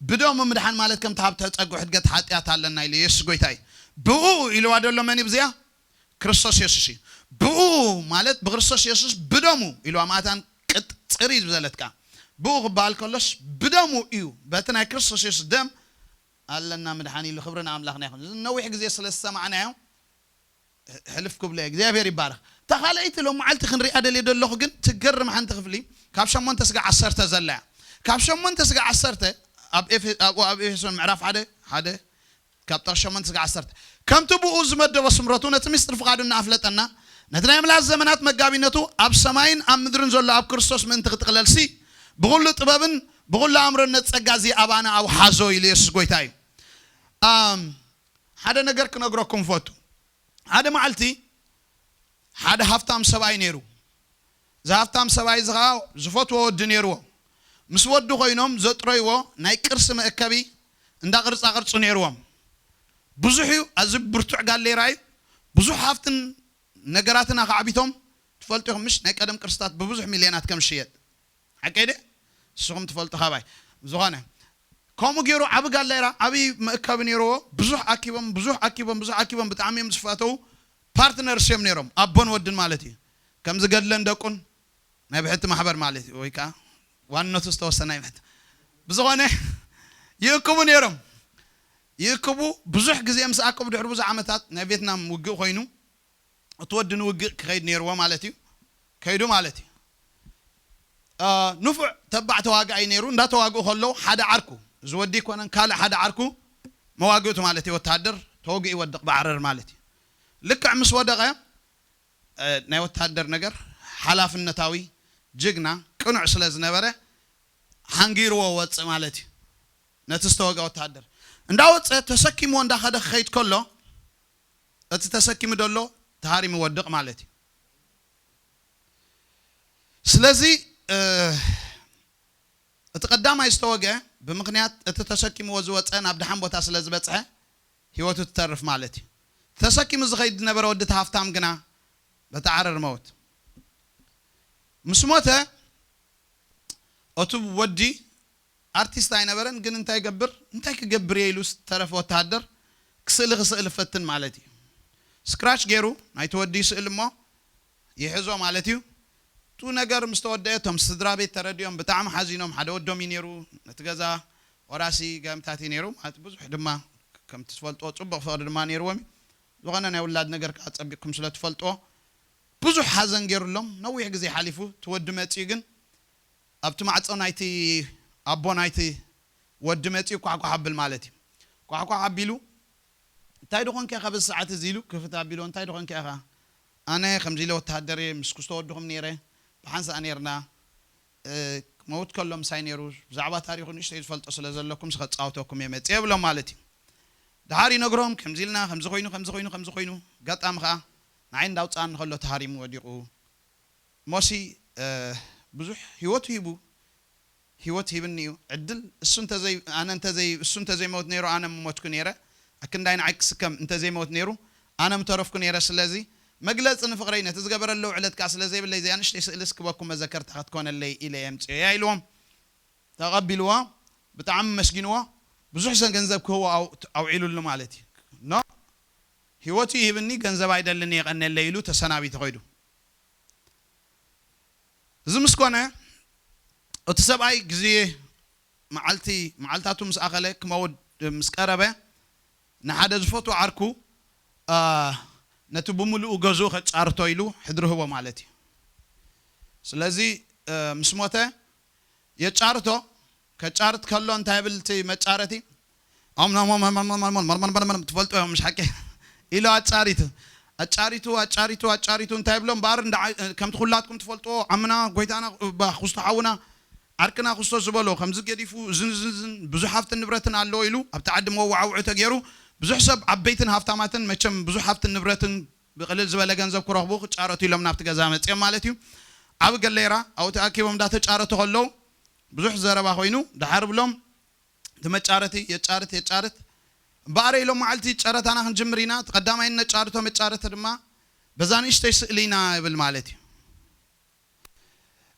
ብደሙ ምድሓን ማለት ከምቲ ሃብተ ጸግኡ ሕድገት ሓጢኣት ኣለና ኢሉ የሱስ ጎይታ እዩ። ብኡ ኢልዋ ደሎ መን እዩ? ብዚኣ ክርስቶስ የሱስ እዩ። ብኡ ማለት ብክርስቶስ የሱስ ብደሙ ኢልዋ ማታን ቅጥ ጽሪ ዝበለትካ ብኡ ክበሃል ከሎስ ብደሙ እዩ። በቲ ናይ ክርስቶስ የሱስ ደም ኣለና ምድሓን ኢሉ። ክብሪ ንኣምላኽና ይኹን። እዚ ነዊሕ ግዜ ስለ ዝሰማዕናዮ ሕልፍ ክብሎ እየ። እግዚኣብሔር ይባረኽ። እታ ካልኣይቲ ሎም መዓልቲ ክንሪኣ ደልየ ደለኹ ግን ትገርም ሓንቲ ክፍሊ ካብ ሸሞንተ ስጋ ዓሰርተ ዘላ እያ። ካብ ሸሞንተ ስጋ ዓሰርተ ኣብ ኤፌ- ኣብኡ ኣብ ኤፌሶን ምዕራፍ ሓደ ሓደ ካብ ጠቕሲ ሸሞንተ ስጋ ዓሰርተ ከምቲ ብኡ ዝመደቦ ስምረቱ ነቲ ምስጢር ፍቓዱ እናኣፍለጠና ነቲ ናይ ምልኣት ዘመናት መጋቢነቱ ኣብ ሰማይን ኣብ ምድርን ዘሎ ኣብ ክርስቶስ ምእንቲ ክጥቕለልሲ ብኹሉ ጥበብን ብኹሉ ኣእምሮን ነቲ ጸጋ እዚ ኣባና ኣውሓዞ ኢሉ የሱስ ጎይታ እዩ። ኣም፣ ሓደ ነገር ክነግረኩም ፈቱ። ሓደ መዓልቲ ሓደ ሃፍታም ሰብኣይ ነይሩ። እዚ ሃፍታም ሰብኣይ እዚ ኸዓ ዝፈትዎ ወዲ ነይርዎ። ምስ ወዲ ኮይኖም ዘጥረይዎ ናይ ቅርሲ መእከቢ እንዳ ቅርጻ ቅርጺ ነይርዎም። ብዙሕ እዩ፣ ኣዚ ብርቱዕ ጋሌራ እዩ። ብዙሕ ሃፍትን ነገራትን ኣኻዕቢቶም ትፈልጡ ኢኹም ምሽ? ናይ ቀደም ቅርስታት ብብዙሕ ሚልዮናት ከም ዝሽየጥ ሓቀይ ደ ንስኹም ትፈልጡ ካባይ። ዝኾነ ከምኡ ገይሩ ዓቢ ጋሌራ ዓቢ መእከቢ ነይርዎ። ብዙሕ ኣኪቦም ብዙሕ ኣኪቦም ብዙሕ ኣኪቦም ብጣዕሚ እዮም ዝፋተው። ፓርትነርስ እዮም ነይሮም ኣቦን ወድን ማለት እዩ። ከምዚ ገድለን ደቁን ናይ ብሕቲ ማሕበር ማለት እዩ ወይ ከዓ ዋንነቱ ዝተወሰነ ናይ ብሕቲ ብዝኾነ ይእክቡ ነይሮም። ይእክቡ ብዙሕ ግዜ ምስ ኣከቡ ድሕሪ ብዙሕ ዓመታት ናይ ቬትናም ውግእ ኮይኑ እቲ ወዲ ንውግእ ክኸይድ ነይርዎ ማለት እዩ። ከይዱ ማለት እዩ። አ፣ ንፉዕ ተባዕ ተዋጋኣይ ነይሩ። እንዳተዋግኡ ከለዉ ሓደ ዓርኩ እዚ ወዲ ይኮነን ካልእ ሓደ ዓርኩ መዋግእቱ ማለት እዩ። ወታደር ተወግኡ ይወድቕ ብዓረር ማለት እዩ። ልክዕ ምስ ወደቐ እ፣ ናይ ወታደር ነገር ሓላፍነታዊ ጅግና ቅኑዕ ስለ ዝነበረ ሓንጊርዎ ወፅእ ማለት እዩ። ነቲ ዝተወጋ ወታደር እንዳወፀ ተሰኪምዎ እንዳኸደ ክኸይድ ከሎ እቲ ተሰኪሙ ደሎ ተሃሪሙ ይወድቕ ማለት እዩ። ስለዚ እ፣ እቲ ቀዳማይ ዝተወግአ ብምኽንያት እቲ ተሰኪምዎ ዝወፀ ናብ ደሓን ቦታ ስለ ዝበፅሐ ህይወቱ ትተርፍ ማለት እዩ። ተሰኪሙ ዝኸይድ ዝነበረ ወዲ እቲ ሃፍታም ግና በቲ ዓረር መውት ምስ ሞተ እቲ ወዲ ኣርቲስት ኣይነበረን ግን እንታይ ይገብር እንታይ ክገብር እየ ኢሉ ዝተረፈ ወተሃደር ክስእሊ ክስእል ፈትን ማለት እዩ። ስክራች ገይሩ ናይቲ ወዲ ይስእል እሞ ይሕዞ ማለት እዩ። እቱ ነገር ምስ ተወደአ እቶም ስድራ ቤት ተረዲኦም ብጣዕሚ ሓዚኖም። ሓደ ወዶም እዩ ነይሩ ነቲ ገዛ ወራሲ ገምታት እዩ ነይሩ ማለት ብዙሕ ድማ ከምቲ ትፈልጥዎ ፅቡቕ ፍቕሪ ድማ ነይርዎም እዩ። ዝኾነ ናይ ውላድ ነገር ከዓ ፀቢቕኩም ስለ ትፈልጥዎ ብዙሕ ሓዘን ገይሩሎም ነዊሕ ግዜ ሓሊፉ እቲ ወዲ መፂኡ ግን ኣብቲ ማዕፆ ናይቲ ኣቦ ናይቲ ወዲ መፂኡ ኳሕኳሕ ኣብል ማለት እዩ። ኳሕኳሕ ኣቢሉ እንታይ ድኾንከ ኢኻ በዚ ሰዓት እዚ ኢሉ ክፍት ኣቢሉ እንታይ ድኾንከ ኢኻ ኣነ ከምዚ ኢለ ወተሃደር እየ ምስ ክስቶ ወድኹም ነይረ ብሓንሳእ ነይርና እ፣ ክመውት ከሎ ምሳይ ነይሩ ብዛዕባ ታሪኹ ንእሽተይ ዝፈልጦ ስለ ዘለኩም ስኸፃውተኩም እየ መፅእ የብሎም ማለት እዩ። ድሓር ይነግሮም ከምዚ ኢልና ከምዚ ኮይኑ ከምዚ ኮይኑ ከምዚ ኮይኑ ኣጋጣሚ ከዓ ንዓይ እንዳውፅኣኒ ከሎ ተሃሪሙ ወዲቑ ሞሲ እ፣ ብዙሕ ህይወቱ ሂቡ ህይወት ሂብኒ እዩ ዕድል እሱ እንተዘይ ኣነ እንተዘይ እሱ እንተዘይመውት ነይሩ ኣነ ምሞትኩ ነይረ ኣክንዳይ ንዓይ ክስከም እንተዘይመውት ነይሩ ኣነ ምተረፍኩ ነይረ ስለዚ መግለፂ ንፍቕረይ ነቲ ዝገበረለዉ ዕለት ከዓ ስለ ዘይብለይ እዚኣ ንእሽተይ ስእሊ እስክበኩም መዘከርታ ክትኮነለይ ኢለ የምፅኦያ ኢልዎም ተቐቢልዎ ብጣዕሚ መስጊንዎ ብዙሕ ሰ ገንዘብ ክህቦ ኣው- ኣውዒሉሉ ማለት እዩ ኖ ህይወቱ ይህብኒ ገንዘብ ኣይደልን የቐነለይ ኢሉ ተሰናቢቱ ከይዱ እዚ ምስ ኮነ እቲ ሰብኣይ ግዜ መዓልቲ መዓልታቱ ምስ ኣኸለ ክመውት ምስ ቀረበ ንሓደ ዝፈትዎ ዓርኩ አ፣ ነቲ ብምሉኡ ገዝኡ ከጫርቶ ኢሉ ሕድሪ ህቦ ማለት እዩ። ስለዚ እ፣ ምስ ሞተ የጫርቶ ከጫርት ከሎ እንታይ ብል እቲ መጫረቲ ኣምናሞመመመመመመመመመመ ትፈልጦ እዮም ምሽ ሓቂ ኢሉ ኣጫሪቱ ኣጫሪቱ ኣጫሪቱ ኣጫሪቱ እንታይ ብሎ እምበኣር እንዳ ዓይ- ከምቲ ኩላትኩም ትፈልጥዎ ዓምና ጎይታና ባ- ክስቶ ሓውና ዓርክና ክስቶ ዝበሎ ከምዚ ገዲፉ እዝን ዝንዝን ብዙሕ ሃፍትን ንብረትን ኣለዎ ኢሉ ኣብቲ ዓዲ መዋዓውዒ ተገይሩ ብዙሕ ሰብ ዓበይትን ሃፍታማትን መቸም ብዙሕ ሃፍትን ንብረትን ብቅልል ዝበለ ገንዘብ ክረኽቡ ክጫረቱ ኢሎም ናብቲ ገዛ መፅኦም ማለት እዩ። ኣብ ገሌራ ኣብኡ ተኣኪቦም እንዳተጫረቱ ከለዉ ብዙሕ ዘረባ ኮይኑ፣ ደሓር ብሎም እቲ መጫረቲ የጫርት የጫርት። እምበኣረ ኢሎም፣ መዓልቲ ጨረታና ክንጅምር ኢና፣ እቲ ቀዳማይ እነጫርቶ መጫረቲ ድማ በዛ ንእሽተይ ስእሊ ኢና ይብል ማለት እዩ።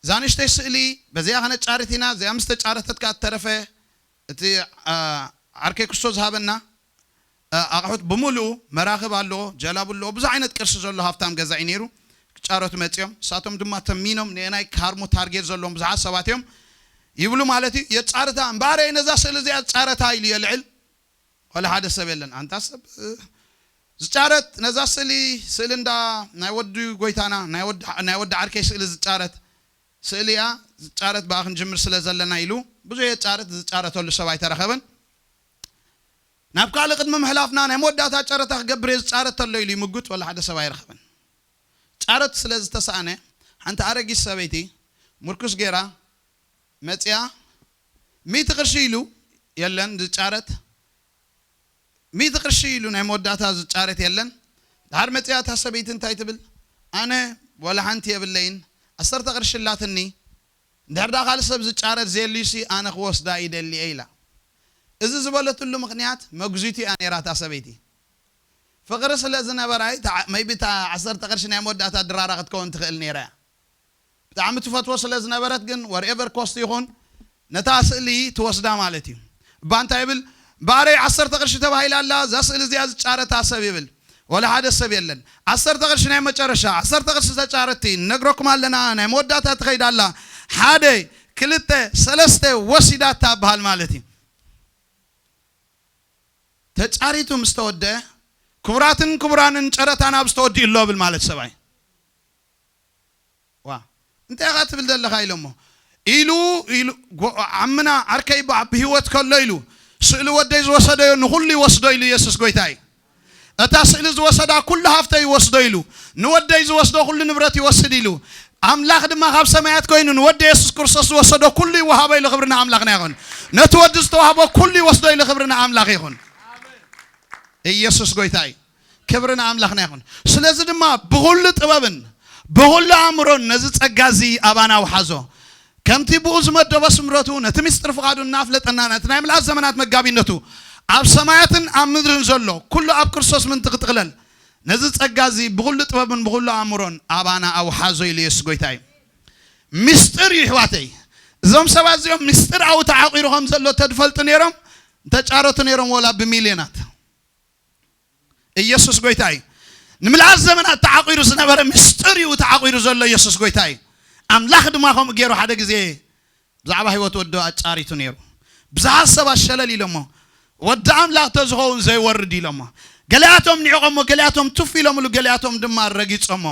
እዛ ንእሽተይ ስእሊ በዚኣ ከነጫርት ኢና። እዚኣ ምስ ተጫረተት ከኣ እተረፈ እቲ ዓርከይ ክስቶ ዝሃበና ኣቕሑት ብምሉኡ፣ መራኽብ ኣለዎ፣ ጀላቡ ኣለዎ፣ ብዙሕ ዓይነት ቅርሲ ዘሎ ሃብታም ገዛኢ ነይሩ። ክጫረቱ መጺኦም፣ ንሳቶም ድማ ተሚኖም ንየናይ ክሃርሙ ታርጌት ዘለዎም ብዙሓት ሰባት እዮም ይብሉ ማለት እዩ። የጻርታ እምበኣር፣ ነዛ ስእሊ እዚኣ ዝጻረታ ኢሉ የልዕል። ወላ ሓደ ሰብ የለን። ኣንታ ሰብ ዝጫረት ነዛ ስእሊ፣ ስእሊ እንዳ ናይ ወዲ ጎይታና፣ ናይ ወዲ ዓርከይ ስእሊ ዝጫረት ስእሊ እያ። ዝጫረት ብኣ ክንጅምር ስለ ዘለና ኢሉ ብዙሕ የጫርት። ዝጫረተሉ ሰብ ኣይተረኸበን። ናብ ካልእ ቅድሚ ምሕላፍና፣ ናይ መወዳእታ ጨረታ ክገብር እየ፣ ዝጫረት ተሎ ኢሉ ይምጉት፣ ወላ ሓደ ሰብ ኣይረኸበን። ጫረት ስለ ዝተሳእነ፣ ሓንቲ ኣረጊት ሰበይቲ ምርኩስ ገይራ መጽያ፣ ሚእቲ ቅርሺ ኢሉ የለን ዝጫረት፣ ሚእቲ ቅርሺ ኢሉ ናይ መወዳእታ ዝጫረት የለን። ድሓር መጽያ እታ ሰበይቲ እንታይ ትብል? ኣነ ወላ ሓንቲ የብለይን፣ ዓሰርተ ቅርሺ ኣላትኒ፣ እንድሕር ደኣ ካልእ ሰብ ዝጫረት ዘየልዩሲ ኣነ ክወስዳ ይደሊ እየ ኢላ። እዚ ዝበለትሉ ምኽንያት መጉዚቱ እያ ነይራ እታ ሰበይቲ። ፍቕሪ ስለ ዝነበራ እዩ፣ ሜይቢ እታ ዓሰርተ ቅርሺ ናይ መወዳእታ ድራራ ክትከውን ትኽእል ነይራ እያ። ብጣዕሚ ትፈትዎ ስለ ዝነበረት ግን፣ ወርኤቨር ኮስት ይኹን፣ ነታ ስእሊ ትወስዳ ማለት እዩ። እባ እንታይ ይብል? ባረይ ዓሰርተ ቅርሺ ተባሂላ ኣላ፣ እዛ ስእሊ እዚኣ ዝጫረታ ሰብ ይብል። ወላ ሓደ ሰብ የለን። ዓሰርተ ቅርሺ ናይ መጨረሻ፣ ዓሰርተ ቅርሺ ተጫረቲ፣ ነግረኩም ኣለና፣ ናይ መወዳእታ ትኸይድ ኣላ። ሓደ፣ ክልተ፣ ሰለስተ ወሲዳታ በሃል ማለት እዩ። ተጫሪቱ ምስ ተወደ፣ ክቡራትን ክቡራንን ጨረታና ኣብ ዝተወዲኡ ኣሎ ብል ማለት ሰብኣይ። ዋ፣ እንታይ ኢኻ ትብል ዘለኻ ኢሎሞ። ኢሉ፣ ኢሉ፣ ጎ-፣ ዓምና ዓርከይ ባ-፣ ብህይወት ከሎ ኢሉ፣ ስእሊ ወደይ ዝወሰደዮ ንኹሉ ይወስዶ ኢሉ ኢየሱስ ጎይታ እዩ። እታ ስእሊ ዝወሰዳ ኩሉ ሃፍተይ ይወስዶ ኢሉ፣ ንወደይ ዝወስዶ ኩሉ ንብረት ይወስድ ኢሉ፣ ኣምላኽ ድማ ካብ ሰማያት ኮይኑ ንወዲ የሱስ ክርስቶስ ዝወሰዶ ኩሉ ይወሃቦ ኢሉ። ክብሪ ንኣምላኽና ይኹን። ነቲ ወዲ ዝተዋህቦ ኩሉ ይወስዶ ኢሉ። ክብሪ ንኣምላኽ ይኹን። ኢየሱስ ጎይታ እዩ። ክብሪ ንኣምላኽና ይኹን። ስለዚ ድማ ብኹሉ ጥበብን ብኹሉ ኣእምሮን ነዚ ጸጋ እዚ ኣባና ኣውሓዞ። ከምቲ ብኡ ዝመደቦ ስምረቱ ነቲ ምስጢር ፍቓዱ እናፍለጠና፣ ነቲ ናይ ምልኣት ዘመናት መጋቢነቱ ኣብ ሰማያትን ኣብ ምድርን ዘሎ ኩሉ ኣብ ክርስቶስ ምእንቲ ክጥቕለል፣ ነዚ ጸጋ እዚ ብኹሉ ጥበብን ብኹሉ ኣእምሮን ኣባና ኣውሓዞ ኢሉ የሱስ ጎይታ እዩ። ምስጢር እዩ ኣሕዋተይ። እዞም ሰባት እዚኦም ምስጢር ኣብኡ ተዓቂሩ ከም ዘሎ ተድፈልጡ ነይሮም፣ እንተጫረቱ ነይሮም ወላ ብሚልዮናት። ኢየሱስ ጎይታ እዩ። ንምልኣት ዘመናት ተዓቂሩ ዝነበረ ምስጢር እዩ ተዓቂሩ ዘሎ። ኢየሱስ ጎይታ እዩ። ኣምላኽ ድማ ከምኡ ገይሩ ሓደ ግዜ ብዛዕባ ህይወት ወዲ ኣጫሪቱ ነይሩ። ብዙሓት ሰባት ሸለል ኢሎሞ፣ ወዲ ኣምላኽ ተዝኸውን ዘይወርድ ኢሎሞ። ገሊኣቶም ንዕቆሞ፣ ገሊኣቶም ቱፍ ኢሎምሉ፣ ገሊኣቶም ድማ ረጊጾሞ።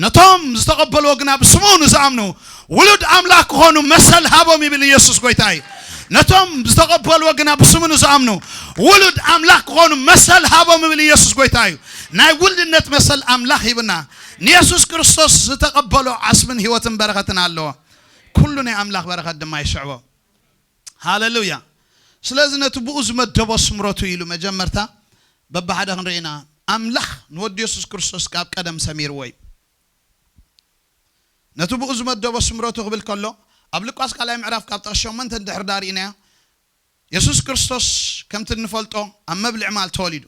ነቶም ዝተቐበልዎ ግና ብስሙ ንዝኣምኑ ውሉድ ኣምላኽ ክኾኑ መሰል ሃቦም ይብል ኢየሱስ ጎይታ እዩ። ነቶም ዝተቐበልዎ ግና ብስሙ ንዝኣምኑ ውሉድ ኣምላኽ ክኾኑ መሰል ሃቦም ይብል ኢየሱስ ጎይታ እዩ። ናይ ውልድነት መሰል ኣምላኽ ሂብና። ንየሱስ ክርስቶስ ዝተቐበሎ ዓስብን ህይወትን በረኸትን ኣለዎ። ኩሉ ናይ ኣምላኽ በረኸት ድማ ይስዕቦ። ሃሌሉያ። ስለዚ ነቲ ብኡ ዝመደቦ ስምረቱ ኢሉ መጀመርታ በብሓደ ክንርኢ ኢና። ኣምላኽ ንወዲ የሱስ ክርስቶስ ካብ ቀደም ሰሚርዎ እዩ። ነቲ ብኡ ዝመደቦ ስምረቱ ክብል ከሎ፣ ኣብ ሉቃስ ካልኣይ ምዕራፍ ካብ ጥቕሲ ሸሞንተ እንድሕር ዳኣ ርኢናዮ፣ የሱስ ክርስቶስ ከምቲ እንፈልጦ ኣብ መብልዒ ማል ተወሊዱ።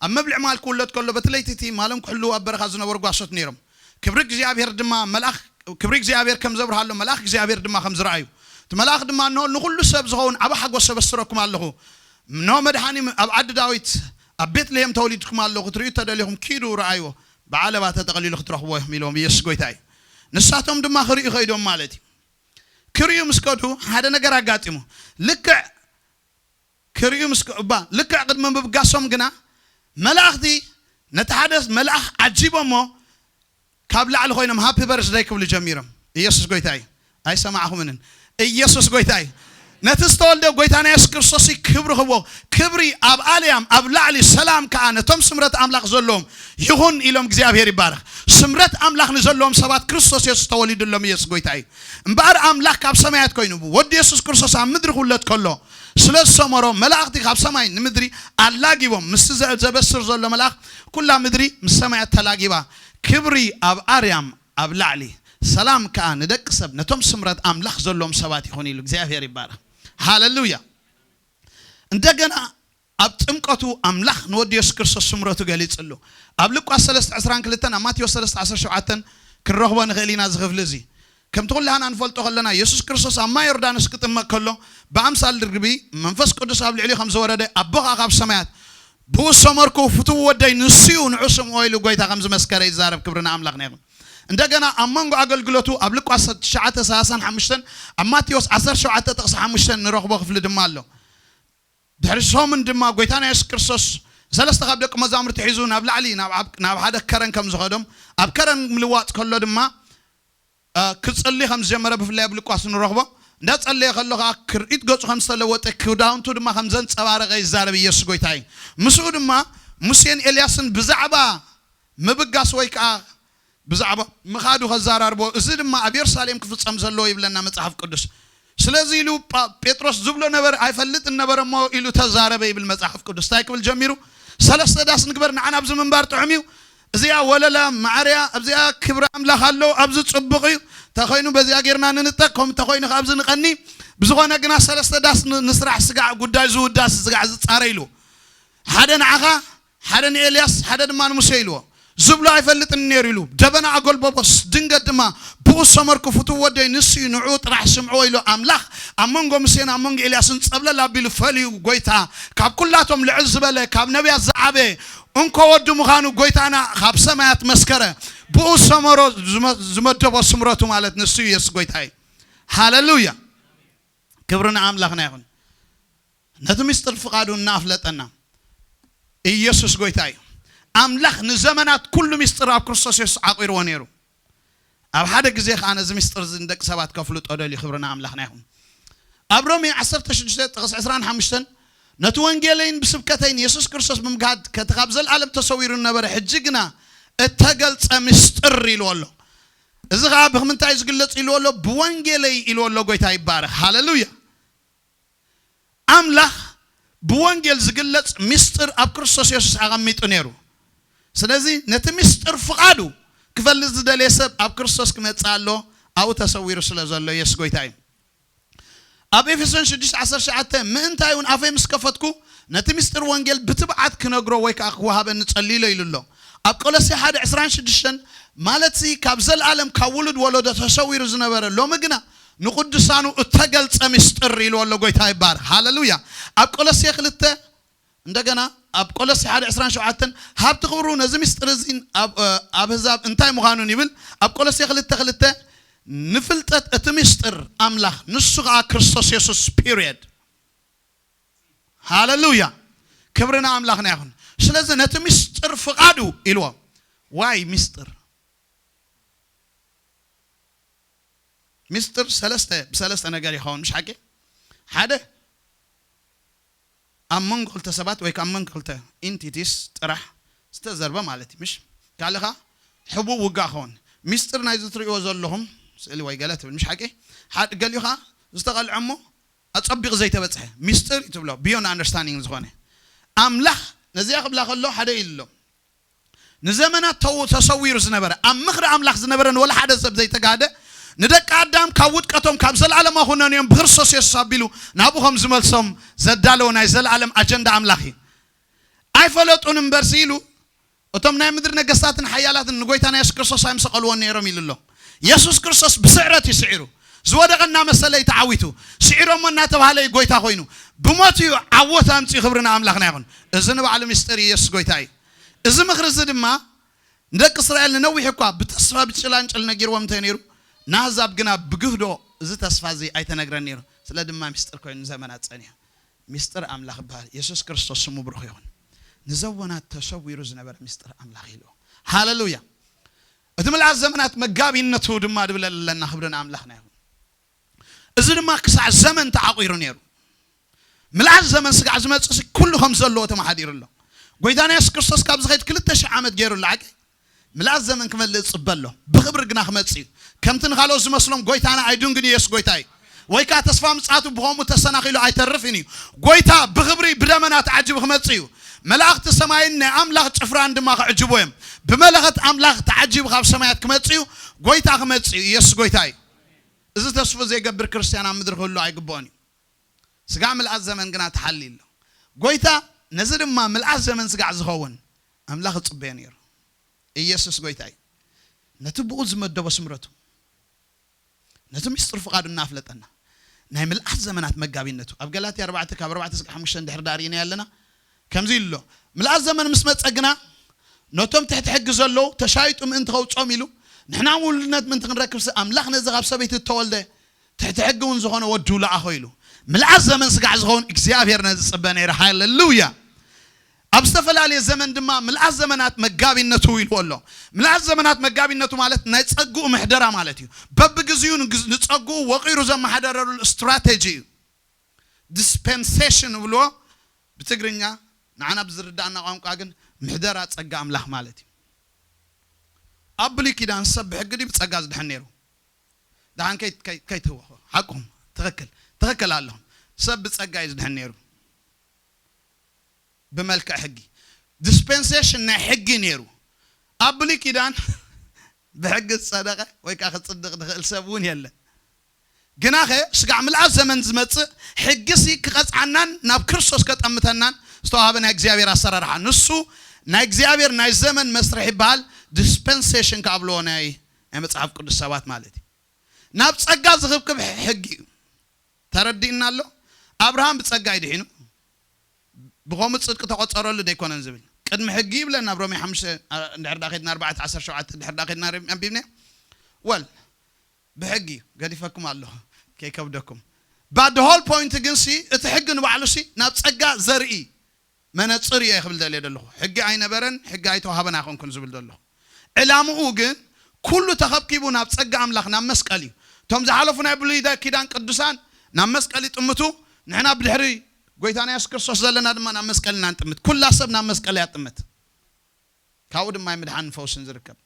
ኣብ መብልዒ ማል ክውለድ ከሎ፣ በቲ ለይቲ እቲ ማሎም ክሕልዉ ኣብ በረኻ ዝነበሩ ጓሶት ነይሮም። ክብሪ እግዚኣብሔር ድማ መልኣኽ፣ ክብሪ እግዚኣብሔር ከም ዘብርሃሎም፣ መልኣኽ እግዚኣብሔር ድማ ከም ዝረኣዩ፣ እቲ መልኣኽ ድማ፣ "እንሆ ንኹሉ ሰብ ዝኸውን ዓቢ ሓጎስ ሰበስረኩም ኣለኹ። እንሆ መድሓኒ ኣብ ዓዲ ዳዊት ኣብ ቤትልሄም ተወሊድኩም ኣለኹ፣ ክትርእዩ እተደሊኹም ኪዱ ረኣይዎ፣ ብዓለባ ተጠቕሊሉ ክትረኽብዎ ኢኹም" ኢሎም። ኢየሱስ ጎይታ እዩ። ንሳቶም ድማ ክርእዩ ከይዶም ማለት እዩ። ክርእዩ ምስ ከዱ ሓደ ነገር ኣጋጢሙ። ልክዕ ክርእዩ ምስ ከ-፣ እባ ልክዕ ቅድሚ ምብጋሶም ግና መላእኽቲ ነቲ ሓደ መልኣኽ ዓጂቦሞ ካብ ላዕሊ ኮይኖም ሃፒ በርዝደይ ክብሉ ጀሚሮም። ኢየሱስ ጎይታ እዩ። ኣይሰማዕኹምንን። ኢየሱስ ጎይታ እዩ። ነቲ ዝተወልደ ጎይታና የሱስ ክርስቶስ ክብሪ ክቦ። ክብሪ ኣብ ኣልያም ኣብ ላዕሊ፣ ሰላም ከኣ ነቶም ስምረት ኣምላኽ ዘለዎም ይኹን ኢሎም እግዚኣብሔር ይባረኽ። ስምረት ኣምላኽ ንዘለዎም ሰባት ክርስቶስ የሱስ ተወሊዱሎም። ኢየሱስ ጎይታ እዩ። እምበኣር ኣምላኽ ካብ ሰማያት ኮይኑ ወዲ የሱስ ክርስቶስ ኣብ ምድሪ ክውለድ ከሎ ስለ ዝሰመሮ መላእኽቲ ካብ ሰማይ ንምድሪ ኣላጊቦም። ምስቲ ዘ-፣ ዘበስር ዘሎ መልኣኽ ኩላ ምድሪ ምስ ሰማያት ተላጊባ። ክብሪ ኣብ ኣርያም ኣብ ላዕሊ፣ ሰላም ከኣ ንደቂ ሰብ፣ ነቶም ስምረት ኣምላኽ ዘለዎም ሰባት ይኹን ኢሉ እግዚኣብሔር ይባረኽ። ሃሌሉያ። እንደገና ኣብ ጥምቀቱ ኣምላኽ ንወዲ የሱስ ክርስቶስ ስምረቱ ገሊጽሉ። ኣብ ሉቃስ ሰለስተ ዕስራን ክልተን ኣብ ማቴዎስ ሰለስተ ዓሰርተ ሸውዓተን ክንረኽቦ ንኽእል ኢና እዚ ክፍሊ እዚ። ከምቲ ኩላህና ንፈልጦ ከለና የሱስ ክርስቶስ ኣብ ማይ ዮርዳኖስ ክጥመቕ ከሎ ብኣምሳል ርግቢ መንፈስ ቅዱስ ኣብ ልዕሊኡ ከም ዝወረደ ኣቦኻ ካብ ሰማያት ብኡ ሰመርኩ ፍትው ወደይ ንሱ እዩ ንዑ ስምዖ ኢሉ ጎይታ ከም ዝመስከረ ይዛረብ። ክብሪ ንኣምላኽና ይኹን። እንደገና ኣብ መንጎ ኣገልግሎቱ ኣብ ሉቃስ ትሽዓተ ሰላሳን ሓሙሽተን ኣብ ማቴዎስ ዓሰርተ ሸውዓተ ጥቕሲ ሓሙሽተ ንረኽቦ ክፍሊ ድማ ኣሎ። ድሕሪ ሰሙን ድማ ጎይታና የሱስ ክርስቶስ ሰለስተ ካብ ደቂ መዛሙርቲ ሒዙ ናብ ላዕሊ ናብ ዓብ- ናብ ሓደ ከረን ከም ዝኸዶም ኣብ ከረን ምልዋጥ ከሎ ድማ እ፣ ክጽሊ ከም ዝጀመረ ብፍላይ ኣብ ሉቃስ ንረኽቦ። እንዳጸለየ ከሎ ከዓ ክርኢት ገጹ ከም ዝተለወጠ ክዳውንቱ ድማ ከም ዘንጸባረቐ ይዛረብ ኢየሱስ ጎይታ እዩ። ምስኡ ድማ ሙሴን ኤልያስን ብዛዕባ ምብጋስ ወይ ከዓ ብዛዕባ ምኻዱ ከዛራርቦ፣ እዚ ድማ ኣብ የሩሳሌም ክፍጸም ዘለዎ ይብለና መጽሓፍ ቅዱስ። ስለዚ ኢሉ ጳ- ጴጥሮስ ዝብሎ ነበር ኣይፈልጥን ነበረ እሞ ኢሉ ተዛረበ ይብል መጽሓፍ ቅዱስ። እንታይ ክብል ጀሚሩ? ሰለስተ ዳስ ንግበር፣ ንዓና ኣብዚ ምንባር ጥዑም እዩ። እዚኣ ወለላ ማዕርያ ኣብዚኣ ክብሪ ኣምላኽ ኣሎ። ኣብዚ ጽቡቕ እዩ ተኾይኑ በዚኣ ጌርና ንንጠቅ ከም ተኾይኑ ካብ ዝንቐኒ ብዝኾነ ግና ሰለስተ ዳስ ን- ንስራሕ ስጋዕ ጉዳይ ዝውዳስ ስጋዕ ዝጻረ ኢሉ ሓደ ንዓኻ ሓደ ንኤልያስ ሓደ ድማ ንሙሴ ኢልዎ። ዝብሎ ኣይፈልጥን ነይሩ ኢሉ ደበና ኣጎልበቦስ ድንገት ድማ ብኡ ሰመርኩ ፍትው ወደይ ንሱ እዩ ንዕኡ ጥራሕ ስምዕዎ ኢሉ ኣምላኽ ኣብ መንጎ ሙሴን ኣብ መንጎ ኤልያስን ጸብለል ኣቢሉ ፈልዩ ጎይታ ካብ ኩላቶም ልዕል ዝበለ ካብ ነቢያት ዝዓበየ እንኮ ወዲ ምዃኑ ጎይታና ካብ ሰማያት መስከረ። ብኡ ሰመሮ ዝመ- ዝመደቦ ስምረቱ ማለት ንሱ እዩ የሱስ ጎይታ እዩ። ሃሌሉያ። ክብሪ ንኣምላኽና ይኹን። ነቲ ምስጢር ፍቓዱ እናኣፍለጠና ኢየሱስ ጎይታ እዩ። ኣምላኽ ንዘመናት ኩሉ ምስጢር ኣብ ክርስቶስ የሱስ ዓቂርዎ ነይሩ። ኣብ ሓደ ግዜ ከኣ ነዚ ምስጢር እዚ ንደቂ ሰባት ከፍልጦ ደልዩ። ክብሪ ንኣምላኽና ይኹን። ኣብ ሮሜ ዓሰርተ ሽዱሽተ ጥቕስ ዕስራን ሓሙሽተን ነቲ ወንጌለይን ብስብከተይን የሱስ ክርስቶስ ብምግሃድ ከቲ ካብ ዘለኣለም ተሰዊሩ ዝነበረ ሕጂ ግና እተገልጸ ምስጢር ኢልዎ ኣሎ። እዚ ኸዓ ብኽምንታይ ዝግለጽ ኢልዎ ኣሎ? ብወንጌለይ ኢልዎ ኣሎ። ጎይታ ይባረኽ። ሃሌሉያ። ኣምላኽ ብወንጌል ዝግለጽ ምስጢር ኣብ ክርስቶስ የሱስ ኣቐሚጡ ነይሩ። ስለዚ ነቲ ምስጢር ፍቓዱ ክፈልጥ ዝደለየ ሰብ ኣብ ክርስቶስ ክመጽእ ኣሎ። ኣብኡ ተሰዊሩ ስለ ዘሎ የሱስ ጎይታ እዩ። ኣብ ኤፌሶን ሽዱሽተ ዓሰርተ ትሽዓተ ምእንታይ እውን ኣፈይ ምስ ከፈትኩ ነቲ ምስጢር ወንጌል ብትብዓት ክነግሮ ወይ ከዓ ክወሃበኒ ጸልይሎ ኢሉ ኣሎ። ኣብ ቆሎሴ ሓደ ዕስራን ሽዱሽተን ማለት ሲ ካብ ዘለኣለም ካብ ውሉድ ወለዶ ተሰዊሩ ዝነበረ ሎሚ ግና ንቅዱሳኑ እተገልጸ ምስጢር ኢልዎ ኣሎ። ጎይታ ይባረኽ። ሃሌሉያ። ኣብ ቆሎሴ ክልተ እንደገና ኣብ ቆሎሴ ሓደ ዕስራን ሸውዓተን ሃብቲ ክብሩ ነዚ ምስጢር እዚ ኣብ ኣብ ህዛብ እንታይ ምዃኑን ይብል። ኣብ ቆሎሴ ክልተ ክልተ ንፍልጠት እቲ ምስጢር ኣምላኽ ንሱ ከዓ ክርስቶስ የሱስ። ፒሪየድ። ሃሌሉያ። ክብሪ ንኣምላኽና ይኹን። ስለዚ ነቲ ምስጢር ፍቓዱ ኢልዎ። ዋይ ምስጢር ምስጢር ሰለስተ ብሰለስተ ነገር ይኸውን ምሽ ሓቂ ሓደ ኣብ መንጎ ክልተ ሰባት ወይ ካብ መንጎ ክልተ ኢንቲቲስ ጥራሕ ዝተዘርበ ማለት እዩ ምሽ ካልኻ ሕቡእ ውጋእ ኸውን ምስጢር ናይ ዝትሪእዎ ዘለኹም ስእሊ ወይ ገለ ትብል ምሽ ሓቂ ሓደ ገሊኻ ዝተቐልዐ እሞ ኣጸቢቕ ዘይተበጽሐ ምስጢር እዩ ትብሎ beyond understanding ዝኾነ ኣምላኽ ነዚኣ ክብላ ከሎ ሓደ ኢሉ ኣሎ ንዘመናት ተው ተሰዊሩ ዝነበረ ኣብ ምኽሪ ኣምላኽ ዝነበረ ንወላ ሓደ ሰብ ዘይተጋደ ንደቂ ኣዳም ካብ ውድቀቶም ካብ ዘለኣለማ ኩነንዮም ብክርስቶስ የሱስ ኣቢሉ ናብኡ ከም ዝመልሶም ዘዳለወ ናይ ዘለኣለም ኣጀንዳ ኣምላኽ እዩ ኣይፈለጡን እምበርሲ ኢሉ እቶም ናይ ምድሪ ነገስታትን ሓያላትን ንጎይታና የሱስ ክርስቶስ ኣይምሰቐልዎን ነይሮም ኢሉ ኣሎ የሱስ ክርስቶስ ብስዕረት እዩ ስዒሩ ዝወደቐ እናመሰለ እዩ ተዓዊቱ ስዒሮሞ እናተባህለ እዩ ጎይታ ኮይኑ ብሞት እዩ ዓወት ኣምፅኡ ክብሪ ንኣምላኽና ይኹን እዚ ንባዕሉ ምስጢር እዩ የሱስ ጎይታ እዩ እዚ ምኽሪ እዚ ድማ ንደቂ እስራኤል ንነዊሕ እኳ ብተስፋ ብጭላንጭል ነጊርዎም እንተ ነይሩ ንኣህዛብ ግና ብግህዶ እዚ ተስፋ እዚ ኣይተነግረን ነይሩ ስለ ድማ ምስጢር ኮይኑ ንዘመናት ጸኒሑ ምስጢር ኣምላኽ ይበሃል የሱስ ክርስቶስ ስሙ ብሩኽ ይኹን ንዘወናት ተሰዊሩ ዝነበረ ምስጢር ኣምላኽ ኢልዎ ሃለሉያ እቲ ምልኣት ዘመናት መጋቢነቱ ድማ ድብለለና ክብሪ ንኣምላኽና ይኹን እዚ ድማ ክሳዕ ዘመን ተዓቂሩ ነይሩ ምልኣት ዘመን ስጋዕ ዝመፅእ ኩሉ ከም ዘለዎ ተመሓዲሩ ኣሎ ጎይታና የሱስ ክርስቶስ ካብ ዝኸይድ ክልተ ሽሕ ዓመት ገይሩ ኣሎ ዓቂ ምልኣት ዘመን ክመልእ ፅበ ኣሎ ብክብሪ ግና ክመፅእ እዩ ከምቲ ንካልኦት ዝመስሎም ጎይታና ኣይዱንግን የሱስ ጎይታ እዩ ወይ ከዓ ተስፋ ምፅኣቱ ብከምኡ ተሰናኺሉ ኣይተርፍን እዩ ጎይታ ብክብሪ ብደመና ተዓጅቡ ክመፅእ እዩ መላእኽቲ ሰማይን ናይ ኣምላኽ ጭፍራን ድማ ክዕጅቡ እዮም። ብመለኸት ኣምላኽ ተዓጂቡ ካብ ሰማያት ክመጽእ እዩ። ጎይታ ክመጽእ እዩ። ኢየሱስ ጎይታ እዩ። እዚ ተስፉ ዘይገብር ክርስትያን ኣብ ምድሪ ክህሉ ኣይግብኦን እዩ። ስጋዕ ምልኣት ዘመን ግና ተሓልዩ ኣሎ። ጎይታ ነዚ ድማ ምልኣት ዘመን ስጋዕ ዝኸውን ኣምላኽ ይጽበዮ ነይሩ። ኢየሱስ ጎይታ እዩ። ነቲ ብኡ ዝመደቦ ስምረቱ፣ ነቲ ምስጢር ፍቓዱ እናፍለጠና፣ ናይ ምልኣት ዘመናት መጋቢነቱ ኣብ ገላትያ ኣርባዕተ ካብ ኣርባዕተ እስከ ሓሙሽተ እንድሕር ዳርኢና ኣለና። ከምዚ ኢሉ ኣሎ፣ ምልኣት ዘመን ምስ መጸ ግና ነቶም ትሕቲ ሕጊ ዘለዉ ተሻይጡ ምእንቲ ከውጾም ኢሉ፣ ንሕና ውሉድነት ምእንቲ ክንረክብሲ ኣምላኽ ነዚ ካብ ሰበይቲ እተወልደ ትሕቲ ሕጊ እውን ዝኾነ ወዱ ለኣኾ ኢሉ። ምልኣት ዘመን ስጋዕ ዝኸውን እግዚኣብሔር ነዚ ጽበ ነይረ። ሃሌሉያ። ኣብ ዝተፈላለየ ዘመን ድማ ምልኣት ዘመናት መጋቢነቱ ኢልዎ ኣሎ። ምልኣት ዘመናት መጋቢነቱ ማለት ናይ ጸግኡ ምሕደራ ማለት እዩ። በብግዚኡ ንግዝ- ንጸግኡ ወቒሩ ዘመሓደረሉ ስትራቴጂ እዩ። ዲስፐንሴሽን እብልዎ ብትግርኛ፣ ንዓና ብዝርዳእና ቋንቋ ግን ምሕደራ ጸጋ ኣምላኽ ማለት እዩ። ኣብ ብሉይ ኪዳን ሰብ ብሕጊ ድዩ ብጸጋ ዝድሕን ነይሩ? ደሓን ከይ- ከይ- ከይትህወኹ ሓቅኹም ትኽክል ትኽክል ኣለኹም። ሰብ ብጸጋ እዩ ዝድሕን ነይሩ ብመልክዕ ሕጊ። ዲስፐንሴሽን ናይ ሕጊ ነይሩ። ኣብ ብሉይ ኪዳን ብሕጊ ዝጸደቐ ወይ ከዓ ክጽድቕ ዝኽእል ሰብ እውን የለን። ግናኸ ስጋዕ ምልኣት ዘመን ዝመጽእ ሕጊሲ ክቐጽዓናን ናብ ክርስቶስ ከጠምተናን ዝተዋህበ ናይ እግዚኣብሔር ኣሰራርሓ። ንሱ ናይ እግዚኣብሔር ናይ ዘመን መስርሕ ይበሃል። ዲስፐንሴሽን ክኣብልዎ ናይ ናይ መጽሓፍ ቅዱስ ሰባት ማለት እዩ። ናብ ጸጋ ዝኽብክብ ሕጊ እዩ። ተረዲእና ኣሎ። ኣብርሃም ብጸጋ ይድሒኑ፣ ብኸምኡ ጽድቂ ተቖጸረሉ ደይኮነን ዝብል ቅድሚ ሕጊ ይብለና ኣብ ሮሜ ሓሙሽተ፣ እንድሕር ዳ ኸድና ኣርባዕተ ዓሰርተ ሸውዓተ እንድሕር ዳ ኸድና ርም- ኣንቢብና። ወል ብሕጊ እዩ፣ ገዲፈኩም ኣለኹ ከይከብደኩም። ባድ ሆል ፖይንት ግን ሲ እቲ ሕጊ ንባዕሉ ሲ ናብ ጸጋ ዘርኢ መነጽር እየ ክብል ደልየ ዘለኹ። ሕጊ ኣይነበረን፣ ሕጊ ኣይተዋህበን ኣይኮንኩን ዝብል ዘለኹ። ዕላምኡ ግን ኩሉ ተኸብኪቡ ናብ ጸጋ ኣምላኽ ናብ መስቀል እዩ። እቶም ዝሓለፉ ናይ ብሉይ ኪዳን ቅዱሳን ናብ መስቀል ይጥምቱ። ንሕና ብድሕሪ ጎይታና የሱስ ክርስቶስ ዘለና ድማ ናብ መስቀል ኢና ንጥምት። ኩላ ሰብ ናብ መስቀል እያ ትጥምት። ካብኡ ድማ ምድሓን ፈውስን ዝርከብ።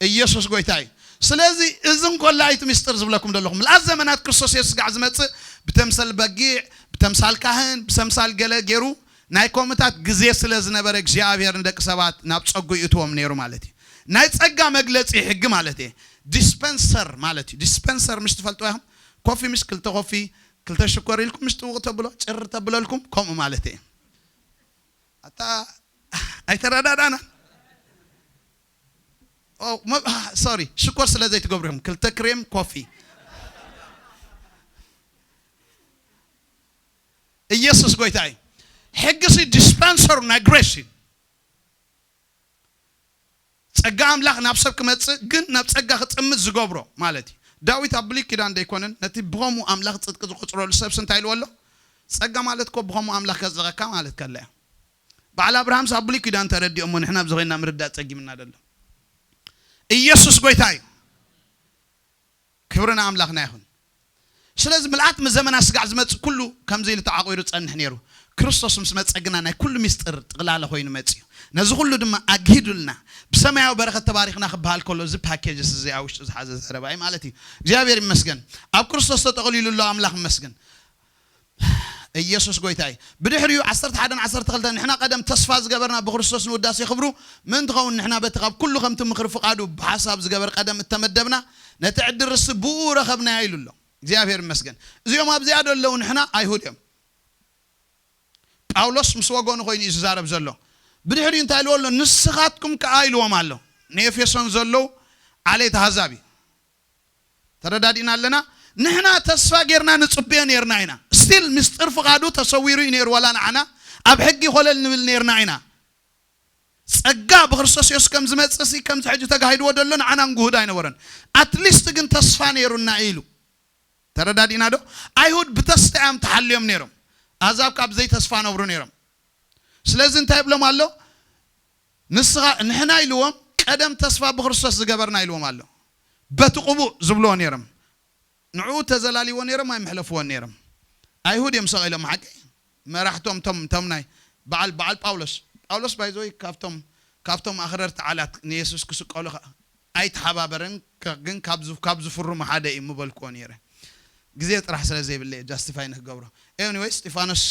ኢየሱስ ጎይታ እዩ። ስለዚ እዚ እንኮላ እቲ ምስጢር ዝብለኩም ዘለኹ ምልኣት ዘመናት ክርስቶስ የሱስ ጋዕ ዝመጽእ ብተምሰል በጊዕ፣ ብተምሳል ካህን፣ ብተምሳል ገለ ገይሩ ናይ ኮምታት ግዜ ስለ ዝነበረ እግዚኣብሔር ንደቂ ሰባት ናብ ጸጉ ይእትዎም ነይሩ ማለት እዩ። ናይ ጸጋ መግለጺ ሕጊ ማለት እየ። ዲስፐንሰር ማለት እዩ። ዲስፐንሰር ምሽ ትፈልጥዋ ኢኹም? ኮፊ ምሽ ክልተ ኮፊ ክልተ ሽኮር ኢልኩም ምሽ ጥውቕ ተብሎ ጭር ተብለልኩም ከምኡ ማለት እየ። ኣታ ኣይተረዳዳና። ሶሪ ሽኮር ስለ ዘይትገብሩ ኢኹም ክልተ ክሬም ኮፊ። ኢየሱስ ጎይታ እዩ። ሕጊ ሲ ዲስፐንሰሩ ናይ ግሬስ እዩ። ጸጋ ኣምላኽ ናብ ሰብ ክመጽእ ግን ናብ ጸጋ ክጥምት ዝገብሮ ማለት እዩ። ዳዊት ኣብ ብሉይ ኪዳን ደይኮነን ነቲ ብኸምኡ ኣምላኽ ጽድቂ ዝቆጽረሉ ሰብስ እንታይ ኢልዎ ኣሎ? ጸጋ ማለት እኮ ብኸምኡ ኣምላኽ ከጽድቐካ ማለት ከላ እያ። በዓል ኣብርሃምስ ኣብ ብሉይ ኪዳን ተረዲኦሞ ንሕና ኣብዚ ኮይንና ምርዳእ ጸጊምና ደሎ። ኢየሱስ ጎይታ እዩ። ክብሪ ንኣምላኽና ይኹን። ስለዚ ምልኣት ዘመናት ስጋዕ ዝመጽእ ኩሉ ከምዚ ኢሉ ተዓቑሩ ጸንሕ ነይሩ። ክርስቶስ ምስ መጸ ግና ናይ ኩሉ ሚስጥር ጥቕላለ ኮይኑ መጽዩ። ነዚ ኩሉ ድማ ኣግሂዱልና ብሰማያዊ በረኸት ተባሪኽና ክበሃል ከሎ እዚ ፓኬጅ እዚ ኣብ ውሽጡ ዝሓዘ ዘረባ እዩ ማለት እዩ። እግዚኣብሔር ይመስገን። ኣብ ክርስቶስ ተጠቕሊሉ ኣሎ ኣምላኽ ይመስገን። ኢየሱስ ጎይታ እዩ። ብድሕሪኡ ዓሰርተ ሓደን ዓሰርተ ክልተን ንሕና ቀደም ተስፋ ዝገበርና ብክርስቶስ ንውዳሴ ክብሩ ምእንቲ ኸውን ንሕና በቲ ካብ ኩሉ ከምቲ ምኽሪ ፍቓዱ ብሓሳብ ዝገበር ቀደም እተመደብና ነቲ ዕድል ርስቲ ብኡ ረኸብናዮ ኢሉ ኣሎ። እግዚኣብሔር ይመስገን። እዚኦም ኣብዚኣ ዶ ኣለዉ ንሕና ኣይሁድ እዮም። ጳውሎስ ምስ ወገኑ ኮይኑ እዩ ዝዛረብ ዘሎ። ብድሕሪኡ እንታይ ኢልዎ ኣሎ? ንስኻትኩም ከኣ ኢልዎም ኣሎ ንኤፌሶን ዘለዉ ዓሌት ኣህዛብ እዩ። ተረዳዲእና ኣለና። ንሕና ተስፋ ጌርና ንጽብዮ ኔርና ኢና። ስቲል ምስጢር ፍቓዱ ተሰዊሩ እዩ ኔሩ። ዋላ ንዓና ኣብ ሕጊ ኮለል ንብል ኔርና ኢና። ጸጋ ብክርስቶስ የሱስ ከም ዝመጽእ ሲ ከምዚ ሕጂ ተጋሂድዎ ደሎ ንዓና እንግሁድ ኣይነበረን። ኣትሊስት ግን ተስፋ ኔሩና ኢሉ። ተረዳዲእና ዶ? ኣይሁድ ብተስፋ እዮም ተሓልዮም ኔሮም። ኣዛብ ካብ ዘይተስፋ ነብሩ ኔሮም። ስለዚ እንታይ ይብሎም ኣሎ? ንስኻ ንሕና ኢልዎም ቀደም ተስፋ ብክርስቶስ ዝገበርና ኢልዎም ኣሎ። በቲ ቅቡእ ዝብልዎ ኔሮም። ንዕኡ ተዘላልይዎ ኔሮም ኣይምሕለፍዎን ኔሮም። ኣይሁድ እዮም ሰቒሎም ሓቂ መራሕቶም ቶም ቶም ናይ በዓል በዓል ጳውሎስ ጳውሎስ ባይዘወይ ካብቶም ካብቶም ኣኽረርቲ ዓላት ንየሱስ ክስቀሉ ኣይተሓባበረን። ግን ካብ ዝፍርሙ ሓደ እዩ ምበልክዎ ነይረ። ግዜ ጥራሕ ስለ ዘይብለ እየ ጃስቲፋይ ንክገብሮ። ኤኒወይ እስጢፋኖስ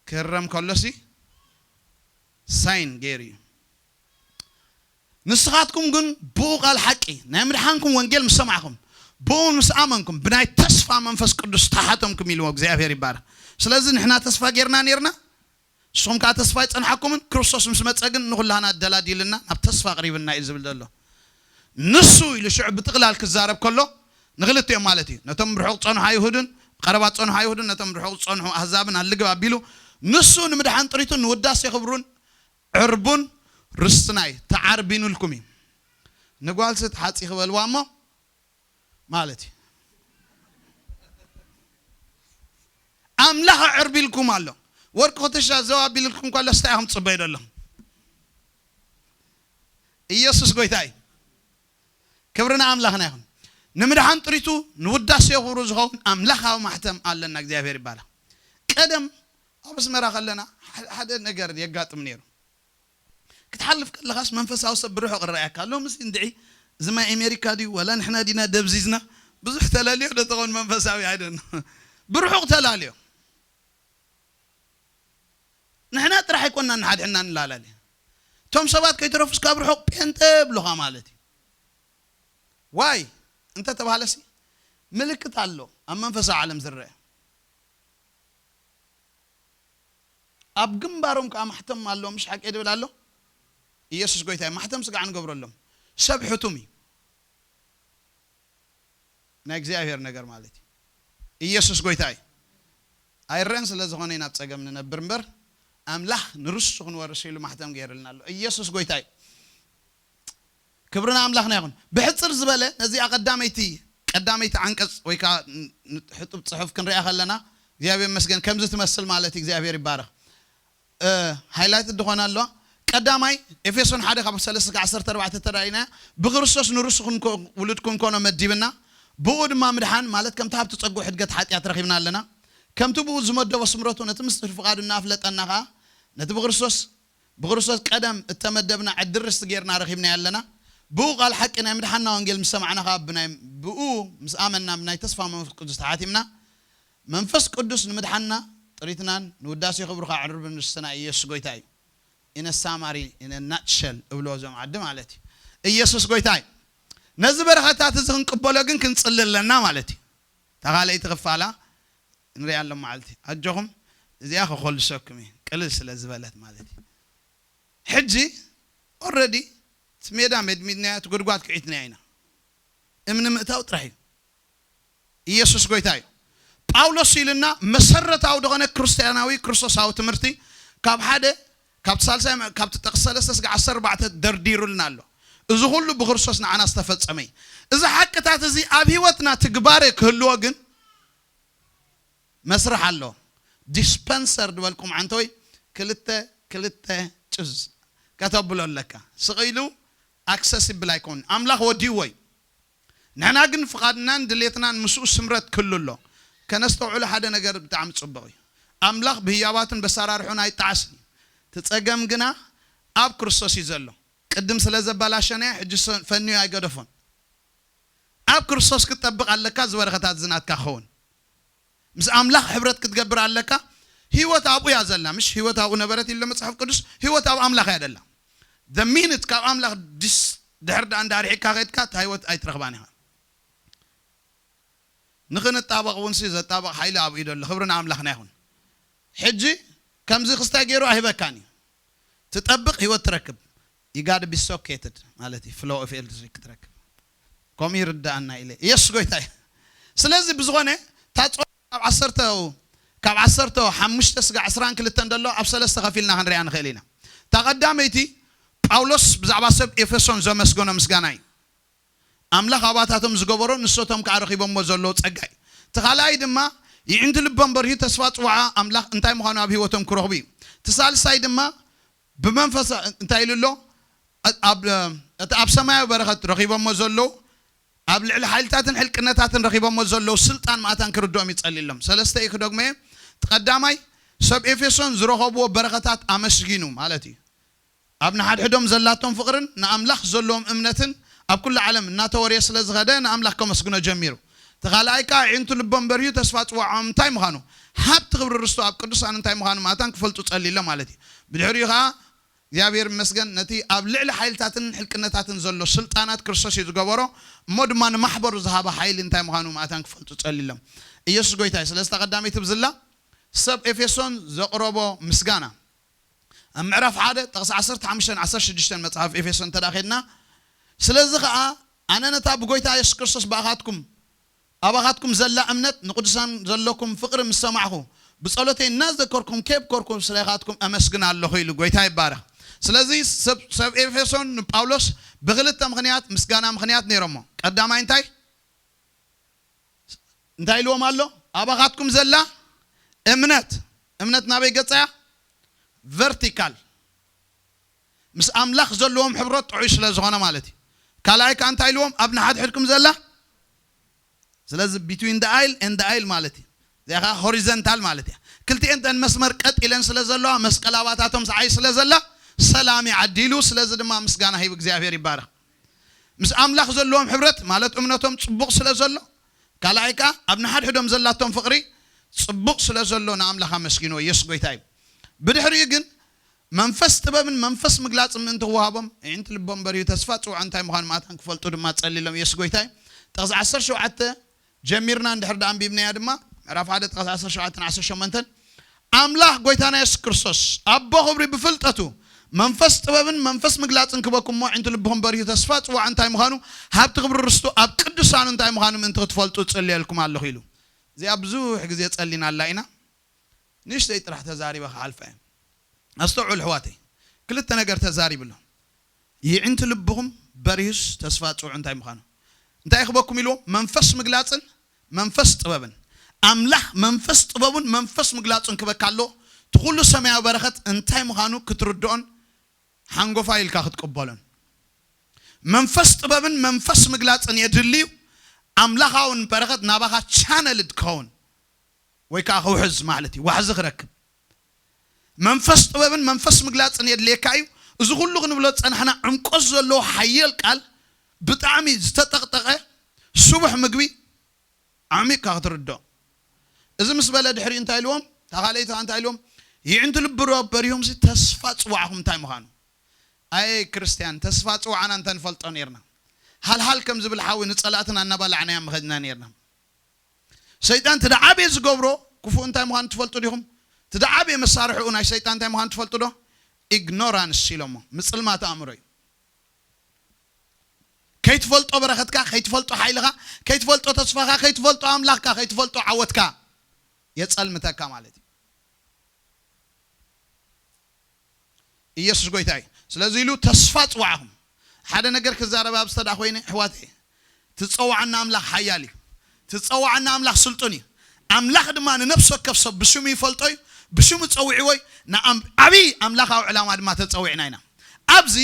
ክህረም ከሎሲ ሳይን ገይሩ እዩ። ንስኻትኩም ግን ብኡ ቃል ሓቂ ናይ ምድሓንኩም ወንጌል ምስ ሰማዕኹም፣ ብኡ ምስ ኣመንኩም፣ ብናይ ተስፋ መንፈስ ቅዱስ ተሓተምኩም ኢልዎ እግዚኣብሔር ይባረኽ። ስለዚ ንሕና ተስፋ ጌርና ኔርና፣ ንስኹም ከዓ ተስፋ ኣይጸንሓኩምን። ክርስቶስ ምስ መጸ ግን ንኹላህና ኣደላዲልና ናብ ተስፋ ኣቕሪብና እዩ ዝብል ዘሎ። ንሱ ኢሉ ሽዑ ብጥቕላል ክዛረብ ከሎ ንክልቲኦም ማለት እዩ። ነቶም ርሑቕ ዝጸንሑ ኣይሁድን፣ ቀረባ ዝጸንሑ ኣይሁድን፣ ነቶም ርሑቕ ዝጸንሑ ኣህዛብን ኣልግብ ኣቢሉ፣ ንሱ ንምድሓን ጥሪቱን ንውዳሴ ክብሩን ዕርቡን ርስትና እዩ፣ ተዓርቢኑልኩም እዩ። ንጓልሲ ተሓጺ ክበልዋ እሞ ማለት እዩ። ኣምላኽ ኣዕርቢልኩም ኣሎ። ወርቂ ኩትሻ ዘው ኣቢልኩም ከሎ ስታይ ኢኹም ትጽበዩ ዘለኹም? ኢየሱስ ጎይታ እዩ። ክብሪ ንኣምላኽና ይኹን። ንምድሓን ጥሪቱ ንውዳሴ ክብሩ ዝኸውን ኣምላኻዊ ማሕተም ኣለና። እግዚኣብሔር ይባረኽ። ቀደም ኣብ ኣስመራ ከለና ሓደ፣ ሓደ ነገር የጋጥም ነይሩ። ክትሓልፍ ከለኻስ መንፈሳዊ ሰብ ብርሑቕ ይረኣየካ። ሎምስ እንድዒ እዚ ማይ ኣሜሪካ ድዩ ዋላ ንሕና ዲና ደብዚዝና? ብዙሕ ተላልዮ ዶ ትኸውን መንፈሳዊ? ኣይደን ብርሑቕ ተላልዮ። ንሕና ጥራሕ ኣይኮንና ንሓድሕና ንላላልዮ። እቶም ሰባት ከይተረፉስ ካብ ርሑቕ ጴንጠ ብሉኻ ማለት እዩ። ዋይ እንተ ተባሃለሲ ምልክት ኣሎ ኣብ መንፈሳዊ ዓለም ዝረአ። ኣብ ግንባሮም ከዓ ማሕተም ኣሎ። ምሽ ሓቂ ድብል ኣሎ። ኢየሱስ ጎይታ እዩ። ማሕተም ስጋዕ ንገብረሎም። ሰብ ሕቱም እዩ። ናይ እግዚኣብሔር ነገር ማለት እዩ። ኢየሱስ ጎይታ እዩ። ኣይረአን ስለ ዝኾነ ኢና ኣብ ጸገም ንነብር እምበር፣ ኣምላኽ ንርስቱ ክንወርስ ኢሉ ማሕተም ገይርልና ኣሎ። ኢየሱስ ጎይታ እዩ። ክብሪ ንኣምላኽና ይኹን። ብሕጽር ዝበለ ነዚኣ ቀዳመይቲ፣ ቀዳመይቲ ዓንቀጽ ወይ ከዓ ን-፣ ን-፣ ሕጡብ ጽሑፍ ክንሪኣ ከለና እግዚኣብሔር ይመስገን ከምዚ ትመስል ማለት እዩ። እግዚኣብሔር ይባረኽ። እ፣ ሃይላይት ድኾነ ኣለዋ። ቀዳማይ ኤፌሶን ሓደ ካብ ሰለስተ እስከ ዓሰርተ ኣርባዕተ ተራኢና፣ ብክርስቶስ ንርሱ ክንኮ-፣ ውሉድ ክንኮኖ መዲብና፣ ብኡ ድማ ምድሓን ማለት ከምቲ ሃብቲ ጸጉ ሕድገት ሓጢኣት ረኺብና ኣለና። ከምቲ ብኡ ዝመደቦ ስምረቱ ነቲ ምስጢር ፍቓዱ እናፍለጠና ኸኣ፣ ነቲ ብክርስቶስ፣ ብክርስቶስ ቀደም እተመደብና ዕድል ርስቲ ጌርና ረኺብናዮ ኣለና። ብኡ ቃል ሓቂ ናይ ምድሓንና ወንጌል ምስ ሰማዕና ኸኣ ብናይ፣ ብኡ ምስ ኣመንና ብናይ ተስፋ መንፈስ ቅዱስ ተሓቲምና። መንፈስ ቅዱስ ንምድሓንና ጥሪትናን ንውዳሴ ክብሩ ኸዓ ዕርብን ርስትና ኢየሱስ ጎይታ እዩ። In a summary, in a nutshell እብልዎ እዞም ዓዲ ማለት እዩ። ኢየሱስ ጎይታ እዩ። ነዚ በረኸታት እዚ ክንቅበሎ ግን ክንጽሊ ኣለና ማለት እዩ። እታ ካልኣይቲ ክፋላ ንሪኣ ኣሎ መዓልቲ። ኣጆኹም፣ እዚኣ ክኾልሰኩም እዩ። ቅልል ስለ ዝበለት ማለት እዩ። ሕጂ ኦልረዲ እቲ ሜዳ መድሚድናዮ፣ እቲ ጉድጓድ ክዒትናዮ ኢና። እምኒ ምእታው ጥራሕ እዩ። ኢየሱስ ጎይታ እዩ። ጳውሎስ ኢልና መሰረታዊ ዝኾነ ክርስትያናዊ ክርስቶሳዊ ትምህርቲ ካብ ሓደ፣ ካብቲ ሳልሳይ፣ ካብቲ ጥቕሲ ሰለስተ እስከ ዓሰርተ ኣርባዕተ ደርዲሩልና ኣሎ። እዚ ኩሉ ብክርስቶስ ንዓና ዝተፈጸመ እዩ። እዚ ሓቅታት እዚ ኣብ ህይወትና ትግባረ ክህልዎ ግን መስርሕ ኣሎ። ዲስፐንሰር ዝበልኩም ዓንተወይ ክልተ ክልተ ጭዝ ከተብሎ ኣለካ። ስቕ ኢሉ ኣክሰሲብል ኣይኮን። ኣምላኽ ወዲዎ እዩ። ንሕና ግን ፍቓድናን ድሌትናን ምስኡ ስምረት ክህሉ ኣሎ። ከነስተውዕሎ ሓደ ነገር ብጣዕሚ ጽቡቕ እዩ። ኣምላኽ ብህያባቱን በሰራርሑን ኣይጠዓስን እዩ። እቲ ጸገም ግና ኣብ ክርስቶስ እዩ ዘሎ። ቅድም ስለ ዘበላሸናዮ ሕጂ ሰ-፣ ፈንዩ ኣይገደፎን። ኣብ ክርስቶስ ክትጠብቕ ኣለካ፣ እዚ በረኸታት እዚ ናትካ ክኸውን። ምስ ኣምላኽ ሕብረት ክትገብር ኣለካ። ህይወት ኣብኡ እያ ዘላ፣ ምሽ? ህይወት ኣብኡ ነበረት ኢሎ መጽሓፍ ቅዱስ። ህይወት ኣብ ኣምላኽ እያ ዘላ። The minute ካብ ኣምላኽ ድስ-፣ ድሕር ደኣ እንዳርሒቅካ ከድካ፣ እታ ህይወት ኣይትረኽባን ኢኻ። ንኽንጣበቕ እውን ሲ ዘጣበቕ ሓይሊ ኣብኡ እዩ ዘሎ። ክብሪ ንኣምላኽና ይኹን። ሕጂ ከምዚ ክስታይ ገይሩ ኣይህበካን እዩ። ትጠብቕ ህይወት ትረክብ። You gotta be socated ማለት እዩ። Flow of electric ትረክብ። ከምኡ ይርዳኣና ኢለ። ኢየሱስ ጎይታ እዩ። ስለዚ ብዝኾነ እታ ጾም ካብ ዓሰርተ፣ ካብ ዓሰርተ ሓሙሽተ ስጋዕ ዕስራን ክልተን ዘሎ ኣብ ሰለስተ ከፊልና ክንሪኣ ንኽእል ኢና። እታ ቀዳመይቲ ጳውሎስ ብዛዕባ ሰብ ኤፌሶን ዘመስገኖ ምስጋና እዩ። ኣምላኽ ኣባታቶም ዝገበሮ ንሶቶም ከዓ ረኺቦምዎ ዘለዉ ጸጋ እዩ። እቲ ካልኣይ ድማ ይዕንቲ ልቦም በርሂ ተስፋ ጽዋዓ ኣምላኽ እንታይ ምዃኑ ኣብ ህይወቶም ክረኽቡ እዩ። እቲ ሳልሳይ ድማ ብመንፈስ እንታይ ኢሉ ኣሎ? ኣብ፣ እቲ ኣብ ሰማያዊ በረኸት ረኺቦምዎ ዘለዉ ኣብ ልዕሊ ሓይልታትን ሕልቅነታትን ረኺቦምዎ ዘለዉ ስልጣን ማእታን ክርድኦም ይጸልየሎም። ሰለስተ እዩ ክደግሞ እየ። እቲ ቀዳማይ ሰብ ኤፌሶን ዝረኸብዎ በረኸታት ኣመስጊኑ ማለት እዩ። ኣብ ንሓድሕዶም ዘላቶም ፍቕርን ንኣምላኽ ዘለዎም እምነትን ኣብ ኩሉ ዓለም እናተወርየ ስለ ዝኸደ ንኣምላኽ ከመስግኖ ጀሚሩ። እቲ ካልኣይ ከኣ ኣዒንቱ ልቦም በርዩ ተስፋ ጽዋዖም እንታይ ምዃኑ፣ ሃብቲ ክብሪ ርስቱ ኣብ ቅዱሳን እንታይ ምዃኑ ማእታን ክፈልጡ ጸልዩ ኣሎ ማለት እዩ። ብድሕሪኡ ከኣ እግዚኣብሔር ይመስገን፣ ነቲ ኣብ ልዕሊ ሓይልታትን ሕልቅነታትን ዘሎ ስልጣናት ክርስቶስ እዩ ዝገበሮ። እሞ ድማ ንማሕበሩ ዝሃበ ሓይሊ እንታይ ምዃኑ መኣታን ክፈልጡ ጸሊሎም። ኢየሱስ ጎይታ እዩ። ስለዚ እታ ቀዳመይቲ ብዝላ ሰብ ኤፌሶን ዘቕረቦ ምስጋና፣ ኣብ ምዕራፍ ሓደ ጥቕሲ ዓሰርተ ሓሙሽተን ዓሰርተ ሽዱሽተን መጽሓፍ ኤፌሶን እንተ ደኣ ኸድና፣ ስለዚ ኸኣ ኣነ ነታ ብጎይታ የሱስ ክርስቶስ ብኣኻትኩም ኣባኻትኩም ዘላ እምነት ንቅዱሳን ዘለኩም ፍቕሪ ምስ ሰማዕኹ፣ ብጸሎተይ እናዘከርኩም ከየብኮርኩ ስለ ኢኻትኩም ኣመስግን ኣለኹ ኢሉ። ጎይታ ይባረኽ። ስለዚ ሰብ፣ ሰብ ኤፌሶን ንጳውሎስ ብኽልተ ምኽንያት ምስጋና ምኽንያት ነይሮሞ። ቀዳማይ እንታይ እንታይ ኢልዎም ኣሎ? ኣባኻትኩም ዘላ እምነት። እምነት ናበይ ገጻያ? ቨርቲካል፣ ምስ ኣምላኽ ዘለዎም ሕብረት ጥዑይ ስለ ዝኾነ ማለት እዩ። ካልኣይ ከኣ እንታይ ኢልዎም? ኣብ ንሓድሕድኩም ዘላ። ስለዚ between the aisle and the aisle ማለት እዩ። እዚኣ ከኣ ሆሪዘንታል ማለት እያ። ክልቲኤን ተን መስመር ቀጥ ኢለን ስለ ዘለዋ፣ መስቀል ኣባታቶም ሰዓይ ስለ ዘላ፣ ሰላም ይዓዲሉ። ስለዚ ድማ ምስጋና ሂብ እግዚኣብሔር ይባረኽ። ምስ ኣምላኽ ዘለዎም ሕብረት ማለት እምነቶም ጽቡቕ ስለ ዘሎ፣ ካልኣይ ከኣ ኣብ ንሓድሕዶም ዘላቶም ፍቕሪ ጽቡቕ ስለ ዘሎ ንኣምላኽ ኣመስጊንዎ። ኢየሱስ ጎይታ እዩ። ብድሕሪኡ ግን መንፈስ ጥበብን መንፈስ ምግላጽን ምእንቲ ክወሃቦም፣ ኣዒንቲ ልቦም በሪሁ ተስፋ ጽውዓ እንታይ ምዃኑ መኣታን ክፈልጡ ድማ ጸሊሎም። ኢየሱስ ጎይታ እዩ። ጥቕሲ ዓሰርተ ሸውዓተ ጀሚርና እንድሕር ደኣ ኣንቢብናያ ድማ፣ ምዕራፍ ሓደ ጥቕሲ ዓሰርተ ሸውዓተን ዓሰርተ ሸሞንተን፣ ኣምላኽ ጎይታና የሱስ ክርስቶስ ኣቦ ክብሪ ብፍልጠቱ መንፈስ ጥበብን መንፈስ ምግላጽን ክበኩም እሞ፣ ኣዒንቲ ልብኹም በሪሁ ተስፋ ጽውዓ እንታይ ምዃኑ፣ ሃብቲ ክብሪ ርስቱ ኣብ ቅዱሳኑ እንታይ ምዃኑ ምእንቲ ክትፈልጡ እጽልየልኩም ኣለኹ ኢሉ። እዚኣ ብዙሕ ግዜ ጸሊናላ ኢና። ንእሽተይ ጥራሕ ተዛሪበ ክሓልፋ እየ። ኣስተውዕሉ ኣሕዋተይ፣ ክልተ ነገር ተዛሪቡ ኣሎ። የዒንቲ ልብኹም በሪሁስ ተስፋ ጽውዑ እንታይ ምዃኑ። እንታይ ክበኩም ኢልዎ? መንፈስ ምግላጽን መንፈስ ጥበብን። ኣምላኽ መንፈስ ጥበቡን መንፈስ ምግላጹን ክበካ ኣሎ። እቲ ኩሉ ሰማያዊ በረኸት እንታይ ምዃኑ ክትርድኦን ሓንጎፋይ ኢልካ ክትቅበሎን። መንፈስ ጥበብን መንፈስ ምግላጽን የድልዩ። ኣምላኻውን በረኸት ናባኻ ቻነልድ ክኸውን ወይ ከዓ ክውሕዝ ማለት እዩ፣ ዋሕዚ ክረክብ። መንፈስ ጥበብን መንፈስ ምግላጽን የድልየካ እዩ። እዚ ኩሉ ክንብሎ ዝጸናሕና ዕምቆት ዘለዎ ሓየል ቃል፣ ብጣዕሚ ዝተጠቕጠቐ ስቡሕ ምግቢ ዓሚቕካ ክትርድኦ። እዚ ምስ በለ ድሕሪኡ እንታይ ኢልዎም? እታ ካልኣይቲ እንታይ ኢልዎም? የዒንቲ ልቢ ዶ በሪሆምሲ ተስፋ ጽዋዕኹም እንታይ ምዃኑ። ኣየ ክርስትያን፣ ተስፋ ጽዋዕና እንተንፈልጦ ነይርና፣ ሃልሃል ከም ዝብል ሓዊ ንጸላእትና እናባላዕናያ ምኸድና ነይርና። ሰይጣን እቲ ደዓበየ ዝገብሮ ክፉእ እንታይ ምዃኑ ትፈልጡ ዲኹም? እቲ ደዓበየ መሳርሕኡ ናይ ሰይጣን እንታይ ምዃኑ ትፈልጡ ዶ? ኢግኖራንስ ኢሎሞ፣ ምጽልማት ኣእምሮ እዩ። ከይትፈልጦ በረኸትካ፣ ከይትፈልጦ ሓይልኻ፣ ከይትፈልጦ ተስፋኻ፣ ከይትፈልጦ ኣምላኽካ፣ ከይትፈልጦ ዓወትካ የጸልምተካ ማለት እዩ። ኢየሱስ ጎይታ እዩ። ስለዚ ኢሉ ተስፋ ጽዋዕኹም። ሓደ ነገር ክዛረብ ኣብ ዝተዳ ኮይነ፣ ኣሕዋተይ፣ ትጸዋዓና ኣምላኽ ሓያል እዩ። ትጸዋዓና ኣምላኽ ስልጡን እዩ። ኣምላኽ ድማ ንነፍሲ ወከፍ ሰብ ብሽሙ ይፈልጦ እዩ። ብሽሙ ጸዊዕዎ እዩ። ንኣም-፣ ዓብዪ ኣምላኻዊ ዕላማ ድማ ተጸዊዕና ኢና። ኣብዚ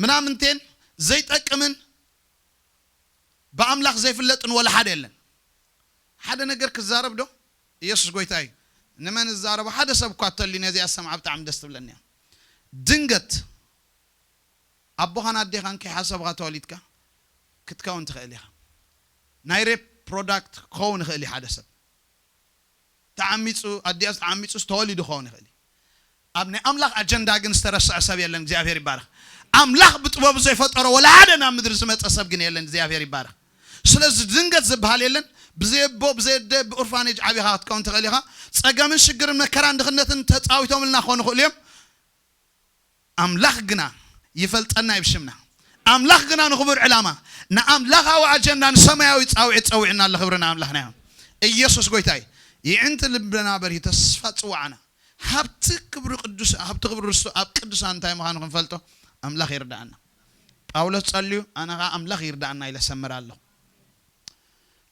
ምናምንቴን ዘይጠቅምን ብኣምላኽ ዘይፍለጥን ወላ ሓደ የለን። ሓደ ነገር ክዛረብ ዶ? ኢየሱስ ጎይታ እዩ። ንመን ዝዛረቦ? ሓደ ሰብ እኳ እተልዩ ነዚኣ ዝሰምዓ ብጣዕሚ ደስ ትብለኒ እያ። ድንገት ኣቦኻን ኣዴኻን ከይሓሰብኻ ተወሊድካ ክትከውን ትኽእል ኢኻ። ናይ ሬፕ ፕሮዳክት ክኸውን ይኽእል እዩ ሓደ ሰብ። ተዓሚጹ፣ ኣዲኣስ ተዓሚጹስ ተወሊዱ ክኸውን ይኽእል እዩ። ኣብ ናይ ኣምላኽ ኣጀንዳ ግን ዝተረስዐ ሰብ የለን። እግዚኣብሔር ይባረኽ። ኣምላኽ ብጥበቡ ዘይፈጠሮ ወላ ሓደ ናብ ምድሪ ዝመጸ ሰብ ግን የለን። እግዚኣብሔር ይባረኽ። ስለዚ ድንገት ዝበሃል የለን። ብዘይ ኣቦ፣ ብዘይ ኣደ፣ ብኦርፋኔጅ ዓቢኻ ክትከውን ትኽእል ኢኻ። ጸገምን ሽግርን መከራን ድኽነትን ተጻዊቶምልና ክኾኑ ይኽእሉ እዮም። ኣምላኽ ግና ይፈልጠና እዩ ብሽምና። ኣምላኽ ግና ንኽቡር ዕላማ፣ ንኣምላኻዊ ኣጀንዳ፣ ንሰማያዊ ጻውዒት ጸዊዕና ኣሎ። ክብሪ ንኣምላኽና ይኹን። ኢየሱስ ጎይታ እዩ። የዒንቲ ልብና በሪሁ ተስፋ ጽዋዕና። ሃብቲ ክብሪ ቅዱስ፣ ሃብቲ ክብሪ ርስቱ ኣብ ቅዱሳን እንታይ ምዃኑ ክንፈልጦ ኣምላኽ ይርዳኣና። ጳውሎስ ጸልዩ፣ ኣነ ኸኣ ኣምላኽ ይርዳኣና ኢለ ሰምር ኣለኹ።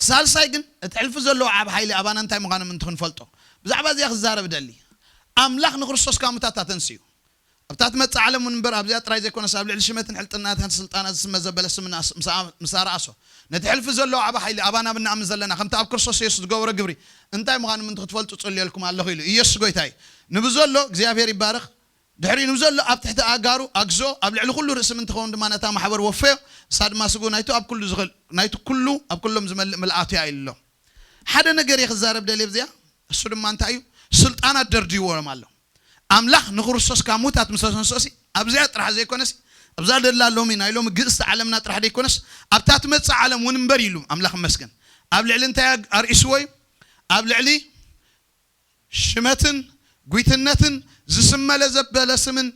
ሳልሳይ ግን፣ እቲ ሕልፊ ዘለዎ ዓብ ሓይሊ ኣባና እንታይ ምዃኑ ምእንቲ ክንፈልጦ፣ ብዛዕባ እዚኣ ክዛረብ እደሊ። ኣምላኽ ንክርስቶስ ካብ ሙታት ኣተንስዩ። ኣብታ ትመጽእ ዓለም እውን እምበር፣ ኣብዚኣ ጥራይ ዘይኮነስ፣ ኣብ ልዕሊ ሽመትን ሕልጥናታን ስልጣናት ዝስመ ዘበለ ስምና ምስ፣ ምስ ኣርኣሶ፣ ነቲ ሕልፊ ዘለዎ ዓብ ሓይሊ ኣባና ብንኣምን ዘለና፣ ከምቲ ኣብ ክርስቶስ የሱስ ዝገበሮ ግብሪ እንታይ ምዃኑ ምእንቲ ክትፈልጡ ጽልየልኩም ኣለኹ ኢሉ። ኢየሱስ ጎይታ እዩ። ንብዘሎ እግዚኣብሔር ይባረኽ። ድሕሪኡ ንብዘሎ ኣብ ትሕቲ ኣእጋሩ ኣግዝኦ፣ ኣብ ልዕሊ ኩሉ ርእሲ ምእንቲ ክኸውን ድማ ነታ ማሕበር ወፈዮ። ንሳ ድማ ስግኡ ናይቲ ኣብ ኩሉ ዝኽእል፣ ናይቲ ኩሉ ኣብ ኩሎም ዝመልእ ምልኣቱ እያ ኢሉ ኣሎ። ሓደ ነገር እየ ክዛረብ ደልየ ብዚኣ፣ እሱ ድማ እንታይ እዩ? ስልጣናት ደርድይዎም ኣሎ። ኣምላኽ ንክርስቶስ ካብ ሙታት ምስ ኣተንስኦሲ ኣብዚኣ ጥራሕ ዘይኮነስ ኣብዛ ደላ ሎሚ ናይ ሎሚ ግእስቲ ዓለምና ጥራሕ ዘይኮነስ ኣብታ ትመጽእ ዓለም እውን እምበር ኢሉ ኣምላኽ ይመስገን። ኣብ ልዕሊ እንታይ ኣግ- ኣርእስዎ እዩ? ኣብ ልዕሊ ሽመትን ጒትነትን ዝስመለ ዘበለ ስምን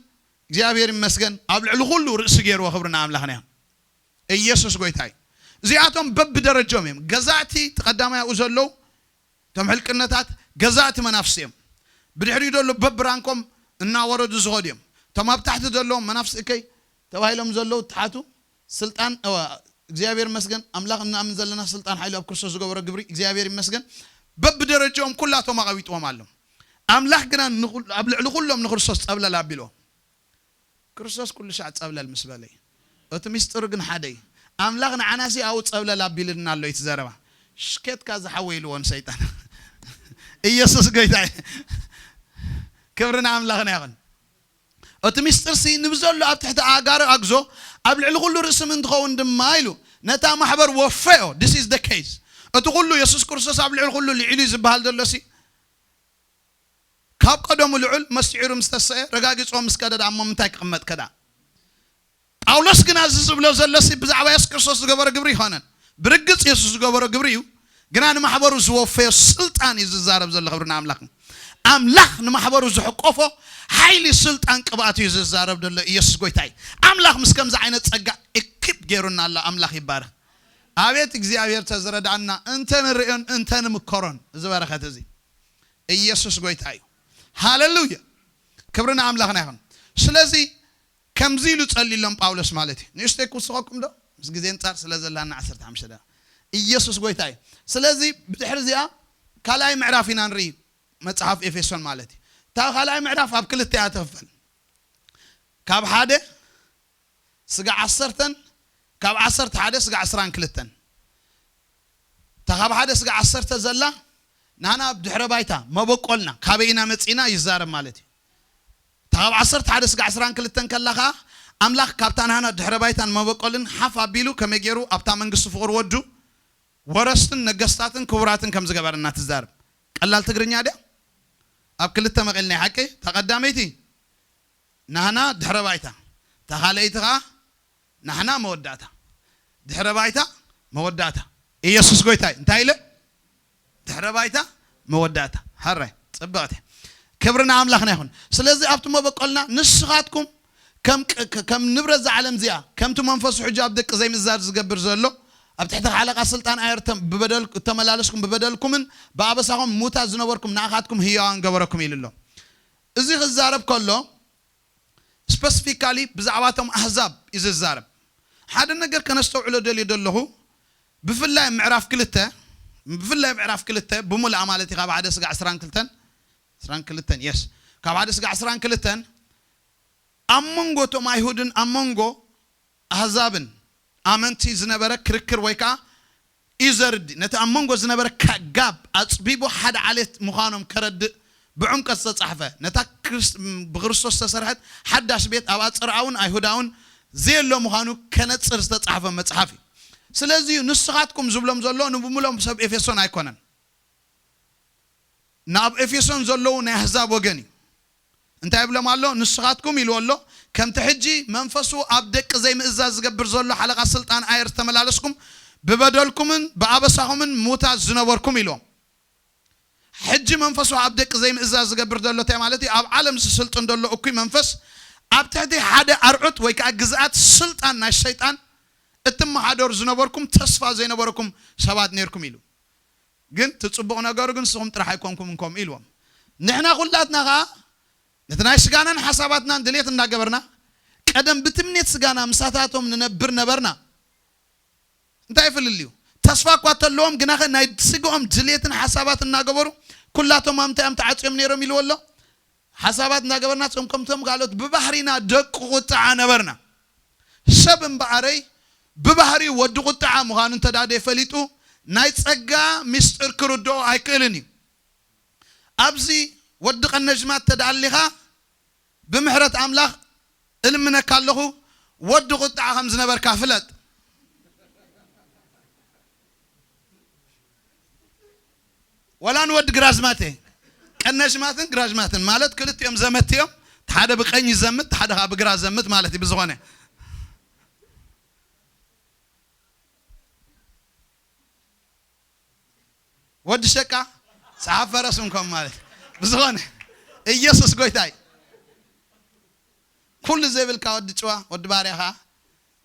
እግዚኣብሔር ይመስገን ኣብ ልዕሊ ኩሉ ርእሲ ገይርዎ። ክብሪ ንኣምላኽና ይኹን። ኢየሱስ ጎይታ እዩ። እዚኣቶም በብደረጃኦም እዮም። ገዛእቲ እቲ ቀዳማይ ኣብኡ ዘለዉ እቶም ሕልቅነታት ገዛእቲ መናፍስቲ እዮም። ብድሕሪኡ ዘሎ በብራንኮም እናወረዱ ዝኸዱ እዮም። እቶም ኣብ ታሕቲ ዘለዉ መናፍስቲ እከይ ተባሂሎም ዘለዉ ታሓቱ ስልጣን እወ እግዚኣብሔር ይመስገን ኣምላኽ እንኣምን ዘለና ስልጣን ሓይሉ ኣብ ክርስቶስ ዝገበሮ ግብሪ እግዚኣብሔር ይመስገን። በብደረጃኦም ኩላቶም ኣቐቢጥዎም ኣሎ። ኣምላኽ ግና ንኹል- ኣብ ልዕሊ ኩሎም ንክርስቶስ ጸብለል ኣቢልዎም። ክርስቶስ ኩሉ ሻዕ ጸብለል ምስ በለ እዩ። እቲ ሚስጥሩ ግን ሓደ እዩ። ኣምላኽ ንዓናሲ ኣብኡ ጸብለል ኣቢልና ኣሎ እዩ እቲ ዘረባ። ሽኬትካ ዝሓወ ኢልዎ ንሰይጣን። ኢየሱስ ጎይታ እዩ። ክብሪ ንኣምላኽና ይኹን። እቲ ሚስጥርሲ ንብዘሎ ኣብ ትሕቲ ኣእጋሩ ኣግዞ ኣብ ልዕሊ ኩሉ ርእሲ ምእንቲ ኸውን ድማ ኢሉ ነታ ማሕበር ወፈዮ። This is the case። እቲ ኩሉ የሱስ ክርስቶስ ኣብ ልዕሊ ኩሉ ልዒሉ እዩ ዝበሃል ዘሎሲ ካብ ቀደሙ ልዑል መስዒሩ ምስ ተሰአ ረጋጊጾም ምስ ከደ ደኣ እሞ ምንታይ ክቕመጥ ከዳ? ጳውሎስ ግና እዚ ዝብሎ ዘሎሲ ብዛዕባ የሱስ ክርስቶስ ዝገበሮ ግብሪ ይኾነን። ብርግጽ የሱስ ዝገበሮ ግብሪ እዩ፣ ግና ንማሕበሩ ዝወፈዮ ስልጣን እዩ ዝዛረብ ዘሎ። ክብሪ ንኣምላኽ። ኣምላኽ ንማሕበሩ ዝሕቆፎ ሓይሊ ስልጣን ቅብኣት እዩ ዝዛረብ ዘሎ። ኢየሱስ ጎይታ እዩ። ኣምላኽ ምስ ከምዚ ዓይነት ጸጋ እክብ ገይሩና ኣሎ። ኣምላኽ ይባረኽ። ኣቤት እግዚኣብሔር ተዝረዳእና እንተ ንርእዮን እንተ ንምከሮን እዚ በረኸት እዚ። ኢየሱስ ጎይታ እዩ። ሃሌሉያ። ክብሪ ንኣምላኽና ይኹን። ስለዚ ከምዚ ኢሉ ጸሊሎም ጳውሎስ ማለት እዩ። ንእሽተይ ክውስኸኩም ዶ? ምስ ግዜ እንጻር ስለ ዘላና ዓሰርተ ሓሙሽተ ደቂቕ። ኢየሱስ ጎይታ እዩ። ስለዚ ብድሕሪ እዚኣ ካልኣይ ምዕራፍ ኢና ንርኢ። መጽሓፍ ኤፌሶን ማለት እዩ። እታ ካልኣይ ምዕራፍ ኣብ ክልተ እያ ትኽፈል። ካብ ሓደ ስጋዕ ዓሰርተን ካብ ዓሰርተ ሓደ ስጋዕ ዕስራን ክልተን። እታ ካብ ሓደ ስጋዕ ዓሰርተ ዘላ ናና ኣብ ድሕረ ባይታ መበቆልና ካበይ ኢና መጺእና ይዛረብ ማለት እዩ። እታ ካብ ዓሰርተ ሓደ ስጋዕ ዕስራን ክልተን ከላ ኸዓ ኣምላኽ ካብታ ናና ድሕረ ባይታን መበቆልን ሓፍ ኣቢሉ ከመይ ገይሩ ኣብታ መንግስቲ ፍቕሪ ወዱ ወረስትን ነገስታትን ክቡራትን ከም ዝገበረና ትዛረብ። ቀላል ትግርኛ ድያ? ኣብ ክልተ መቒልናይ ሓቂ። እታ ቀዳመይቲ ናህና ድሕረ ባይታ፣ እታ ካልኣይቲ ኸዓ ናሕና መወዳእታ። ድሕረ ባይታ መወዳእታ። ኢየሱስ ጎይታ እዩ። እንታይ ኢለ? ድሕረ ባይታ መወዳእታ። ሃራይ ጽብቕቲ። ክብሪ ንኣምላኽና ይኹን። ስለዚ ኣብቲ መበቆልና ንስኻትኩም ከም ቅ- ክ- ከም ንብረት እዛ ዓለም እዚኣ ከምቲ መንፈሱ ሕጂ ኣብ ደቂ ዘይምእዛዝ ዝገብር ዘሎ ኣብ ትሕቲ ሓለቓ ስልጣን ኣየር ተም- ብበደል እተመላለስኩም ብበደልኩምን ብኣበሳኹም ሙታት ዝነበርኩም ንኣኻትኩም ህያዋን ገበረኩም ኢሉ ኣሎ። እዚ ክዛረብ ከሎ ስፐሲፊካሊ ብዛዕባ እቶም ኣህዛብ እዩ ዝዛረብ። ሓደ ነገር ከነስተውዕሎ ደልየ ዘለኹ ብፍላይ ምዕራፍ ክልተ ብፍላይ ምዕራፍ ክልተ ብሙሉኣ ማለት እዩ ካብ ሓደ ስጋ ዕስራን ክልተን ዕስራን ክልተን የስ ካብ ሓደ ስጋ ዕስራን ክልተን ኣብ መንጎ እቶም ኣይሁድን ኣብ መንጎ ኣህዛብን ኣመንቲ ዝነበረ ክርክር ወይ ከዓ እዩ ዘርድእ ነቲ ኣብ መንጎ ዝነበረ ካ- ጋብ ኣፅቢቡ ሓደ ዓሌት ምዃኖም ከረድእ ብዕምቀት ዝተፃሕፈ ነታ ክርስ- ብክርስቶስ ዝተሰርሐት ሓዳሽ ቤት ኣብኣ ፅርኣውን ኣይሁዳውን ዘየሎ ምዃኑ ከነፅር ዝተፃሕፈ መፅሓፍ እዩ። ስለዚ እዩ ንስኻትኩም ዝብሎም ዘሎ ንብሙሎም ሰብ ኤፌሶን ኣይኮነን። ናብ ኤፌሶን ዘለዉ ናይ ኣህዛብ ወገን እዩ። እንታይ ይብሎም ኣሎ? ንስኻትኩም ኢልዎ ኣሎ፣ ከምቲ ሕጂ መንፈሱ ኣብ ደቂ ዘይምእዛዝ ዝገብር ዘሎ ሓለቓ ስልጣን ኣየር ዝተመላለስኩም ብበደልኩምን ብኣበሳኹምን ሙታት ዝነበርኩም ኢልዎም። ሕጂ መንፈሱ ኣብ ደቂ ዘይምእዛዝ ዝገብር ዘሎ እንታይ ማለት እዩ? ኣብ ዓለም ዝስልጥን ዘሎ እኩይ መንፈስ ኣብ ትሕቲ ሓደ ኣርዑት ወይ ከዓ ግዝኣት ስልጣን ናይ ሰይጣን እትመሓደሩ ዝነበርኩም ተስፋ ዘይነበረኩም ሰባት ነርኩም ኢሉ። ግን እቲ ጽቡቕ ነገሩ ግን ንስኹም ጥራሕ ኣይኮንኩም እንኮም ኢልዎም። ንሕና ኩላትና ኸዓ ነቲ ናይ ስጋናን ሓሳባትናን ድሌት እንዳገበርና ቀደም ብትምኔት ስጋና ምሳታቶም ንነብር ነበርና። እንታይ ፍልልዩ? ተስፋ እኳ ተለዎም ግናኸ ናይ ስግኦም ድሌትን ሓሳባት እናገበሩ ኩላቶም ኣብ ምንታይ እዮም ተዓፅዮም ነይሮም ኢልዎ ኣሎ። ሓሳባት እናገበርና ጾም ከምቶም ካልኦት ብባህሪና ደቂ ቁጥዓ ነበርና። ሰብ እምበኣረይ ብባህሪኡ ወዲ ቁጥዓ ምዃኑ እንተ ደኣ ደይፈሊጡ ናይ ጸጋ ምስጢር ክርድኦ ኣይክእልን እዩ። ኣብዚ ወዲ ቀነጅማት ተደኣሊኻ ብምሕረት ኣምላኽ እልምነካ ኣለኹ ወዲ ቁጥዓ ከም ዝነበርካ ፍለጥ። ወላ ንወዲ ግራዝማቴ ቀነሽማትን ግራሽማትን ማለት ክልቲኦም ዘመት እዮም። ሓደ ብቀኝ ይዘምት፣ ሓደ ከዓ ብግራ ዘምት ማለት እዩ። ብዝኾነ ወዲ ሸቃ ሰሓብ ፈረስ እንኮም ማለት እዩ። ብዝኾነ ኢየሱስ ጎይታይ። ኩሉ ዘይብልካ ወዲ ጭዋ፣ ወዲ ባርያ ከዓ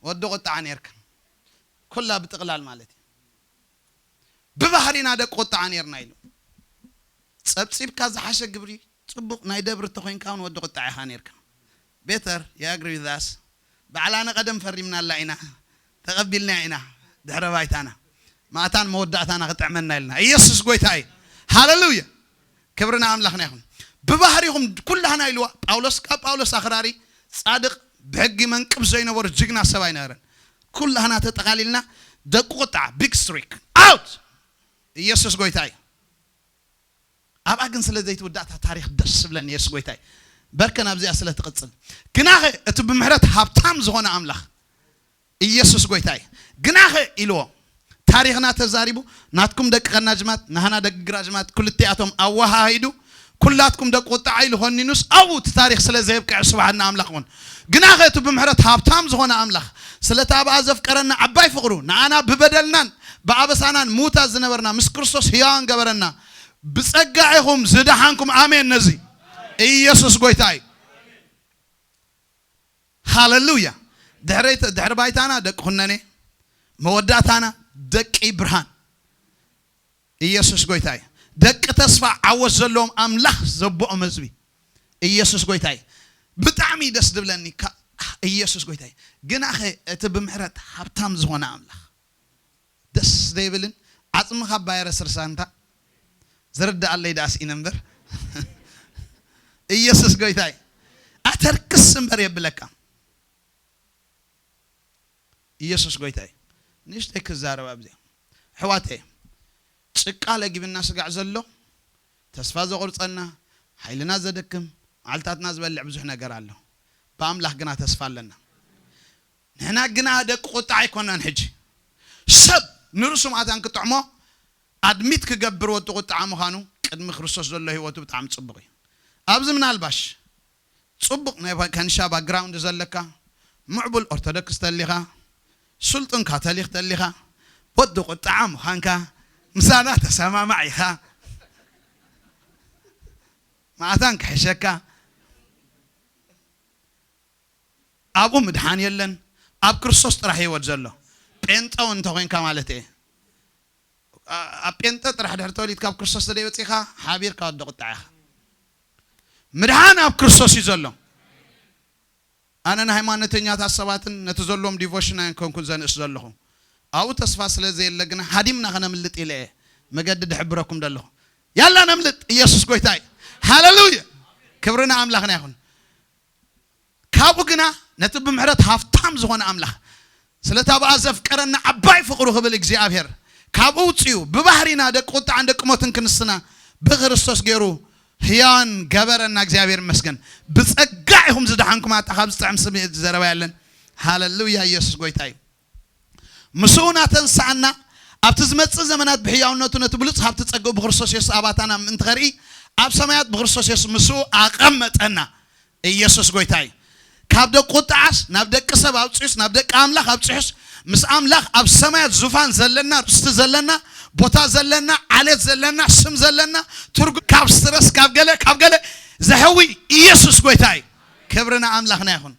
ወዲ ቁጣዓ ነርካ። ኩላ ብጥቕላል ማለት እዩ። ብባህሪና ደቂ ቁጣዓ ነርና ኢሉ። ጸብጺብካ ዝሓሸ ግብሪ ጽቡቕ ናይ ደብሪ እንተኾይንካ እውን ወዲ ቁጣዓ ኢኻ ነርካ። ቤተር፣ you agree with us? ባዕላና ቀደም ፈሪምናላ ኢና፣ ተቐቢልና ኢና። ድሕረ ባይታና ማእታን መወዳእታና ክጥዕመና ኢልና። ኢየሱስ ጎይታ እዩ። ሃሌሉያ። ክብሪ ንኣምላኽና ይኹን። ብባህሪኹም ኩላህና ኢልዋ ጳውሎስ፣ ካብ ጳውሎስ ኣኽራሪ ጻድቕ ብሕጊ መንቅብ ዘይነበሩ ጅግና ሰብ ኣይነበረን። ኩላህና ተጠቓሊልና ደቂ ቁጣዓ፣ ቢግ ስትሪክ ኣውት። ኢየሱስ ጎይታ እዩ። ኣብኣ ግን ስለ ዘይትውዳእ እታ ታሪኽ ደስ ዝብለኒ። ኢየሱስ ጎይታ እዩ። በርከ ናብዚኣ ስለ ትቕጽል። ግናኸ እቲ ብምሕረት ሃብታም ዝኾነ ኣምላኽ ኢየሱስ ጎይታ እዩ። ግናኸ ኢልዎ ታሪኽና ተዛሪቡ ናትኩም ደቂ ቀናጅማት ናህና ደቂ ግራጅማት ክልቲኣቶም ኣወሃሂዱ ኩላትኩም ደቂ ቁጣዓ ኢሉ ኾኒኑስ ኣብኡ እቲ ታሪኽ ስለ ዘየብቅዕ ስብሓት ንኣምላኽ ይኹን። ግናኸ እቲ ብምሕረት ሃብታም ዝኾነ ኣምላኽ ስለቲ ኣብኣ ዘፍቀረና ዓባይ ፍቕሩ ንኣና ብበደልናን ብኣበሳናን ምዉታት ዝነበርና ምስ ክርስቶስ ህያዋን ገበረና። ብጸጋ ኢኹም ዝደሓንኩም። ኣሜን። ነዚ ኢየሱስ ጎይታ እዩ። ሃሌሉያ። ድሕሪ ድሕሪ ባይታና ደቂ ኩነኔ፣ መወዳእታና ደቂ ብርሃን። ኢየሱስ ጎይታ እዩ። ደቂ ተስፋ ዓወት ዘለዎም ኣምላኽ ዘቦኦም ህዝቢ። ኢየሱስ ጎይታ እዩ። ብጣዕሚ ደስ ዝብለኒ ካ-፣ ኢየሱስ ጎይታ እዩ። ግናኸ እቲ ብምሕረት ሃብታም ዝኾነ ኣምላኽ ደስ ዘይብልን ዓጽምኻ ባይረ ስርሳንታ ዝርድኣለይ ደኣ ስኢነ እምበር ኢየሱስ ጎይታ እዩ። ኣተርክስ እምበር የብለካ። ኢየሱስ ጎይታ እዩ። ንእሽተይ ክዛረብ ኣብዚኣ። ኣሕዋተየ፣ ጭቃ ለጊብና ስጋዕ ዘሎ፣ ተስፋ ዘቑርጸና፣ ሓይልና ዘደክም፣ መዓልታትና ዝበልዕ ብዙሕ ነገር ኣሎ። ብኣምላኽ ግና ተስፋ ኣለና። ንሕና ግና ደቂ ቁጣዕ ኣይኮናን። ሕጂ ሰብ ንርእሱ ማእታን ክጥዕሞ ኣድሚት ክገብር ወዲ ቁጣዓ ምዃኑ ቅድሚ ክርስቶስ ዘሎ ህይወቱ ብጣዕሚ ጽቡቕ እዩ። ኣብዚ ምናልባሽ ጽቡቕ ናይ ባ-፣ ከንሻ ባክግራውንድ ዘለካ፣ ምዕቡል ኦርቶዶክስ ተሊኻ፣ ስልጡን ካቶሊክ ተሊኻ፣ ወዲ ቁጣዓ ምዃንካ፣ ምሳና ተሰማማዕ ኢኻ፣ ማእታን ክሕሸካ፣ ኣብኡ ምድሓን የለን። ኣብ ክርስቶስ ጥራሕ ህይወት ዘሎ። ጴንጠ እውን እንተኾይንካ ማለት እየ። ኣ-፣ ኣብ ጴንጠ ጥራሕ ድሕሪ ተወሊድካ ኣብ ክርስቶስ ተዘይወፂኻ ሓቢርካ ወዲ ቁጣዓ ኢኻ። ምድሓን ኣብ ክርስቶስ እዩ ዘሎ። ኣነ ንሃይማኖተኛታት ሰባትን ነቲ ዘለዎም ዲቮሽን ኣይኮንኩን ዘንእስ ዘለኹ። ኣብኡ ተስፋ ስለ ዘየለ ግና ሃዲምና ከነምልጥ ኢለ እየ መገዲ ድሕብረኩም ዘለኹ። ያላ ነምልጥ። ኢየሱስ ጎይታ እዩ። ሃሌሉያ። ክብሪ ንኣምላኽና ይኹን። ካብኡ ግና ነቲ ብምሕረት ሃብታም ዝኾነ ኣምላኽ ስለታ ብኣ ዘፍቀረና ዓባይ ፍቕሩ ክብል እግዚኣብሔር ካብኡ ውፅኡ ብባህሪና ደቂ ቁጣዕን ደቂ ሞትን ክንስና ብክርስቶስ ገይሩ ህያዋን ገበረና። እግዚኣብሔር ይመስገን። ብጸጋ ኢኹም ዝደሓንኩም። ኣታ ካብ ዝጥዕም ስምዒት ዘረባ የለን። ሃሌሉያ። ኢየሱስ ጎይታ እዩ። ምስኡ እናተንሳእና ኣብቲ ዝመጽእ ዘመናት ብሕያውነቱ ነቲ ብሉጽ ሃብቲ ጸግኡ ብክርስቶስ የሱስ ኣባታና ምእንቲ ኸርኢ ኣብ ሰማያት ብክርስቶስ የሱስ ምስኡ ኣቐመጠና። ኢየሱስ ጎይታ እዩ። ካብ ደቂ ቁጥዓስ ናብ ደቂ ሰብ ኣውጺኡስ ናብ ደቂ ኣምላኽ ኣብጺሑስ ምስ ኣምላኽ ኣብ ሰማያት ዙፋን ዘለና፣ ርስቲ ዘለና፣ ቦታ ዘለና፣ ዓሌት ዘለና፣ ስም ዘለና፣ ትርጉም ካብ ስትረስ ካብ ገለ ካብ ገለ ዘሕዊ ኢየሱስ ጎይታ እዩ። ክብሪ ንኣምላኽና ይኹን።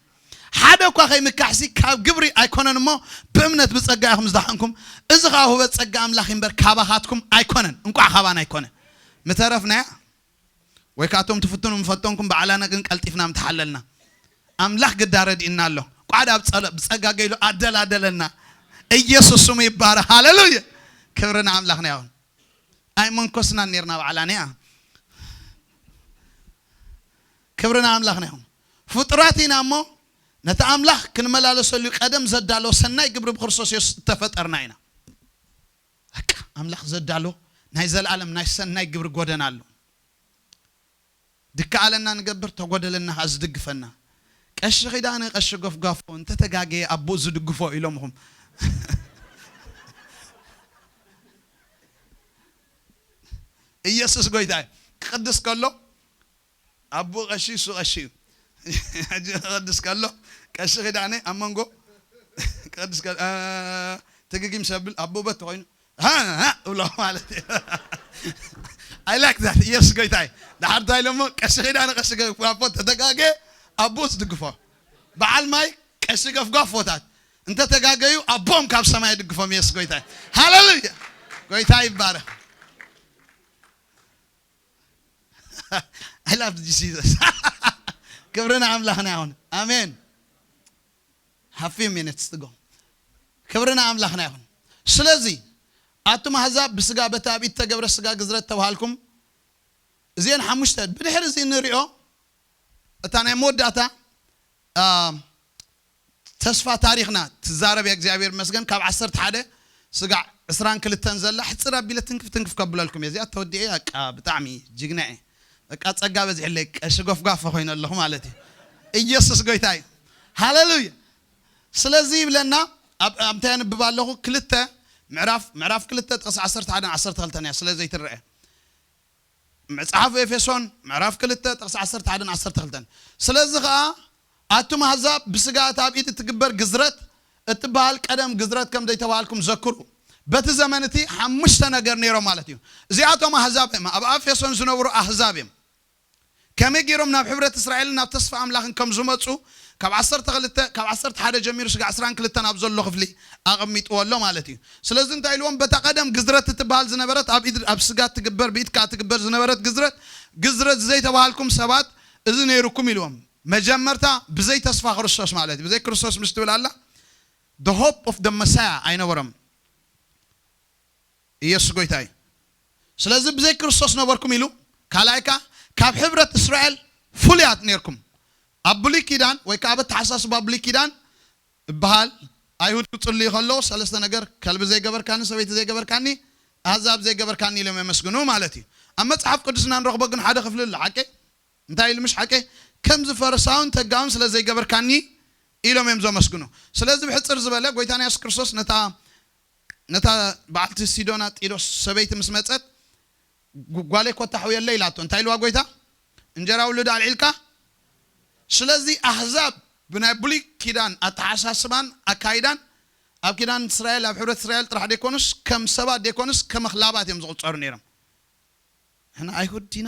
ሓደ እኳ ከይምካሕሲ ካብ ግብሪ ኣይኮነን እሞ ብእምነት ብጸጋ ኢኹም ዝደሓንኩም። እዚ ኸኣ ውህበት ጸጋ ኣምላኽ እዩ እምበር ካባኻትኩም ኣይኮነን፣ እንቋዕ ካባና ኣይኮነ። ምተረፍናያ ወይ ካቶም ትፍትኑ ምፈተንኩም ባዕላና ግን ቀልጢፍና ምተሓለልና። ኣምላኽ ግዳ ረዲእና ኣሎ። ቋዕዳ ኣብ ጸለ-፣ ብጸጋ ገይሉ ኣደላደለና። ኢየሱስ ስሙ ይባረኽ። ሃሌሉያ። ክብሪ ንኣምላኽና ይኹን። ኣይመንኮስናን ኔርና ባዕላና እያ። ክብሪ ንኣምላኽና ይኹን። ፍጡራት ኢና እሞ ነቲ ኣምላኽ ክንመላለሰሉ ቀደም ዘዳለወ ሰናይ ግብሪ ብክርስቶስ የሱስ እተፈጠርና ኢና። በቃ ኣምላኽ ዘዳሎ ናይ ዘለኣለም ናይ ሰናይ ግብሪ ጎደና ኣሎ። ድከኣለና ንገብር፣ ተጎደለና ኸኣ ዝድግፈና። ቀሺ ኪዳነ፣ ቀሺ ጎፍጋፎ፣ እንተተጋገየ ኣቦኡ ዝድግፎ ኢሎምኹም። ኢየሱስ ጎይታ እዩ። ክቅድስ ከሎ ኣቦኡ ቀሺ፣ እሱ ቀሺ እዩ። ሕጂ ክቐድስ ከሎ ቀሺ ኪዳነ ኣብ መንጎ ክቐድስ ከሎ ትግጊም ሰብል ኣቦበት ተኮይኑ ሃ ሃ እብሎ ማለት እዩ። I like that። ኢየሱስ ጎይታይ። ድሓር እንታይ ኢሎሞ? ቀሺ ኪዳነ ቀሺ ገፍጋፎ ተተጋገ ኣቦስ ድግፎ። በዓል ማይ ቀሺ ገፍጋፎታት እንተተጋገዩ ኣቦም ካብ ሰማይ ድግፎም። ኢየሱስ ጎይታይ። ሃሌሉያ። ጎይታ ይባረክ። I love Jesus። ክብሪ ንኣምላኽና ይኹን። ኣሜን። Have few minutes to go። ክብሪ ንኣምላኽና ይኹን። ስለዚ ኣቱም ኣህዛብ ብስጋ በቲ ኣብ ኢድ ተገብረ ስጋ ግዝረት ተባሃልኩም። እዚአን ሓሙሽተ ብድሕሪ እዚ ንሪኦ እታ ናይ መወዳእታ ተስፋ ታሪኽና ትዛረብ እያ። እግዚኣብሔር መስገን ካብ ዓሰርተ ሓደ ስጋዕ ዕስራን ክልተን ዘላ ሕፅር ኣቢለ ትንክፍ ትንክፍ ከብለልኩም እየ። እዚኣ ተወዲአ እያ። በቃ ብጣዕሚ ጅግና እየ። በቃ ጸጋ በዚሕለይ ቀሺ ጎፍጋፎ ኮይነ ኣለኹ ማለት እዩ። ኢየሱስ ጎይታ እዩ። ሃሌሉያ። ስለዚ ይብለና ኣብ እንታይ ኣንብብ ኣለኹ? ክልተ ምዕራፍ ምዕራፍ ክልተ ጥቕሲ ዓሰርተ ሓደ ዓሰርተ ክልተ እያ ስለ ዘይትረአ። መጽሓፍ ኤፌሶን ምዕራፍ ክልተ ጥቕሲ ዓሰርተ ሓደ ዓሰርተ ክልተ። ስለዚ ኸኣ ኣቱም ኣህዛብ ብስጋ እታ ኣብ ኢድ እትግበር ግዝረት እትበሃል ቀደም ግዝረት ከም ዘይተባሃልኩም ዘክሩ። በቲ ዘመን እቲ ሓሙሽተ ነገር ነይሮም ማለት እዩ። እዚኣቶም ኣህዛብ እዮም። ኣብ ኤፌሶን ዝነብሩ ኣህዛብ እዮም። ከመይ ገይሮም ናብ ሕብረት እስራኤልን ናብ ተስፋ ኣምላኽን ከም ዝመጹ ካብ ዓሰርተ ክልተ ካብ ዓሰርተ ሓደ ጀሚሩ ስጋ ዕስራን ክልተን ኣብ ዘሎ ክፍሊ ኣቐሚጥዎ ኣሎ ማለት እዩ። ስለዚ እንታይ ኢልዎም? በታ ቀደም ግዝረት እትበሃል ዝነበረት ኣብ ኢድ ኣብ ስጋ ትግበር ብኢድካ ትግበር ዝነበረት ግዝረት ግዝረት ዘይተባሃልኩም ሰባት እዚ ነይሩኩም ኢልዎም። መጀመርታ ብዘይ ተስፋ ክርስቶስ ማለት እዩ። ብዘይ ክርስቶስ ምስ ትብል ኣላ the hope of the Messiah ኣይነበሮም። ኢየሱስ ጎይታ እዩ። ስለዚ ብዘይ ክርስቶስ ነበርኩም ኢሉ ካልኣይካ ካብ ሕብረት እስራኤል ፍሉያት ነርኩም። ኣብ ብሉይ ኪዳን ወይ ከዓ ኣብ ኣተሓሳስባ ብሉይ ኪዳን ይበሃል። ኣይሁድ ክጽልዩ ከለዉ ሰለስተ ነገር ከልቢ ዘይገበርካኒ ሰበይቲ ዘይገበርካኒ ኣህዛብ ዘይገበርካኒ ኢሎም የመስግኑ ማለት እዩ። ኣብ መጽሓፍ ቅዱስና ንረኽቦ ግን ሓደ ክፍሊ ኣሎ። ሓቂ እንታይ ኢሉ ምሽ ሓቂ ከምዚ ፈሪሳውን ተጋውን ስለ ዘይገበርካኒ ኢሎም እዮም ዘመስግኑ። ስለዚ ብሕፅር ዝበለ ጎይታና የሱስ ክርስቶስ ነታ ነታ በዓልቲ ሲዶና ጢሮስ ሰበይቲ ምስ መፀት ጓለይ ኮታ ሕውየለይ ኢላቶ እንታይ ኢልዋ ጎይታ እንጀራ ውሉድ ኣልዒልካ። ስለዚ ኣህዛብ ብናይ ብሉይ ኪዳን ኣተሓሳስባን ኣካይዳን ኣብ ኪዳን እስራኤል ኣብ ሕብረት እስራኤል ጥራሕ ደይኮኑስ ከም ሰባት ደይኮኑስ ከም ኣኽላባት እዮም ዝቑፀሩ ነይሮም። ንሕና ኣይሁድ ዲና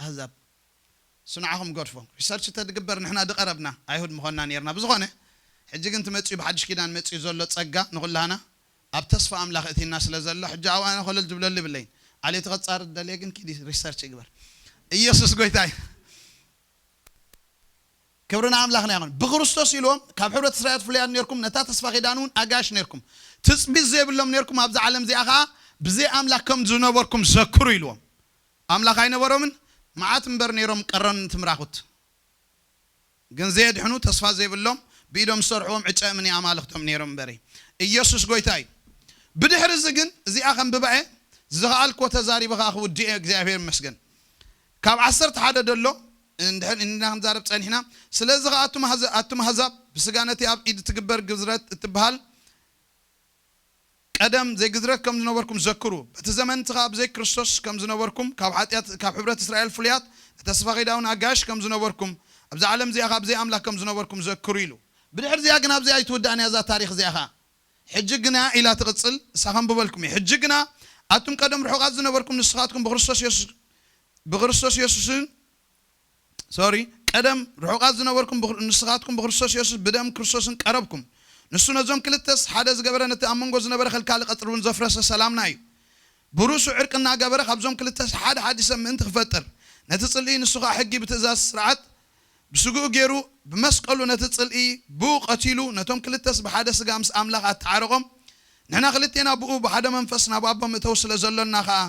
ኣህዛብ ስንዓኹም ገድፎ ሪሰርች ተድግበር ንሕና ድቐረብና ኣይሁድ ምኾንና ነርና። ብዝኾነ ሕጂ ግን ትመፅኡ ብሓድሽ ኪዳን መፅኡ ዘሎ ፀጋ ንኹላህና ኣብ ተስፋ ኣምላኽ እቲና ስለ ዘሎ ሕጂ ኣብኣነ ኮለል ዝብለሉ ይብለይን። ዓሌቲ ቐፃር ደልየ ግን ኪዲ ሪሰርች ይግበር። ኢየሱስ ጎይታይ። ክብሪ ንኣምላኽና ይኹን። ብክርስቶስ ኢልዎም ካብ ሕብረት እስራኤል ፍሉያት ነርኩም ነታ ተስፋ ኪዳን እውን ኣጋሽ ነርኩም ትፅቢት ዘይብሎም ነርኩም ኣብዚ ዓለም እዚኣ ከዓ ብዘይ ኣምላኽ ከም ዝነበርኩም ዘክሩ ኢልዎም። ኣምላኽ ኣይነበሮምን። መዓት እምበር ነይሮም ቀረን ትምራኹት ግን ዘየድሕኑ ተስፋ ዘይብሎም ብኢዶም ዝሰርሕዎም ዕጨ እምኒ ኣማልኽቶም ነይሮም እምበሪ። ኢየሱስ ጎይታ እዩ። ብድሕሪ እዚ ግን እዚኣ ከም ብባኤ ዝኸኣልኮ ተዛሪበ ከዓ ክውድእ እግዚኣብሔር ይመስገን። ካብ ዓሰርተ ሓደ ደሎ እንድሕር እንዲና ክንዛረብ ፀኒሕና። ስለዚ ከዓ ኣቱም ኣህዛብ ብስጋ ነቲ ኣብ ኢድ ትግበር ግዝረት እትበሃል ቀደም ዘይግዝረት ከም ዝነበርኩም ዘክሩ። በቲ ዘመን እቲ ኸዓ ብዘይ ክርስቶስ ከም ዝነበርኩም ካብ ሓጢኣት ካብ ሕብረት እስራኤል ፍሉያት ንተስፋ ኺዳውን ኣጋይሽ ከም ዝነበርኩም ኣብዚ ዓለም እዚኣ ኸዓ ብዘይ ኣምላኽ ከም ዝነበርኩም ዘክሩ ኢሉ። ብድሕር እዚኣ ግን ኣብዚኣ ኣይትውዳእን እያ እዛ ታሪኽ እዚኣ ኸዓ። ሕጂ ግና ኢላ ትቕጽል እሳ ኸንብበልኩም እየ። ሕጂ ግና ኣቱም ቀደም ርሑቓት ዝነበርኩም ንስኻትኩም ብክርስቶስ የሱስ ብክርስቶስ የሱስን ሶሪ ቀደም ርሑቓት ዝነበርኩም ንስኻትኩም ብክርስቶስ የሱስ ብደም ክርስቶስን ቀረብኩም። ንሱ ነዞም ክልተስ ሓደ ዝገበረ ነቲ ኣብ መንጎ ዝነበረ ከልካሊ ቀጽሪ እውን ዘፍረሰ ሰላምና እዩ። ብርእሱ ዕርቂ እናገበረ ካብዞም ክልተስ ሓደ ሓዲሰ ምእንቲ ክፈጥር ነቲ ጽልኢ ንሱ ኸዓ ሕጊ ብትእዛዝ ስርዓት ብስግኡ ገይሩ ብመስቀሉ ነቲ ጽልኢ ብኡ ቀቲሉ ነቶም ክልተስ ብሓደ ስጋ ምስ ኣምላኽ ኣተዓረቖም። ንሕና ክልቴና ብኡ ብሓደ መንፈስ ናብ ኣቦ ምእተው ስለ ዘሎና ኸዓ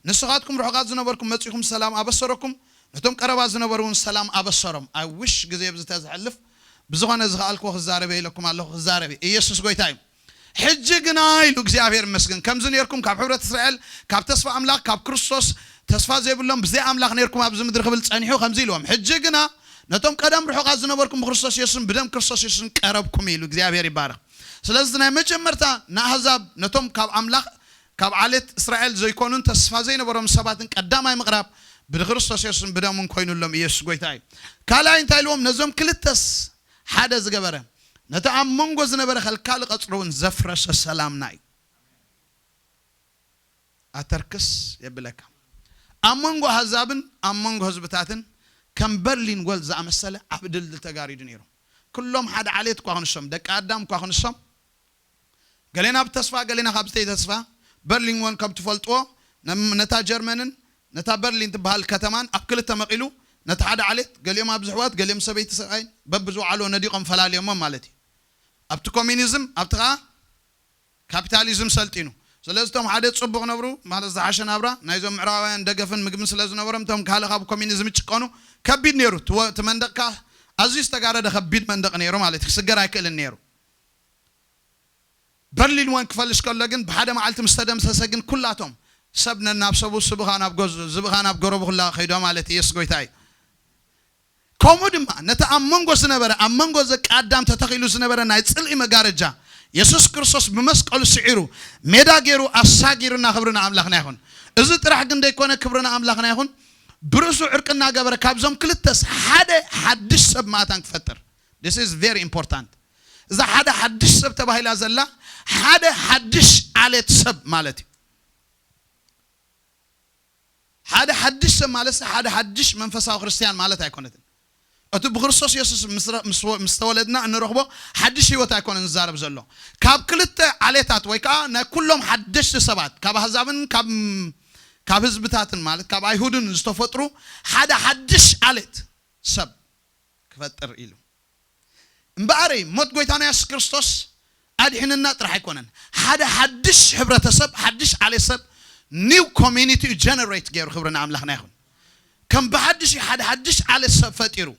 ንስኻትኩም ርሑቓት ዝነበርኩም መጺኹም ሰላም ኣበሰረኩም። ነቶም ቀረባ ዝነበሩ እውን ሰላም ኣበሰሮም። I wish ግዜ ብዝተ ዝሕልፍ ብዝኾነ ዝኸኣልክዎ ክዛረበ ኢለኩም ኣለኹ ክዛረብ ኢየሱስ ጎይታ እዩ። ሕጂ ግና ኢሉ እግዚኣብሔር ይመስገን ከምዚ ነርኩም ካብ ሕብረት እስራኤል ካብ ተስፋ ኣምላኽ ካብ ክርስቶስ ተስፋ ዘይብሎም ብዘይ ኣምላኽ ነርኩም ኣብዚ ምድሪ ክብል ጸኒሑ ከምዚ ኢልዎም ሕጂ ግና ነቶም ቀደም ርሑቓት ዝነበርኩም ብክርስቶስ የሱስን ብደም ክርስቶስ የሱስን ቀረብኩም ኢሉ እግዚኣብሔር ይባረኽ። ስለዚ ናይ መጀመርታ ንኣህዛብ ነቶም ካብ ኣምላኽ ካብ ዓሌት እስራኤል ዘይኮኑን ተስፋ ዘይነበሮም ሰባትን ቀዳማይ ምቕራብ ብክርስቶስ የሱስን ብደሙን ኮይኑሎም ኢየሱስ ጎይታ እዩ። ካልኣይ እንታይ ኢልዎም? ነዞም ክልተስ ሓደ ዝገበረ፣ ነቲ ኣብ መንጎ ዝነበረ ከልካሊ ቀጽሪ እውን ዘፍረሰ ሰላምና እዩ። ኣተርክስ የብለካ። ኣብ መንጎ ኣህዛብን ኣብ መንጎ ህዝብታትን ከም በርሊን ወል ዝኣመሰለ ዓቢ ድልድል ተጋሪዱ ነይሩ። ኩሎም ሓደ ዓሌት እኳ ክንሶም፣ ደቂ ኣዳም እኳ ክንሶም፣ ገሌና ብተስፋ፣ ገሌና ካብ ዝተይ ተስፋ። በርሊን ወል ከም ትፈልጥዎ፣ ነም-፣ ነታ ጀርመንን ነታ በርሊን ትበሃል ከተማን ኣብ ክልተ መቒሉ፣ ነቲ ሓደ ዓሌት፣ ገሊኦም ኣብዚ ኣሕዋት፣ ገሊኦም ሰበይቲ ሰብኣይን በብዝወዓልዎ ነዲቖም ፈላልዮሞም ማለት እዩ። ኣብቲ ኮሚኒዝም፣ ኣብቲ ኸኣ ካፒታሊዝም ሰልጢኑ። ስለዚ እቶም ሓደ ጽቡቕ ነብሩ፣ ማለት ዝሓሸ ናብራ፣ ናይዞም ምዕራባውያን ደገፍን ምግብን ስለ ዝነበሮም፣ እቶም ካልእ ካብ ኮሚኒዝም ይጭቀኑ። ከቢድ ነይሩ። እቲ ወ-፣ እቲ መንደቕካ ኣዝዩ ዝተጋረደ ከቢድ መንደቕ ነይሩ ማለት እዩ። ክስገር ኣይክእልን ነይሩ። በርሊን ወን ክፈልሽ ከሎ ግን ብሓደ መዓልቲ ምስ ተደምሰሰ ግን ኩላቶም ሰብ ነናብ ሰቡ፣ ስብኻ ናብ ገዝ-፣ ዝብኻ ናብ ገረቡ ኩላ ከይዶ ማለት ኢየሱስ ጎይታ እዩ። ከምኡ ድማ ነቲ ኣብ መንጎ ዝነበረ፣ ኣብ መንጎ ደቂ ኣዳም ተተኺሉ ዝነበረ ናይ ጽልኢ መጋረጃ የሱስ ክርስቶስ ብመስቀሉ ስዒሩ ሜዳ ገይሩ ኣሳጊሩና። ክብሪ ንኣምላኽና ይኹን። እዚ ጥራሕ ግን ደይኮነ፣ ክብሪ ንኣምላኽና ይኹን። ብርእሱ ዕርቂ እናገበረ ካብዞም ክልተስ ሓደ ሓድሽ ሰብ ማእታን ክፈጥር። This is very important። እዛ ሓደ ሓድሽ ሰብ ተባሂላ ዘላ ሓደ ሓድሽ ዓሌት ሰብ ማለት እዩ። ሓደ ሓድሽ ሰብ ማለት ሓደ ሓድሽ መንፈሳዊ ክርስትያን ማለት ኣይኮነትን። እቲ ብክርስቶስ የሱስ ምስ ረ-፣ ምስ ወ-፣ ምስ ተወለድና እንረኽቦ ሓድሽ ህይወት ኣይኮነን ዝዛረብ ዘሎ። ካብ ክልተ ዓሌታት ወይ ከዓ ናይ ኩሎም ሓደሽቲ ሰባት፣ ካብ ኣህዛብን ካብ፣ ካብ ህዝብታትን ማለት ካብ ኣይሁድን ዝተፈጥሩ ሓደ ሓድሽ ዓሌት ሰብ ክፈጥር ኢሉ። እምበኣረይ ሞት ጎይታና የሱስ ክርስቶስ ኣድሒንና ጥራሕ ኣይኮነን። ሓደ ሓድሽ ሕብረተሰብ፣ ሓድሽ ዓሌት ሰብ፣ ኒው ኮሚኒቲ እዩ ጀነሬት ገይሩ። ክብሪ ንኣምላኽና ይኹን። ከም ብሓድሽ እዩ ሓደ ሓድሽ ዓሌት ሰብ ፈጢሩ።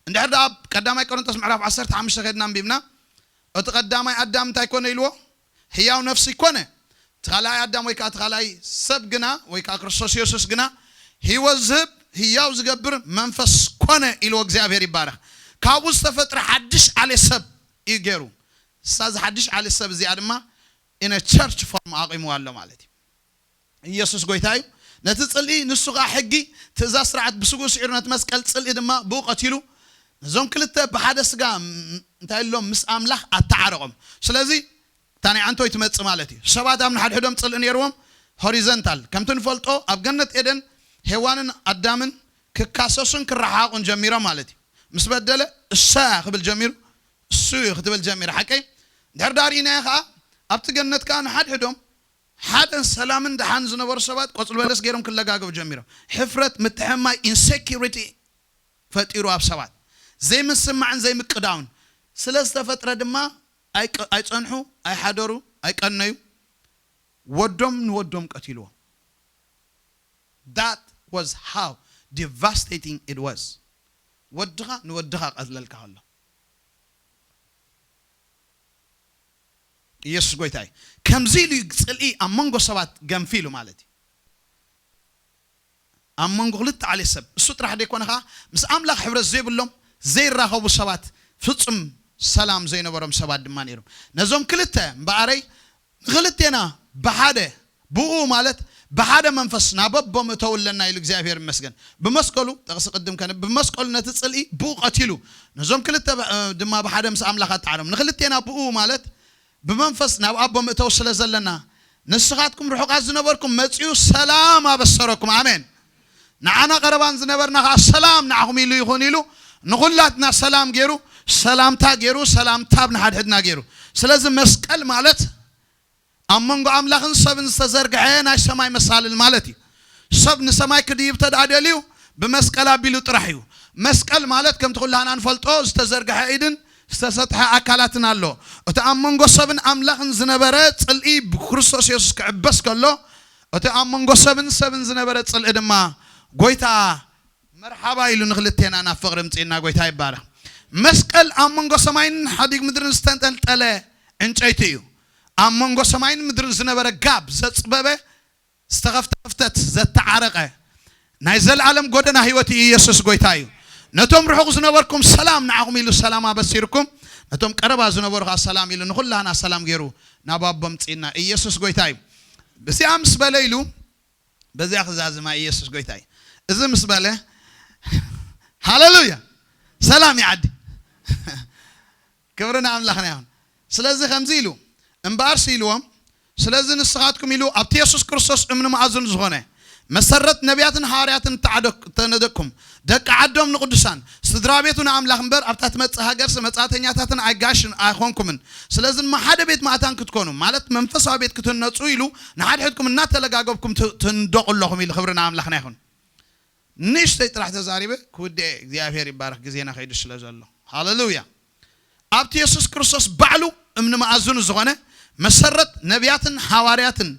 እንድሕር ደኣ ኣብ ቀዳማይ ቆሮንቶስ ምዕራፍ ዓሰርተ ሓሙሽተ ከድና ኣንቢብና፣ እቲ ቀዳማይ ኣዳም እንታይ ኮነ ኢልዎ? ህያው ነፍሲ ኮነ። እቲ ካልኣይ ኣዳም ወይ ከዓ እቲ ካልኣይ ሰብ ግና፣ ወይ ከዓ ክርስቶስ የሱስ ግና፣ ህይወት ዝህብ ህያው ዝገብር መንፈስ ኮነ ኢልዎ። እግዚኣብሔር ይባረኽ። ካብኡ ዝተፈጥረ ሓድሽ ዓሌት ሰብ እዩ ገይሩ። እሳ እዚ ሓድሽ ዓሌት ሰብ እዚኣ ድማ ኢነ ቸርች ፎርም ኣቂምዋ ኣሎ ማለት እዩ። ኢየሱስ ጎይታ እዩ። ነቲ ጽልኢ ንሱ ኸዓ ሕጊ፣ ትእዛዝ፣ ስርዓት ብስግኡ ስዒሩ፣ ነቲ መስቀል ጽልኢ ድማ ብኡ ቀቲሉ፣ ነዞም ክልተ ብሓደ ስጋ ም-፣ እንታይ ኢሎም ምስ ኣምላኽ ኣተዓረቖም። ስለዚ እታ ናይ ኣንቶይ ትመጽእ ማለት እዩ። ሰባት ኣብ ንሓድሕዶም ጽልኢ ነይርዎም፣ ሆሪዘንታል። ከምቲ ንፈልጦ ኣብ ገነት ኤደን ሄዋንን ኣዳምን ክካሰሱን ክረሓሓቑን ጀሚሮም ማለት እዩ። ምስ በደለ እሳ እያ ክብል ጀሚሩ፣ እሱ እዩ ክትብል ጀሚራ። ሓቀይ? እንድሕር ደኣ ርኢናዮ ኸዓ ኣብቲ ገነት ከኣ ንሓድሕዶም ሓደን ሰላምን ደሓን ዝነበሩ ሰባት ቆጽሊ በለስ ገይሮም ክለጋገቡ ጀሚሮም። ሕፍረት፣ ምትሕምማይ፣ ኢንሴኪሪቲ ፈጢሩ ኣብ ሰባት። ዘይምስማዕን ዘይምቅዳውን ስለ ዝተፈጥረ ድማ ኣይቀ-፣ ኣይጸንሑ፣ ኣይሓደሩ፣ ኣይቀነዩ። ወዶም ንወዶም ቀቲልዎም። That was how devastating it was። ወድኻ ንወድኻ ቀትለልካ ከሎ። ኢየሱስ ጎይታ እዩ። ከምዚ ኢሉ እዩ ጽልኢ ኣብ መንጎ ሰባት ገንፊሉ ማለት እዩ። ኣብ መንጎ ክልተ ዓሌት ሰብ፣ እሱ ጥራሕ ደይኮነ ኸዓ ምስ ኣምላኽ ሕብረት ዘይብሎም ዘይራኸቡ ሰባት፣ ፍጹም ሰላም ዘይነበሮም ሰባት ድማ ነይሮም። ነዞም ክልተ እምበኣረይ ንኽልቴና ብሓደ፣ ብኡ ማለት ብሓደ መንፈስ ናብ ኣቦ ምእተው ኣለና ኢሉ እግዚኣብሔር ይመስገን። ብመስቀሉ፣ ጥቕሲ ቅድም ከነ-፣ ብመስቀሉ ነቲ ጽልኢ ብኡ ቀቲሉ፣ ነዞም ክልተ ብ-፣ ድማ ብሓደ ምስ ኣምላኽ ኣጣዓሮም። ንኽልቴና ብኡ ማለት ብመንፈስ ናብ ኣቦ ምእተው ስለ ዘለና፣ ንስኻትኩም ርሑቓት ዝነበርኩም መጺኡ ሰላም ኣበሰረኩም። ኣሜን። ንዓና ቀረባን ዝነበርና ኸዓ ሰላም ንዓኹም ኢሉ ይኹን ኢሉ ንኹላትና ሰላም ገይሩ፣ ሰላምታ ገይሩ፣ ሰላምታ ኣብ ንሓድሕድና ገይሩ። ስለዚ መስቀል ማለት ኣብ መንጎ ኣምላኽን ሰብን ዝተዘርግሐ ናይ ሰማይ መሳልል ማለት እዩ። ሰብ ንሰማይ ክድይብ ተድኣ ደልዩ ብመስቀል ኣቢሉ ጥራሕ እዩ። መስቀል ማለት ከምቲ ኩላህና ንፈልጦ ዝተዘርግሐ ኢድን ዝተሰጥሐ ኣካላትን ኣሎ። እቲ ኣብ መንጎ ሰብን ኣምላኽን ዝነበረ ጽልኢ ብክርስቶስ የሱስ ክዕበስ ከሎ፣ እቲ ኣብ መንጎ ሰብን ሰብን ዝነበረ ጽልኢ ድማ ጎይታ መርሓባ ኢሉ ንኽልቴና ናብ ፍቕሪ ምጽእና። ጎይታ ይባረኽ። መስቀል ኣብ መንጎ ሰማይን ሓዲግ ምድርን ዝተንጠልጠለ ዕንጨይቲ እዩ። ኣብ መንጎ ሰማይን ምድርን ዝነበረ ጋብ ዘጽበበ፣ ዝተኸፍተ ክፍተት ዘተዓረቐ ናይ ዘለኣለም ጎደና ህይወት ኢየሱስ ጎይታ እዩ። ነቶም ርሑቕ ዝነበርኩም ሰላም ንዓኹም ኢሉ ሰላም ኣበሲርኩም፣ ነቶም ቀረባ ዝነበሩ ኸዓ ሰላም ኢሉ ንኹላህና ሰላም ገይሩ ናብ ኣቦ ምጽእና። ኢየሱስ ጎይታ እዩ። ብዚኣ ምስ በለ ኢሉ በዚኣ ክዛዝማ ኢየሱስ ጎይታ እዩ። እዚ ምስ በለ ሃሌሉያ ሰላም ይዓዲ። ክብሪ ንኣምላኽና ይኹን። ስለዚ ከምዚ ኢሉ እምበኣርሲ ኢልዎም፣ ስለዚ ንስኻትኩም ኢሉ ኣብቲ የሱስ ክርስቶስ እምኒ መኣዝን ዝኾነ መሰረት ነቢያትን ሃዋርያትን እተዓደ- እተነደቅኩም ደቂ ዓዶም ንቅዱሳን ስድራ ቤቱ ንኣምላኽ እምበር ኣብታ ትመጽእ ሃገርሲ መጻእተኛታትን ኣጋሽን ኣይኾንኩምን። ስለዚ እሞ ሓደ ቤት ማእታን ክትኮኑ ማለት መንፈሳዊ ቤት ክትህነጹ ኢሉ ንሓድሕድኩም እናተለጋገብኩም ት- ትንደቁ ኣለኹም ኢሉ። ክብሪ ንኣምላኽና ይኹን። ንእሽተይ ጥራሕ ተዛሪበ ክውድኤ። እግዚኣብሔር ይባረክ፣ ግዜና ከይዱ ስለ ዘሎ። ሃሌሉያ። ኣብቲ የሱስ ክርስቶስ ባዕሉ እምኒ መኣዝኑ ዝኾነ መሰረት ነቢያትን ሃዋርያትን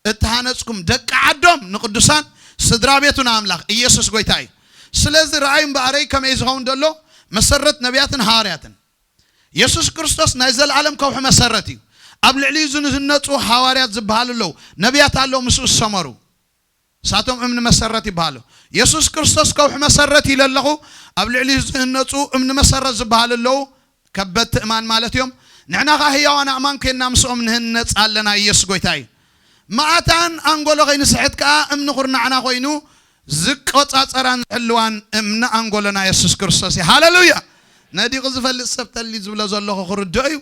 እተሃነጽኩም ደቂ ዓዶም ንቅዱሳን ስድራ ቤቱ ንኣምላኽ ኢየሱስ ጎይታ እዩ። ስለዚ ረኣዩ እምበኣረይ ከመይ ዝኸውን ዘሎ መሰረት ነቢያትን ሃዋርያትን የሱስ ክርስቶስ ናይ ዘለኣለም ከውሒ መሰረት እዩ። ኣብ ልዕሊኡ ዝህነጹ ሃዋርያት ዝበሃሉ ኣለዉ፣ ነቢያት ኣለዉ ምስኡ ዝሰመሩ። ንሳቶም እምኒ መሰረት ይበሃሉ። የሱስ ክርስቶስ ከውሒ መሰረት ኢለ ኣለኹ። ኣብ ልዕሊ ዝህነጹ እምኒ መሰረት ዝበሃሉ ኣለዉ፣ ከበድቲ እማን ማለት እዮም። ንሕና ኸኣ ህያዋን ኣእማን ኮይንና ምስኦም ንህነጽ ኣለና። ኢየሱስ ጎይታ እዩ። መኣታን ኣንጎሎ ከይንስሕት ከኣ እምኒ ኩርናዕና ኮይኑ ዝቆጻጸራን ዝሕልዋን እምኒ ኣንጎሎና የሱስ ክርስቶስ እዩ። ሃሌሉያ! ነዲቑ ዝፈልጥ ሰብ ተሊ ዝብሎ ዘለኹ ክርድኦ እዩ።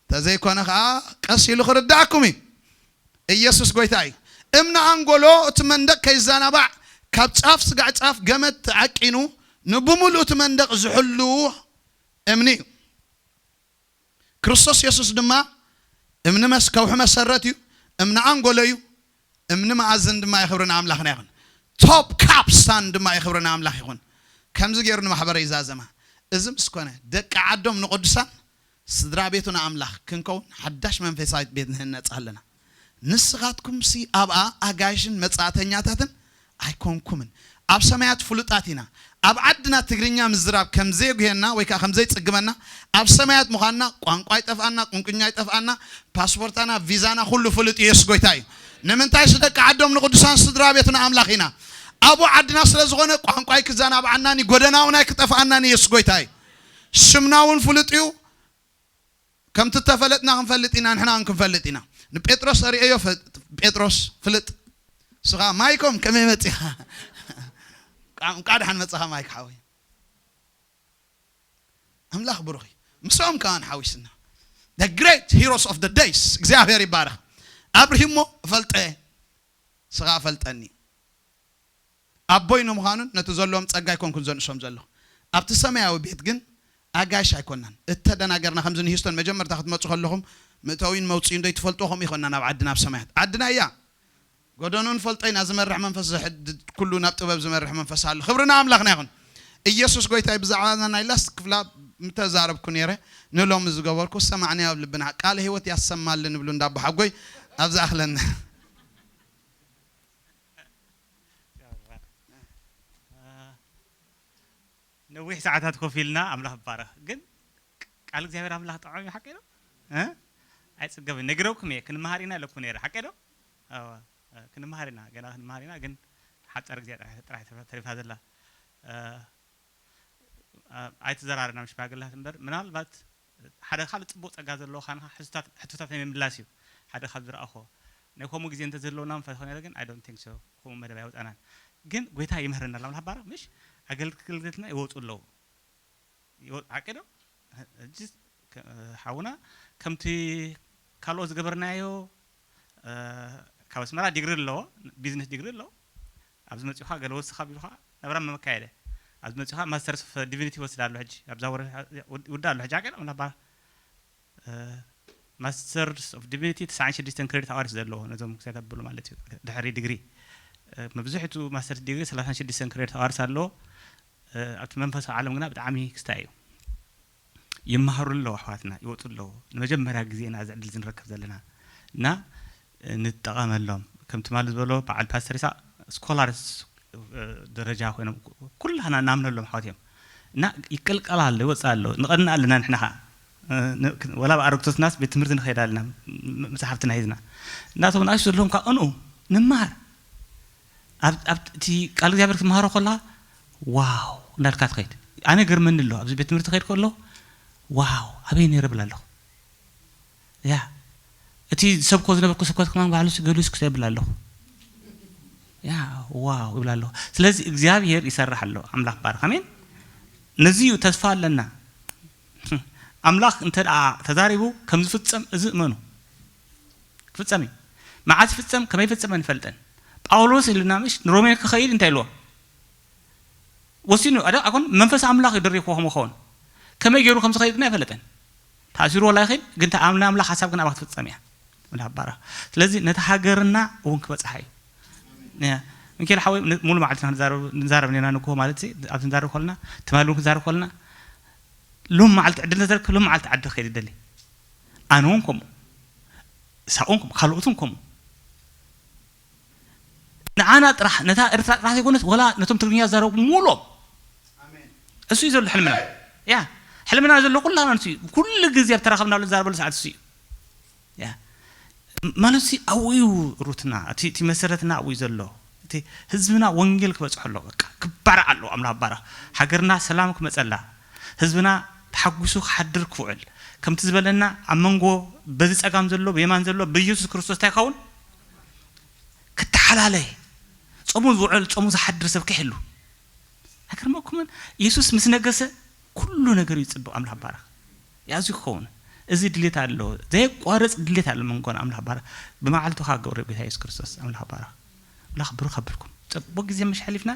እንተዘይኮነ ኸኣ ቀስ ኢሉ ክርድኣኩም እዩ። ኢየሱስ ጎይታ እዩ። እምኒ ኣንጎሎ እቲ መንደቕ ከይዘናባዕ ካብ ጫፍ ስጋዕ ጫፍ ገመድ ተዓቂኑ ንብምሉኡ እቲ መንደቕ ዝሕሉ እምኒ እዩ። ክርስቶስ የሱስ ድማ እምኒ መስ- ከውሒ መሰረት እዩ፣ እምኒ ኣንጎሎ እዩ፣ እምኒ መኣዝን ድማ እዩ። ክብሪ ንኣምላኽና ይኹን። ቶፕ ካፕስታን ድማ እዩ። ክብሪ ንኣምላኽ ይኹን። ከምዚ ገይሩ ንማሕበረ ይዛዘማ። እዚ ምስ ኮነ ደቂ ዓዶም ንቅዱሳን ስድራ ቤቱ ንኣምላኽ ክንከውን ሓዳሽ መንፈሳዊት ቤት ንህነጽ ኣለና። ንስኻትኩምሲ ኣብኣ ኣጋይሽን መጻእተኛታትን ኣይኮንኩምን። ኣብ ሰማያት ፍሉጣት ኢና። ኣብ ዓድና ትግርኛ ምዝራብ ከም ዘየጉህየና ወይ ከኣ ከም ዘይጽግመና፣ ኣብ ሰማያት ምዃንና ቋንቋ ኣይጠፍኣና፣ ቁንቁኛ ኣይጠፍኣና፣ ፓስፖርታና፣ ቪዛና ኩሉ ፍሉጥ እዩ። የሱስ ጎይታ እዩ። ንምንታይ? ስደቂ ዓዶም ንቅዱሳን ስድራ ቤቱ ንኣምላኽ ኢና። ኣብኡ ዓድና ስለ ዝኾነ ቋንቋ ኣይክዘናብዓናን እዩ፣ ጎደና እውን ኣይክጠፍኣናን እዩ። የሱስ ጎይታ እዩ። ሽምና እውን ፍሉጥ እዩ። ከምቲ እተፈለጥና ክንፈልጥ ኢና፣ ንሕና እውን ክንፈልጥ ኢና። ንጴጥሮስ ኣርእዮ፣ ፈ- ጴጥሮስ ፍልጥ። ስኻ ማይኮም ከመይ መጺኻ? ቃ- እንኳዕ ደሓን መጻኻ ማይክ ሓወይ። ኣምላኽ ብሩኽ እዩ። ምስኦም ከኣ ንሓዊስና። The great heroes of the days። እግዚኣብሔር ይባረኽ። ኣብርሂሞ እፈልጠ፣ ስኻ እፈልጠኒ። ኣቦይ ንምዃኑን ነቲ ዘለዎም ጸጋ ኣይኮንኩን ዘንእሶም ዘለኹ። ኣብቲ ሰማያዊ ቤት ግን ኣጋይሽ ኣይኮናን። እተደናገርና ከምዚ ንሂስቶን መጀመርታ ክትመጹ ከለኹም መእተዊን መውጽኢን ዶ ይትፈልጥዎ? ከምኡ ይኮና ናብ ዓድና ኣብ ሰማያት። ዓድና እያ። ጎደኑ ንፈልጦ ኢና። ዝመርሕ መንፈስ ዘሕድድ ኩሉ ናብ ጥበብ ዝመርሕ መንፈስ ኣሎ። ክብሪ ንኣምላኽና ይኹን። ኢየሱስ ጎይታይ ብዛዕባ እዛ ናይ ላስት ክፍላ ምተዛረብኩ ነይረ። ንሎሚ ዝገበርኩ ሰማዕኒ ኣብ ልብና። ቃለ ህይወት ያሰማልን ይብሉ እንዳ ኣቦሓጎይ ኣብ ዝኣኽለና። ነዊሕ ሰዓታት ኮፍ ኢልና ኣምላኽ ይባረኽ። ግን ቃል እግዚኣብሔር ኣምላኽ ጥዑም እዩ። ሓቂ ዶ? እ? ኣይጽገብን። ነግረውኩም እየ። ክንመሃር ኢና ኢለኩም ነይረ። ሓቂ ዶ? ኣዋ፣ እ፣ ክንመሃር ኢና። ገና ክንመሃር ኢና። ግን ሓጻር ግዜ ጥራሕ፣ ጥራሕ ተሪፋ ዘላ። እ፣ እ፣ ኣይተዘራረብና ምስ ሽማግላት እምበር፣ ምናልባት ሓደ ካልእ ጽቡቕ ጸጋ ዘለዎ ካንኻ ሕቶታት፣ ሕቶታት ናይ ምምላስ እዩ። ሓደ ካብ ዝረኣኹዎ። ናይ ከምኡ ግዜ እንተዝህልወና ምፈትሖ ነይረ፣ ግን I don't think so። ከምኡ መደብ ኣይወጻናን። ግን ጎይታ ይምህረና ኣሎ። ኣምላኽ ይባረኽ። ምሽ ኣገልግሎትና ይወጹ ኣለዉ። ይወ-፣ ሓቂ ዶ? ሕጂ ከ-፣ ሓውና ከምቲ ካልኦት ዝገበርናዮ፣ እ፣ ካብ ኣስመራ ዲግሪ ኣለዎ፣ ቢዝነስ ዲግሪ ኣለዎ። ኣብዚ መጺኡ ኸኣ ገለ ወስኻ ቢሉ ኸኣ ናብራ መካየደ። ኣብዚ መጺኡ ኸኣ ማስተርስ ኦፍ ዲቪኒቲ ይወስድ ኣሎ ሕጂ። ኣብዛ ወረ-፣ ይውዳእ ኣሎ ሕጂ። ሓቂ ዶ? ኣምላኽ ይባረኽ። እ፣ ማስተርስ ኦፍ ዲቪኒቲ ተስዓን ሽዱሽተን ክሬዲት ኣዋርስ ዘለዎ ነዞም ክሳብ ተብሉ ማለት እዩ። ድሕሪ ዲግሪ፣ እ፣ መብዝሕቱ ማስተርስ ዲግሪ ሰላሳን ሽዱሽተን ክሬዲት ኣዋርስ ኣለዎ። እ፣ ኣብቲ መንፈሳዊ ዓለም ግና ብጣዕሚ ክስታይ እዩ። ይመሃሩ ኣለዉ ኣሕዋትና፣ ይወጹ ኣለዉ። ንመጀመርያ ግዜ ኢና እዚ ዕድል እዚ ንረክብ ዘለና እና፣ እ፣ ንጠቐመሎም። ከም ትማሊ ዝበሎ በዓል ፓስተር ይስሐቅ ስኮላርስ፣ እ፣ ደረጃ ኮይኖም ኩላህና እናምነሎም ኣሕዋት እዮም። እና ይቅልቀል ኣሎ፣ ይወጽእ ኣሎ። ንቐንእ ኣለና ንሕና ኸዓ። እ፣ ን-፣ ወላ ኣብ ኣረግቶትናስ ቤት ትምህርቲ ንኸይድ ኣለና፣ ም-፣ መጽሓፍትና ሒዝና። እናቶም ንኣሽቱ ዘለኹም ከዓ ቅንኡ፣ ንመሃር። ኣብ፣ ኣብ እቲ ቃል እግዚኣብሔር ክትመሃሮ ከለኻ፣ ዋው እንዳልካ ትኸይድ። ኣነ ገርመኒ ኣሎ፣ ኣብዚ ቤት ትምህርቲ ከይድ ከሎ፣ ዋው ኣበይ ነይረ ብል ኣለኹ። ያ፣ እቲ ዝሰብኮ ዝነበርኩ ስብከት ከማን ባዕሉ ገሊኡ ስክሰ ይብል ኣለኹ። ያ ዋው ይብላ ኣለኹ። ስለዚ እግዚኣብሔር ይሰርሕ ኣሎ። ኣምላኽ ባርኽ። ኣሜን። ነዚ እዩ ተስፋ ኣለና። ኣምላኽ እንተ ደኣ ተዛሪቡ ከም ዝፍጸም እዚ እመኑ። ክፍጸም እዩ። መዓስ ይፍጸም፣ ከመይ ይፍጸም ኣይንፈልጥን። ጳውሎስ ኢሉና ምሽ ንሮሜ ክኸይድ እንታይ ኢልዎ? ወሲኑ፣ ኣደ-፣ ኣኮን መንፈስ ኣምላኽ እዩ ደሪኽዎ ከም ክኸውን። ከመይ ገይሩ ከም ዝኸይድ ግን ኣይፈለጠን። ተኣሲሩ ወላ ይኸይድ፣ ግን ተኣምና ኣምላኽ ሓሳብ ግን ኣብኣ ክትፍጸም እያ። ወላ ኣባራ። ስለዚ ነቲ ሃገርና እውን ክበጽሓ እዩ። ያ፣ ሚካኤል ሓወይ፣ ን-፣ ሙሉ መዓልቲ ኢና ክንዛረብ፣ ንዛረብ ነና ንግሆ ማለት ሲ፣ ኣብ ክንዛረብ ከለና፣ ትማሊ እውን ክንዛረብ ከለና፣ ሎም መዓልቲ ዕድል እንተዘርክ፣ ሎም መዓልቲ ዓዲ ክኸይድ ይደሊ። ኣነ እውን ከምኡ፣ ሳቅ እውን ከምኡ፣ ካልኦት እውን ከምኡ። ንዓና ጥራሕ፣ ነታ ኤርትራ ጥራሕ ዘይኮነስ፣ ወላ ነቶም ትግርኛ ዝዛረቡ ሙሉኦም። እሱ እዩ ዘሎ ሕልምና። ያ፣ ሕልምና ዘሎ ኩላና ንሱ እዩ። ኩሉ ግዜ ኣብ ተራኸብናሉ ንዛረበሉ ሰዓት እሱ እዩ። ያ። ማለት ሲ ኣብኡ እዩ ሩትና፣ እቲ፣ እቲ መሰረትና ኣብኡ እዩ ዘሎ። እቲ ህዝብና ወንጌል ክበጽሖ ኣሎ፣ በቃ ክባራዕ ኣሎ። ኣምላኽ ባራ ሃገርና ሰላም ክመጸላ፣ ህዝብና ተሓጒሱ ክሓድር ክውዕል፣ ከምቲ ዝበለና ኣብ መንጎ በዚ ጸጋም ዘሎ ብየማን ዘሎ ብኢየሱስ ክርስቶስ እንታይ ይኸውን? ክተሓላለይ፣ ጾሙ ዝውዕል ጾሙ ዝሓድር ሰብ ክሕሉ። ኣይገርመኩምን? ኢየሱስ ምስ ነገሰ ኩሉ ነገር እዩ ጽቡቕ። ኣምላኽ ባረኽ። ያዚ ክኸውን እዚ ድሌት ኣሎ፣ ዘየቋርጽ ድሌት ኣሎ መንጎና። ኣምላኽ ባረኽ። ብመዓልቱ ካ ገብረ ጎይታ ኢየሱስ ክርስቶስ ኣምላኽ ባረኽ። ኣምላኽ ብሩኽ ኣብልኩም። ጽቡቕ ግዜ ምሽ ሓሊፍና።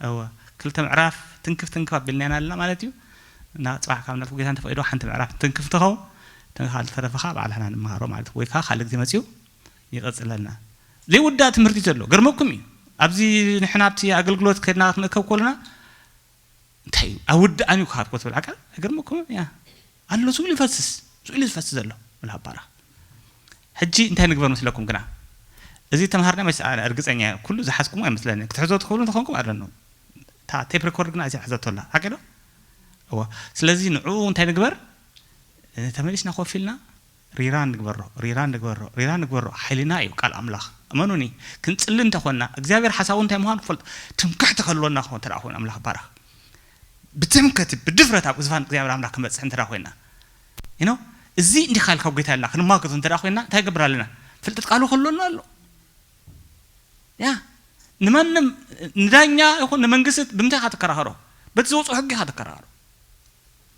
እወ፣ ክልተ ምዕራፍ ትንክፍ ትንክፍ ኣቢልና ኢና ኣለና ማለት እዩ። እና ጽባሕ ካብ ናልኩ ጌታ እንተፈቂዶ ሓንቲ ምዕራፍ ትንክፍ ትኸውን። ተንካ ዝተረፈኻ ባዕልና ንመሃሮ ማለት ወይ ከዓ ካልእ ግዜ መጺኡ ይቐጽለልና። ዘይውዳእ ትምህርቲ ዘሎ ገርመኩም እዩ። ኣብዚ ንሕና ኣብቲ ኣገልግሎት ከድና ክንእከብ ከለና እንታይ እዩ ኣብ ውዳእን እዩ ካብ ክትብል ዓቃ ገርመኩም እያ። ኣሎ ስኡ ኢሉ ይፈስስ፣ ስኡ ኢሉ ዝፈስስ ዘሎ ብላ ኣባራ። ሕጂ እንታይ ንግበር መስለኩም ግና? እዚ ተምሃርና መስ-፣ ርግጸኛ እየ፣ ኩሉ ዝሓዝኩሞ ኣይመስለኒ። ክትሕዞ ትኽእሉ እንተኾንኩም ኣረኑ። እታ ቴፕ ሪኮርድ ግና እዚኣ ሕዘቶ ኣላ። ሓቂ ዶ? እወ። ስለዚ ንዕኡ እንታይ ንግበር? እ፣ ተመሊስና ኮፍ ኢልና ሪራ ንግበሮ፣ ሪራ ንግበሮ፣ ሪራ ንግበሮ። ሓይልና እዩ ቃል ኣምላኽ። እመኑኒ፣ ክንጽሊ እንተኾንና፣ እግዚኣብሔር ሓሳቡ እንታይ ምዃኑ ክፈልጥ፣ ትምክሕቲ ክህልወና ክኾን እንተ ደኣ ኮይኑ ኣምላኽ ባረኽ። ብትምክሕቲ፣ ብድፍረት ኣብ ዝፋን እግዚኣብሔር ኣምላኽ ክንበጽሕ እንተ ደኣ ኮይንና። You know? እዚ እንዲኻ ኢልካ ጎይታ ኢልና ክንማጎት እንተ ደኣ ኮይንና፣ እንታይ ይገብር ኣለና? ፍልጠት ቃሉ ክህልወና ኣሎ። ያ፣ ንማንም፣ ንዳኛ ይኹን ንመንግስቲ ብምንታይ ኢኻ ትከራኸሮ? በቲ ዝወፅኦ ሕጊ ኢኻ ትከራኸሮ።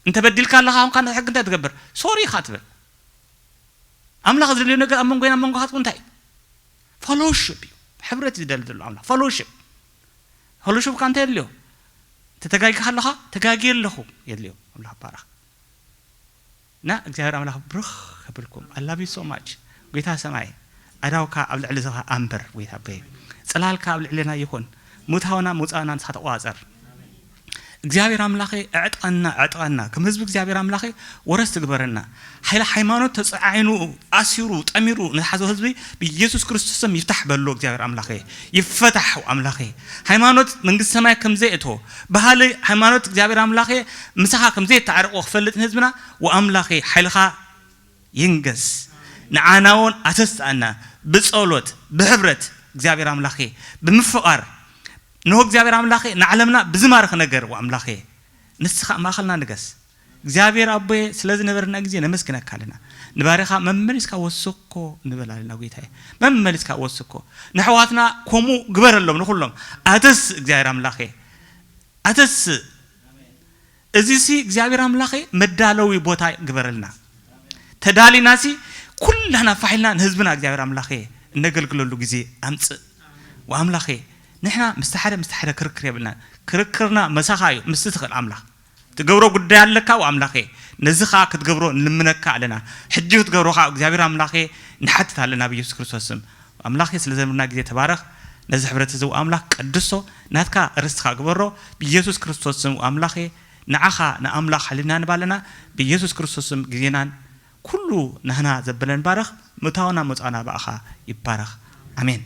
እንተ በዲልካ ኣለኻ፣ ኣሁንካ ነቲ ሕጊ እንታይ ትገብር? ሶሪ ኢኻ ትብል። ኣምላኽ ዝደልዮ ነገር ኣብ መንጎና፣ ኣብ መንጎኻ ትኩን እንታይ እዩ? ፌሎሺፕ እዩ። ሕብረት እዩ ዝደሊ ዘሎ ኣምላኽ። ፌሎሺፕ። ፌሎሺፕ ከ እንታይ የድልዮ? እንተ ተጋጊኻ ኣለኻ፣ ተጋግየ ኣለኹ የድልዮ ኣምላኽ ባረኽ። እና እግዚኣብሔር ኣምላኽ ብሩኽ ከብልኩም። I love you so much። ጎይታ ሰማይ፣ ኣዳውካ ኣብ ልዕሊ ዝኻ ኣንብር፣ ጎይታ ኣቦይ። ጽላልካ ኣብ ልዕሌና ይኹን። ምእታውና ምውጻእና ንስኻ ተቆጻጸር። እግዚኣብሔር ኣምላኸ፣ እዕጠቐና፣ እዕጠቐና። ከም ህዝቢ እግዚኣብሔር ኣምላኸ፣ ወረስቲ ግበረና። ሓይሊ ሃይማኖት ተጻዒኑ፣ ኣሲሩ፣ ጠሚሩ ንዝሓዞ ህዝቢ ብኢየሱስ ክርስቶስ ስም ይፍታሕ በሎ። እግዚኣብሔር ኣምላኸ፣ ይፈታሕ ኣምላኸ። ሃይማኖት መንግስቲ ሰማይ ከም ዘየእቶ፣ ባህሊ ሃይማኖት እግዚኣብሔር ኣምላኸ ምሳኻ ከም ዘየተዓርቆ ክፈልጥ ንህዝብና፣ ወኣምላኸ፣ ሓይልኻ ይንገስ። ንዓና እውን ኣተስኣና ብጸሎት፣ ብሕብረት እግዚኣብሔር ኣምላኸ፣ ብምፍቓር፣ ንሆ እግዚኣብሔር ኣምላኸ፣ ንዓለምና ብዝማርኽ ነገር፣ ወኣምላኸ፣ ንስኻ ኣብ ማእኸልና ንገስ። እግዚኣብሔር ኣቦየ፣ ስለ ዝነበረና ግዜ ነመስግነካ ኣለና። ንባርያኻ መመሊስካ ወስኮ ንብል ኣለና፣ ጎይታየ። መመሊስካ ወስኮ። ንኣሕዋትና ከምኡ ግበረሎም፣ ንኹሎም። ኣተስእ እግዚኣብሔር ኣምላኸ። ኣተስእ። እዚሲ እግዚኣብሔር ኣምላኸ መዳለዊ ቦታ ግበረልና። ተዳሊናሲ ኩላና ፋሕ ኢልና ንህዝብና እግዚኣብሔር ኣምላኸ እነገልግለሉ ግዜ ኣምጽእ። ወኣምላኸ፣ ንሕና ምስቲ ሓደ ምስቲ ሓደ ክርክር የብልናን። ክርክርና መሳኻ እዩ፣ ምስቲ ትኽእል ኣምላኽ። ትገብሮ ጉዳይ ኣለካ ወኣምላኸ፣ ነዚ ኸኣ ክትገብሮ ንልምነካ ኣለና። ሕጂ ክትገብሮ ኸኣ እግዚኣብሔር ኣምላኸ ንሓትት ኣለና ብኢየሱስ ክርስቶስ ስም። ኣምላኸ፣ ስለ ዘንብና ግዜ ተባረኽ። ነዚ ሕብረት እዚ ወኣምላኽ ቀድሶ፣ ናትካ ርስትኻ ግበሮ። ብኢየሱስ ክርስቶስ ስም ወኣምላኸ፣ ንዓኻ ንኣምላኽ ሓሊልና ንባለና። ብኢየሱስ ክርስቶስ ስም ግዜናን ኩሉ ናህና ዘበለን ባረኽ። ምእታውና መውጻእና ብኣኻ ይባረኽ። ኣሜን።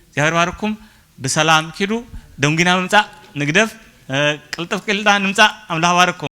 እግዚኣብሔር ባርኩም። ብሰላም ኪዱ። ደንጉና ምምጻእ ንግደፍ። እ፣ ቅልጥፍ ቅልጣ ንምጻእ። ኣምላኽ ባርኩም።